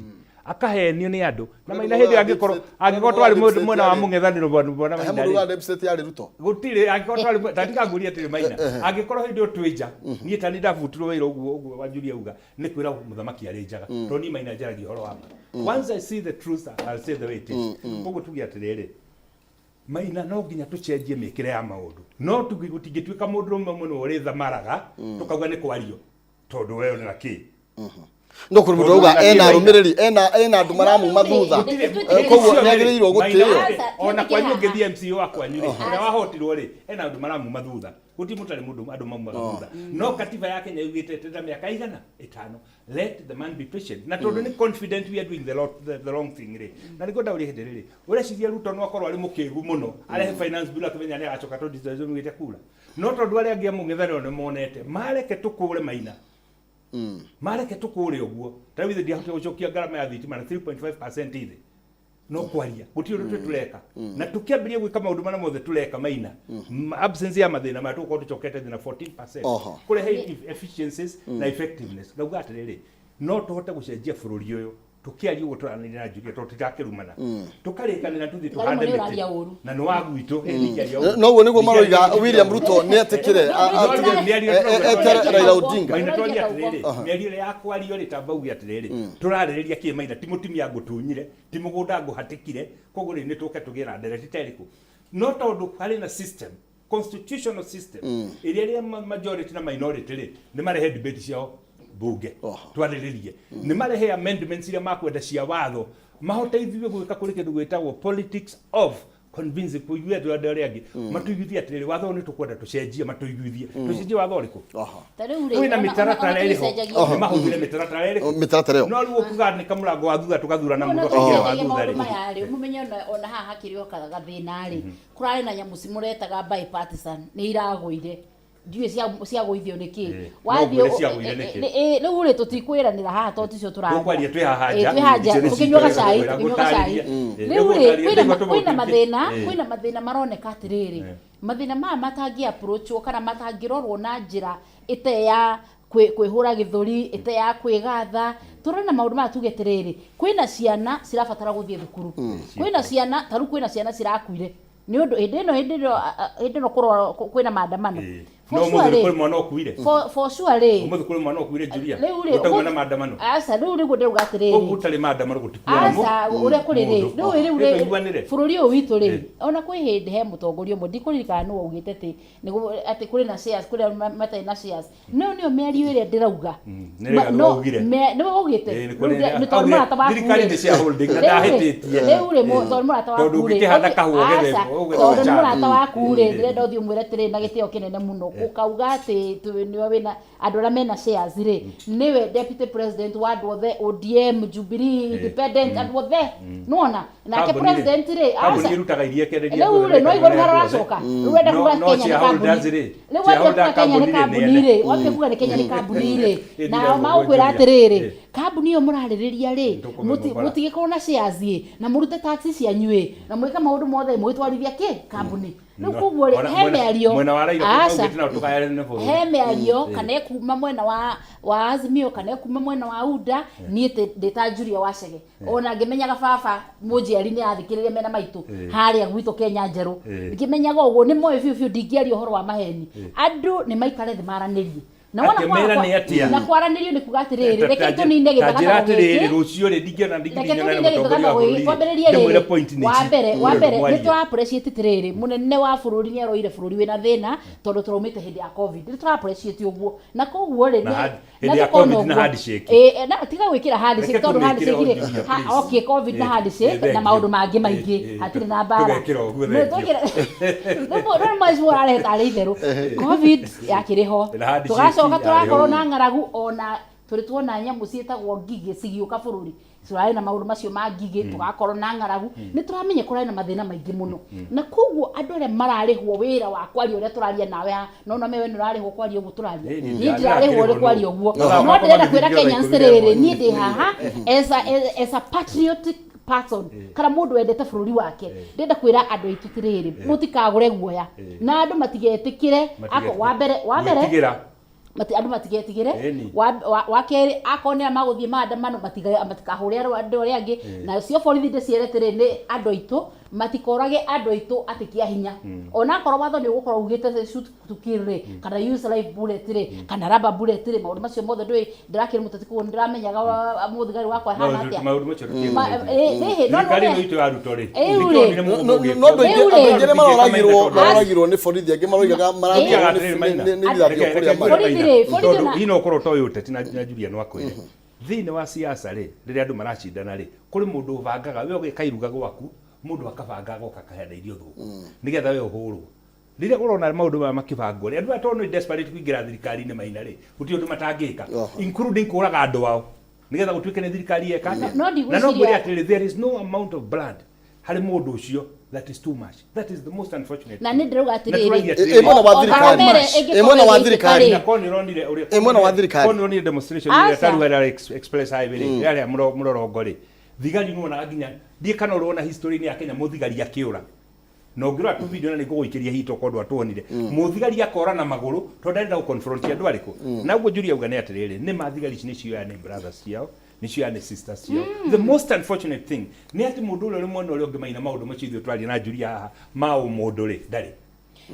akahenio nĩ andũ na maina hĩndĩ ĩyo angĩkorwo angĩkorwo twarĩ mwena wa mũng'ethanĩro bwana bwana He Maina mũndũ rĩ wa deep state yarĩ Ruto gũtirĩ angĩkorwo twarĩ ta ndikanguria atĩrĩ maina angĩkorwo hĩndĩ ĩyo twĩ nja niĩ ta nĩ ndabutirwo wĩra ũguo ũguo wa Julia auga nĩ kwĩra mũthamaki arĩ njaga tondũ niĩ maina njaragia ũhoro wa ma once I see the truth I'll say the way it is koguo tuge atĩrĩrĩ maina no nginya tũcenjie mĩkĩre ya maũndũ no gũtingĩtuĩka mũndũrũme ũmwe nĩwe ũrĩthamaraga tũkauga nĩ kwario tondũ we ũrĩ na kĩ no kũrĩ mũndũ auga ena arũmĩrĩri ena ena andũ maramuma thutha Eh, koguo nĩ agĩrĩirwo gũtĩo ona kwanyu ũngĩthiĩ MCA wa kwanyu rĩ ũrĩa wahotirwo rĩ ena andũ maramuma thutha gũtirĩ mũtarĩ mũndũ andũ maumaga thutha no katiba ya Kenya yugĩte tenda mĩaka igana ĩtano let the man be patient na tondũ nĩ confident we are doing the, lot, the wrong thing rĩ na nĩguo ndaũria hĩndĩ rĩrĩ ũreciria Ruto no akorwo arĩ mũkĩgu mũno arehe finance bill akĩmenya nĩ agacoka tondũ nĩugĩte kura no tondũ arĩa angĩ a mũng'ethanĩro nĩ monete mareke tũkũre maina mareke tũkũre ũguo ta rĩu ithe ndiahotire gũcokia ngarama ya thitima na 3.5% ithe no kwaria gũtirĩ ũndũ twĩ tũreka na tũkĩambĩrĩria gwĩka maũndũ marĩa mothe tũreka maina absence ya mathĩna maya tũgũkorwo tũcokete thĩ na 14% Oho. kũrehe efficiencies na effectiveness ngauga atĩrĩrĩ no tũhote gũcenjia bũrũri ũyũ tũkĩaria ũguo tũranĩria na Julia tondũ tũtirakĩrumana tũkarĩkanĩra tũthiĩ Rĩmwe tũhande nĩ ũraria mĩtĩ ũru. na nĩ wa gwitũ ĩ, ndingĩaria ũru. No ũguo nĩguo maroiga Ndingĩaria William ũru. Ruto nĩ etĩkĩre No rĩu mĩario tũrauga etere Raila Odinga Maina twaria atĩrĩrĩ mĩario ĩrĩa ya kwario rĩ tamba uge atĩrĩrĩ tũrarĩrĩria kĩ maina ti mũtumia ngũtunyire ti mũgũnda ngũhatĩkire koguo rĩ nĩ tũke tũgĩe na ndereti ta ĩrĩkũ no tondũ harĩ na system constitutional system ĩrĩa ĩrĩa majority na minority rĩ nĩ marehe debate ciao bunge twarĩrĩrie nĩ marehe amendments iria makwenda cia watho mahote ithuĩ gwĩka kũrĩ kĩndũ gwĩtagwo politics of convincing kũiguithia andũ arĩa angĩ matuiguithie atĩrĩrĩ watho ũyũ nĩ tũkwenda tũcenjie matuiguithie tũcenjie watho ũrĩkũ Ta rĩu rĩ, kwĩna mĩtaratara ona ĩrĩho tũgĩcenjagia- nĩ mahũthĩre mĩtaratara ĩrĩkũ mĩtaratara ĩyo no rĩu ũkuga nĩ kamũrango wa thutha tũgathurana Ona mũndũ akaingĩra wa tũgĩcenjagia thutha maũndũ rĩ maya rĩ mũmenye ona haha hakĩrĩ o gathĩna rĩ kũrarĩ na nyamũ cimũretaga bipartisan nĩ iragũire ndiũĩ ciagũithio nĩ kĩ Eh, no ngwĩre ciagũire nĩkĩ. Rĩu rĩ tũtikwĩranĩra haha tondũ ticio tũraria Tũkwaria twĩ haha nja. Ĩ, twĩ haha nja Icio nĩ tũkĩnyuaga citũ, cai ngwĩra tũkĩnyuaga cai ngũtarĩrie. Eh, rĩu rĩ nĩngũtarĩria, kwĩna nĩguo kwĩna tũmũteithie. mathĩna Eh. kwĩna mathĩna maroneka atĩrĩrĩ Eh. mathĩna maya matangĩ approachwo kana matangĩrorwo na njĩra ĩte ya kwĩhũra gĩthũri ĩte ya kwĩgatha tũrona maũndũ maya tuge atĩrĩrĩ kwĩna ciana cirabatara gũthiĩ thukuru kwĩna ciana ta rĩu kwĩna ciana cirakuire nĩ ũndũ hĩndĩ ĩno hĩndĩ ĩno hĩndĩ ĩno kũrora kwĩna maandamano Eh. For No sure ũmũthĩ rĩ, kũrĩ mwana ũkuire for sure rĩ ũmũthĩ kũrĩ mwana ũkuire Julia rĩu rĩ gũtauma na maandamano aca rĩu nĩguo ndĩrauga atĩrĩrĩ koguo gũtarĩ maandamano gũtikuaga aca ũrĩa kũrĩ rĩ rĩu rĩu rĩ tũiguanĩre bũrũri ũyũ witũ rĩ ona kwĩ hĩndĩ he mũtongoria ũmwe ndikũririkana nũ waugĩte atĩ nĩguo atĩ kũrĩ na shares kũrĩ arĩa matarĩ na shares no nĩyo mĩario ĩrĩa ndĩrauga nĩ rĩga No, waugire. nĩwe waugĩte Ĩ, nĩ Rĩu kũrĩ- nĩ tondũ augire, mũrata waku thirikari rĩ. nĩ shareholding na Rĩu rĩ, ndahĩtĩtie. rĩu rĩ Ĩ. tondũ mũrata Tondũ waku rĩ ũngĩkĩhanda okay, kahũa ũgethe- aca, ũgethe tondũ nĩ ũcani. mũrata waku rĩ Ĩ. ndĩrenda ũthiĩ ũmwĩre atĩrĩ na gĩtĩo kĩnene mũno Ũkauga atĩ nĩwe wĩna andũ arĩa mena shares rĩ, nĩwe deputy president wa andũ othe, ODM, Jubilee, Independent, andũ othe. Nĩwona nake Kambuni rĩ, president rĩ, kambuni aca. ĩrutaga iria ĩkenderia Rĩu andũ rĩ, othe, no igua rĩu ĩkaigana andũ othe. hararacoka. Rĩu wenda No- kuga no Kenya nĩ shareholders kambuni. rĩ, Rĩu wenda shareholder kuga Kenya nĩ kambuni rĩ, kambuni nĩ rĩ, ene. wambia kuga nĩ Kenya nĩ kambuni rĩ, Ĩthire nao ũguo, magũkwĩra Julia. atĩrĩrĩ, kambuni ĩyo mũrarĩrĩria rĩ, Tũkũmĩmomora. mũtigĩkorwo na shares ĩ, na mũrute tax cianyu ĩ, na mwĩke maũndũ mothe mũgĩtwarithia kĩ kambuni. Rĩu koguo rĩ, Ona he mĩario, mwena wa Raila aca, augĩte nao tũgayane bũrũri. he mĩario kana ĩkuma mwena wa Azimio kana ĩkuma mwena wa UDA, niĩ ndĩ ta Julia Wachege, ona ngĩmenyaga baba mũnjiari nĩ athikĩrĩria mena maitũ harĩa gwitũ Kenya njerũ, ngĩmenyaga ũguo nĩ moĩ biũ biũ ndingĩaria ũhoro wa maheni. Andũ nĩ maikare thĩ maranĩrie. Na wona Atĩ mera nĩ atĩa? na kwaranĩrio nĩ kuga atĩrĩrĩ, reke tũnine Ta njĩra gĩthagathago atĩrĩrĩ, gĩkĩ, rũciũ rĩ, ndingĩona reke ndingĩnyonana tũnine na mũtongoria wa gĩthagathago gĩkĩ bũrũri rĩ, kwambĩrĩrie ndĩmwĩre rĩrĩ, point nĩ wa ici. mbere wa Ũyũ mbere nĩ mwarie. tũra appreciate atĩrĩrĩ, mũnene wa bũrũri nĩ aroire bũrũri wĩna thĩna tondũ tũraumĩte hĩndĩ ya COVID, nĩ tũra appreciate ũguo, na koguo rĩ, Na na hĩndĩ ya tũkona COVID na ũguo. handshake. Ĩ, na tiga gwĩkĩra handshake Reke tondũ tũmĩkĩre handshake o rĩ, Julia, please. okay, COVID na handshake thank na you. maũndũ mangĩ maingĩ, hatirĩ na mbara. Tũgekĩra ũguo, Nĩ thank you. rĩu macio ũrarehe tarĩ itherũ. COVID yakĩrĩ ho. Na handshake Tũgacoka yarĩ tũrakorwo ho. na ng'aragu, ona tũrĩ tuona nyamũ ciĩtagwo ngigĩ cigĩũka bũrũri, tũrarĩ na maũndũ macio ma ngigĩ, tũgakorwo na ng'aragu, nĩ tũramenya kũrarĩ na mathĩna maingĩ mũno, na koguo andũ arĩa mararĩhwo wĩra wa kwaria ũrĩa tũraria nawe haha, no na mewe nĩ ũrarĩhwo kwaria ũguo tũraria, Ĩĩ, niĩ niĩ ndirarĩhwo ndĩrakĩrĩhwo nĩ kwaria nũ. ũguo, Mathaa no makwa ndĩrenda kwĩra magĩthiĩ Kenyans thaa ikũmi na rĩrĩ, ĩmwe. niĩ ndĩ haha as a patriotic person kana mũndũ wendete bũrũri wake, ndĩrenda kwĩra andũ aitũ atĩrĩrĩ, mũtikagũre guoya na andũ matigetĩkĩre. Ako, wa mbere Gwĩtigĩra. Andũ matigetigĩre. Ĩni. Wa kerĩ, akorwo nĩ arĩa magũthiĩ maandamano, matikahũre andũ arĩa angĩ, nacio borithi ndĩciĩre atĩrĩ, nĩ andũ aitũ, matikorage andũ aitũ atĩ kĩa hinya, ona akorwo watho nĩ ũgũkorwo ugĩte shoot to kill rĩ, kana use live bullet rĩ, kana rubber bullet rĩ, maũndũ macio mothe ndũĩ ndĩrakĩrĩ mũteti, koguo nĩndĩramenyaga mũthigari wakwa No, ahana atĩa. maũndũ macio tũtiĩ Ĩhĩ, no Thirikari nĩ ĩno itũ ya Ruto rĩ, Ĩu nĩkĩo rĩ. onire mũndũ No ũgĩkwo. no andũ aingĩ Rĩu rĩ. andũ aingĩ nĩ maroragirwo Tondũ- maroragirwo nĩ borithi, angĩ maroigaga maratwarwo Atĩrĩrĩ, Maina. nĩ rithathi o Reke- kũrĩa reke marĩ. ngwĩre Borithi Maina, rĩ, borithi tondũ na- hihi no ũkorwo ũtoĩ ũteti na Julia no akwĩre. Thĩinĩ wa siasa rĩ, rĩrĩa andũ maracindana rĩ, kũrĩ mũndũ ũbangaga, we ũgĩka iruga gwaku, mũndũ akabanga agoka akahanda irio thũku, nĩgetha we ũhũrwo. Rĩrĩa ũrona maũndũ maya makĩbangwo rĩ, andũ aya tondũ nĩ desperate kũingĩra thirikari-inĩ Maina rĩ, gũtirĩ ũndũ matangĩka, including kũraga andũ ao, nĩgetha gũtuĩke nĩ thirikari yeka atĩa. No Na no ngwĩre ndigwĩciria atĩrĩrĩ, there is no amount of blood harĩ mũndũ ũcio that is too much. That is the most unfortunate. Na nĩ ndĩrauga Na atĩrĩrĩ, tũragia Ĩ mwena wa o thirikari. kamere Ĩ mwena wa ĩngĩkorwo thirikari. ĩgĩitĩka Na rĩ, korwo nĩ ũronire ũrĩa Ĩ mwena wa thirikari. korwo nĩ ũronire demonstration ĩrĩa Aca. tarĩu harĩa Express Highway rĩ, yarĩa mũrorongo rĩ, thigari nĩwonaga nginya ndiĩ kana ũrona history-inĩ ya Kenya mũthigari akĩũra, na ũngĩrora tu video na nĩngũgũikĩria hihi tokorwo ndwatuonire, mũthigari akora na magũrũ tondũ ndarenda gũ-confront andũ arĩkũ. Na ũguo Julia auga nĩ atĩrĩrĩ, nĩ ma thigari ici nĩcioya nĩ brothers ciao, nĩcioya nĩ sisters ciao. The most unfortunate thing nĩ atĩ mũndũ ũrĩa ũrĩ mwena ũrĩa ũngĩ Maina, maũndũ macio ithuĩ twaria na Julia haha ma ũmũndũ rĩ, ndarĩ.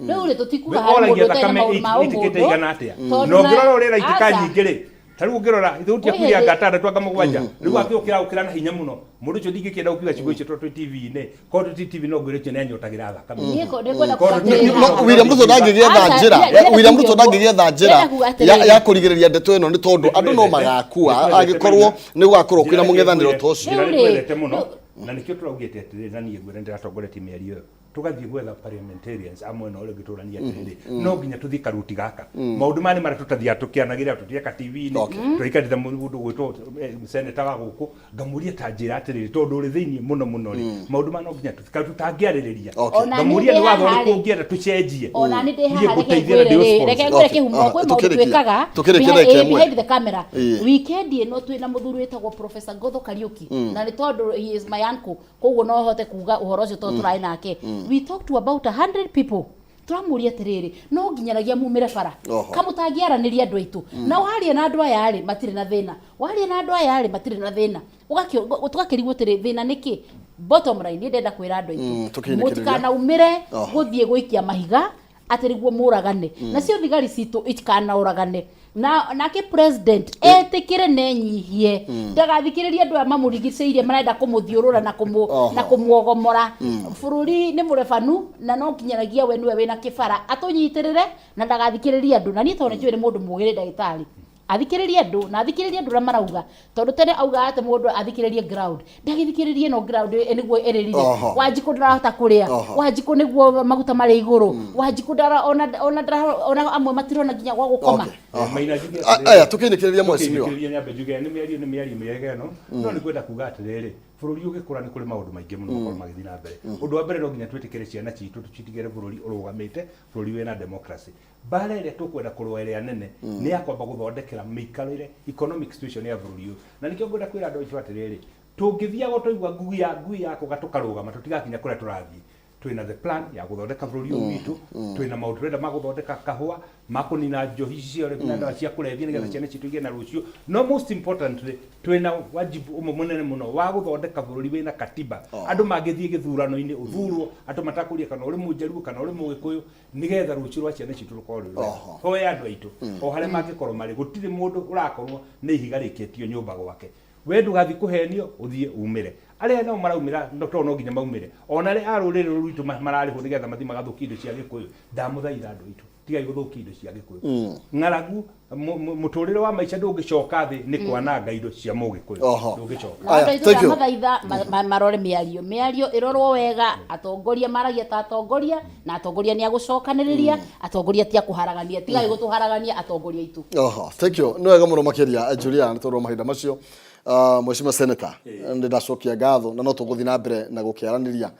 Rĩu rĩ, tũtikuga harĩ mũndũ Oragia ũtarĩ na thakame maũndũ ma ĩitĩkĩte ũmũndũ, igana atĩa, tondũ na ũngĩrora ũrĩa ĩraitĩka aca. nyingĩ rĩ, ta rĩu ũngĩrora ithuĩ Kwĩ tũtiakuire hĩndĩ anga atandatũ anga mũgwanja, rĩu akĩũkĩra ũkĩra na hinya mũno. Mũndũ ũcio ndingĩkĩenda gũkiuga ciugo icio tondũ twĩ TV-inĩ, korwo tũti TV no ngwĩre ũcio nĩ anyotagĩra thakame. Niĩ ndĩkwenda kuga Korwo atĩrĩrĩ. No, William Ruto ndangĩgĩetha Aca, njĩra ndĩrenda William kuga Ruto ũguo. ndangĩgĩetha njĩra Ndĩrenda kuga atĩrĩrĩ. ya kũrigĩrĩria ndeto ĩno nĩ tondũ andũ no magakua Nĩtwendete angĩkorwo Maina. nĩ gũgakorwo kwĩna Njĩra ĩrĩa mũng'ethanĩro ngwĩre- ta ũcio. njĩra Rĩu ĩrĩa rĩ, twendete mũno na nĩkĩo tũraugĩte atĩrĩrĩ, na niĩ ngwĩra ndĩratongoretie mĩario ĩyo, tũgathiĩ gwetha parliamentarians a mwena ũrĩa ũngĩ tũranie atĩrĩrĩ, no nginya tũthiĩ karuti gaka, maũndũ maya nĩ marĩa tũtathiaga tũkĩanagĩrĩra tũtieka TV-inĩ. Twaikarĩte mũndũ gwĩtwo seneta wa gũkũ, ngamũria ta njĩra atĩrĩrĩ, tondũ ũrĩ thĩinĩ mũno mũno rĩ, maũndũ maya no nginya tũtangĩarĩrĩria. Ona niĩ Ngamũria ndĩ nĩ watho haha ũrĩkũ rĩ. ũngĩenda tũcenjie. Ona nĩ ndĩ Niĩ haha, reke ngũteithia na ngwĩre rĩ, ndĩũ reke sponsor. ngwĩre kĩhumo, kwĩ maũndũ twĩkaga Tũkĩrĩkia ndagĩka ĩmwe. behind the camera. Weekend ĩno twĩna mũthuri wĩtagwo Professor Ngotho Kariũki, na nĩ tondũ he is my uncle, koguo no hote kuga ũhoro ũcio tondũ tũrarĩ nake. We talked to about 100 people, tũramũria atĩrĩrĩ, no nginyanagia mumĩre bara kamũtangĩaranĩria andũ aitũ, na waria na andũ aya rĩ, matirĩ na thĩna, waria na andũ aya rĩ, matirĩ na thĩna. Tũgakĩrigwo atĩrĩ, thĩna nĩkĩ? Bottom line, niĩ ndĩrenda kwĩra andũ aitũ, Tũkĩinĩkĩrĩria. mũtikanaumĩre gũthiĩ gũikia mahiga atĩ nĩguo mũragane, nacio thigari citũ itikanaũragane, na nake president etĩkĩre na enyihie, ndagathikĩrĩrie andũ aya mamũrigicĩirie marenda kũmũthiũrũra na na kũmuogomora. Bũrũri nĩ mũrebanu na no nginyanagia we nĩwe wĩna kĩbara atũnyitĩrĩre na ndagathikĩrĩrie andũ. Na niĩ tondũ nĩ njũĩ nĩ mũndũ mũgĩ, nĩ ndagĩtarĩ. Athikĩrĩrie andũ na athikĩrĩrie andũ ũrĩa marauga, tondũ tene augaga atĩ mũndũ athikĩrĩrie ground, ndagĩthikĩrĩrie ĩno ground nĩguo ĩrĩrire. Wanjikũ ndarahota kũrĩa. Wanjikũ nĩguo maguta marĩ igũrũ. Wanjikũ ndara ona ona ona amwe matirona nginya gwa gũkoma. Maina njuge Aya, tũkĩinĩkĩrĩria mheshimiwa. Tũkĩinĩkĩrĩria nyambe njuge nĩ mĩario mĩega ĩno, no nĩ kwenda kuga atĩrĩrĩ, bũrũri ũgĩkũra nĩ kũrĩ maũndũ maingĩ mũno makorwo magĩthiĩ na mbere. Ũndũ wa mbere, no nginya twĩtĩkĩre ciana citũ tũcitigĩre bũrũri ũrũgamĩte, bũrũri wĩna democracy. Mbara ĩrĩa tũkwenda kũrũa ĩrĩa nene nĩ ya kwamba gũthondekera mĩikarĩre, economic situation ya bũrũri ũyũ, na nĩkĩo ngwenda kwĩra andũ aitũ atĩrĩrĩ, tũngĩthiaga twaigua ngui ya ngui yakũga tũkarũgama, tũtigakinya kũrĩa tũrathiĩ. Twĩna the plan ya gũthondeka bũrũri ũyũ witũ. Twĩna maũndũ tũrenda ma gũthondeka kahũa, ma kũnina njohi ici cia ũrebi na ndawa cia kũrebia, nĩgetha ciana citũ igĩe na rũciũ. No most importantly, twĩna wajibu ũmwe mũnene mũno wa gũthondeka bũrũri wĩna katiba, andũ mangĩthiĩ gĩthurano-inĩ ũthurwo andũ matakũria kana ũrĩ Mũjaruo kana ũrĩ Mũgĩkũyũ, nĩgetha rũciũ rwa ciana citũ rũkorwo rwĩ rwega. Hoya andũ aitũ o harĩa mangĩkorwo marĩ, gũtirĩ mũndũ ũrakorwo nĩ ihiga rĩkĩtio nyũmba gwake. We ndũgathiĩ kũhenio ũthiĩ umĩre. Arĩa nao maraumĩra no tondũ no nginya maumĩre, ona arĩa a rũrĩrĩ rũrũ rwitũ mararĩhwo nĩgetha mathiĩ magathũkie indo cia Gĩkũyũ, ndamũthaitha andũ aitũ, tigai gũthũkia indo cia Gĩkũyũ. Ng'aragu, mũtũrĩre wa maica ndũngĩcoka thĩ nĩ kwananga indo cia Mũgĩkũyũ. Ndũngĩcoka. Na andũ aitũ ndamathaitha marore mĩario, mĩario ĩrorwo wega. Atongoria maragia ta atongoria, na atongoria nĩ agũcokanĩrĩria, atongoria ti akũharagania. Tigai gũtũharagania, atongoria aitũ. Oho, thank you. Nĩ wega mũno makĩria, Julia, nĩ tondũ wa mahinda macio. Mheshimiwa Senator, nĩ ndacokia ngatho na no tũgũthiĩ na mbere na gũkĩaranĩria.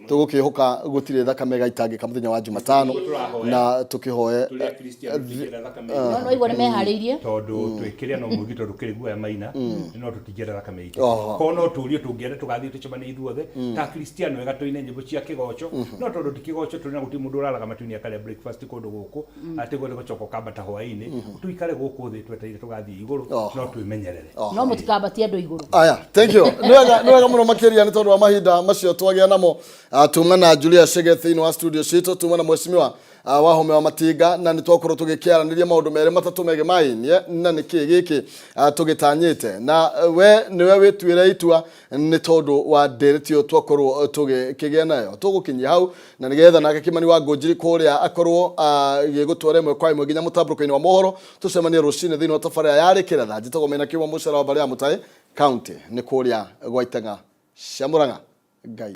Tũgũkĩhoka gũtirĩ thakame ĩgaitangĩka mũthenya wa Jumatano na tũkĩhoe. Tũrĩ Akristiano tũtingĩenda thakame. No no igua nĩ meharĩirie. Tondũ twĩkĩrĩa no mũingĩ, tondũ kĩrĩ guoya maina, no tũtingĩenda thakame itũ. Korwo no tũrio tũngĩenda tũgathiĩ tũcemanie ithuothe ta Akristiano ega, tũine nyĩmbo cia kĩgoco, no tondũ ti kĩgoco tũrĩ na gũtirĩ mũndũ ũraraga matu-inĩ akarĩa breakfast kũndũ gũkũ, atĩ gwetha gũcoka ũkambata hwaĩ-inĩ, tũikare gũkũ thĩ twetereire tũgathiĩ igũrũ, no twĩmenyerere. No mũtikambatie andũ igũrũ. Aya, thank you. Nĩ wega mũno makĩria nĩ tondũ wa mahinda macio twagĩa namo. Tuma na Julia Chege thĩinĩ wa studio citũ, tuma na mheshimiwa Wahome wa Matinga, na nĩ twakorwo tũgĩkĩaranĩria maũndũ merĩ matatũ megemainie na nĩ kĩ gĩkĩ tũgĩtanyĩte, na we nĩwe wĩtuĩre itua nĩ tondũ wa ndereti ĩyo twakorwo tũgĩkĩgĩa nayo. Tũgũkinyia hau na nĩgetha nake Kimani wa Ngũnjiri kũrĩa akorwo agĩgũtwara ĩmwe kwa ĩmwe nginya mũtambũrũko-inĩ wa mohoro. Tũcemanie rũcinĩ thĩinĩ wa tabarĩra ya Rĩkĩra Tha. Njĩtagwo Maina Kĩũma Mũcara wa mbarĩ ya Mũtaĩ County, nĩ kũrĩa gwa Itang'a cia Mũrang'a. Ngai.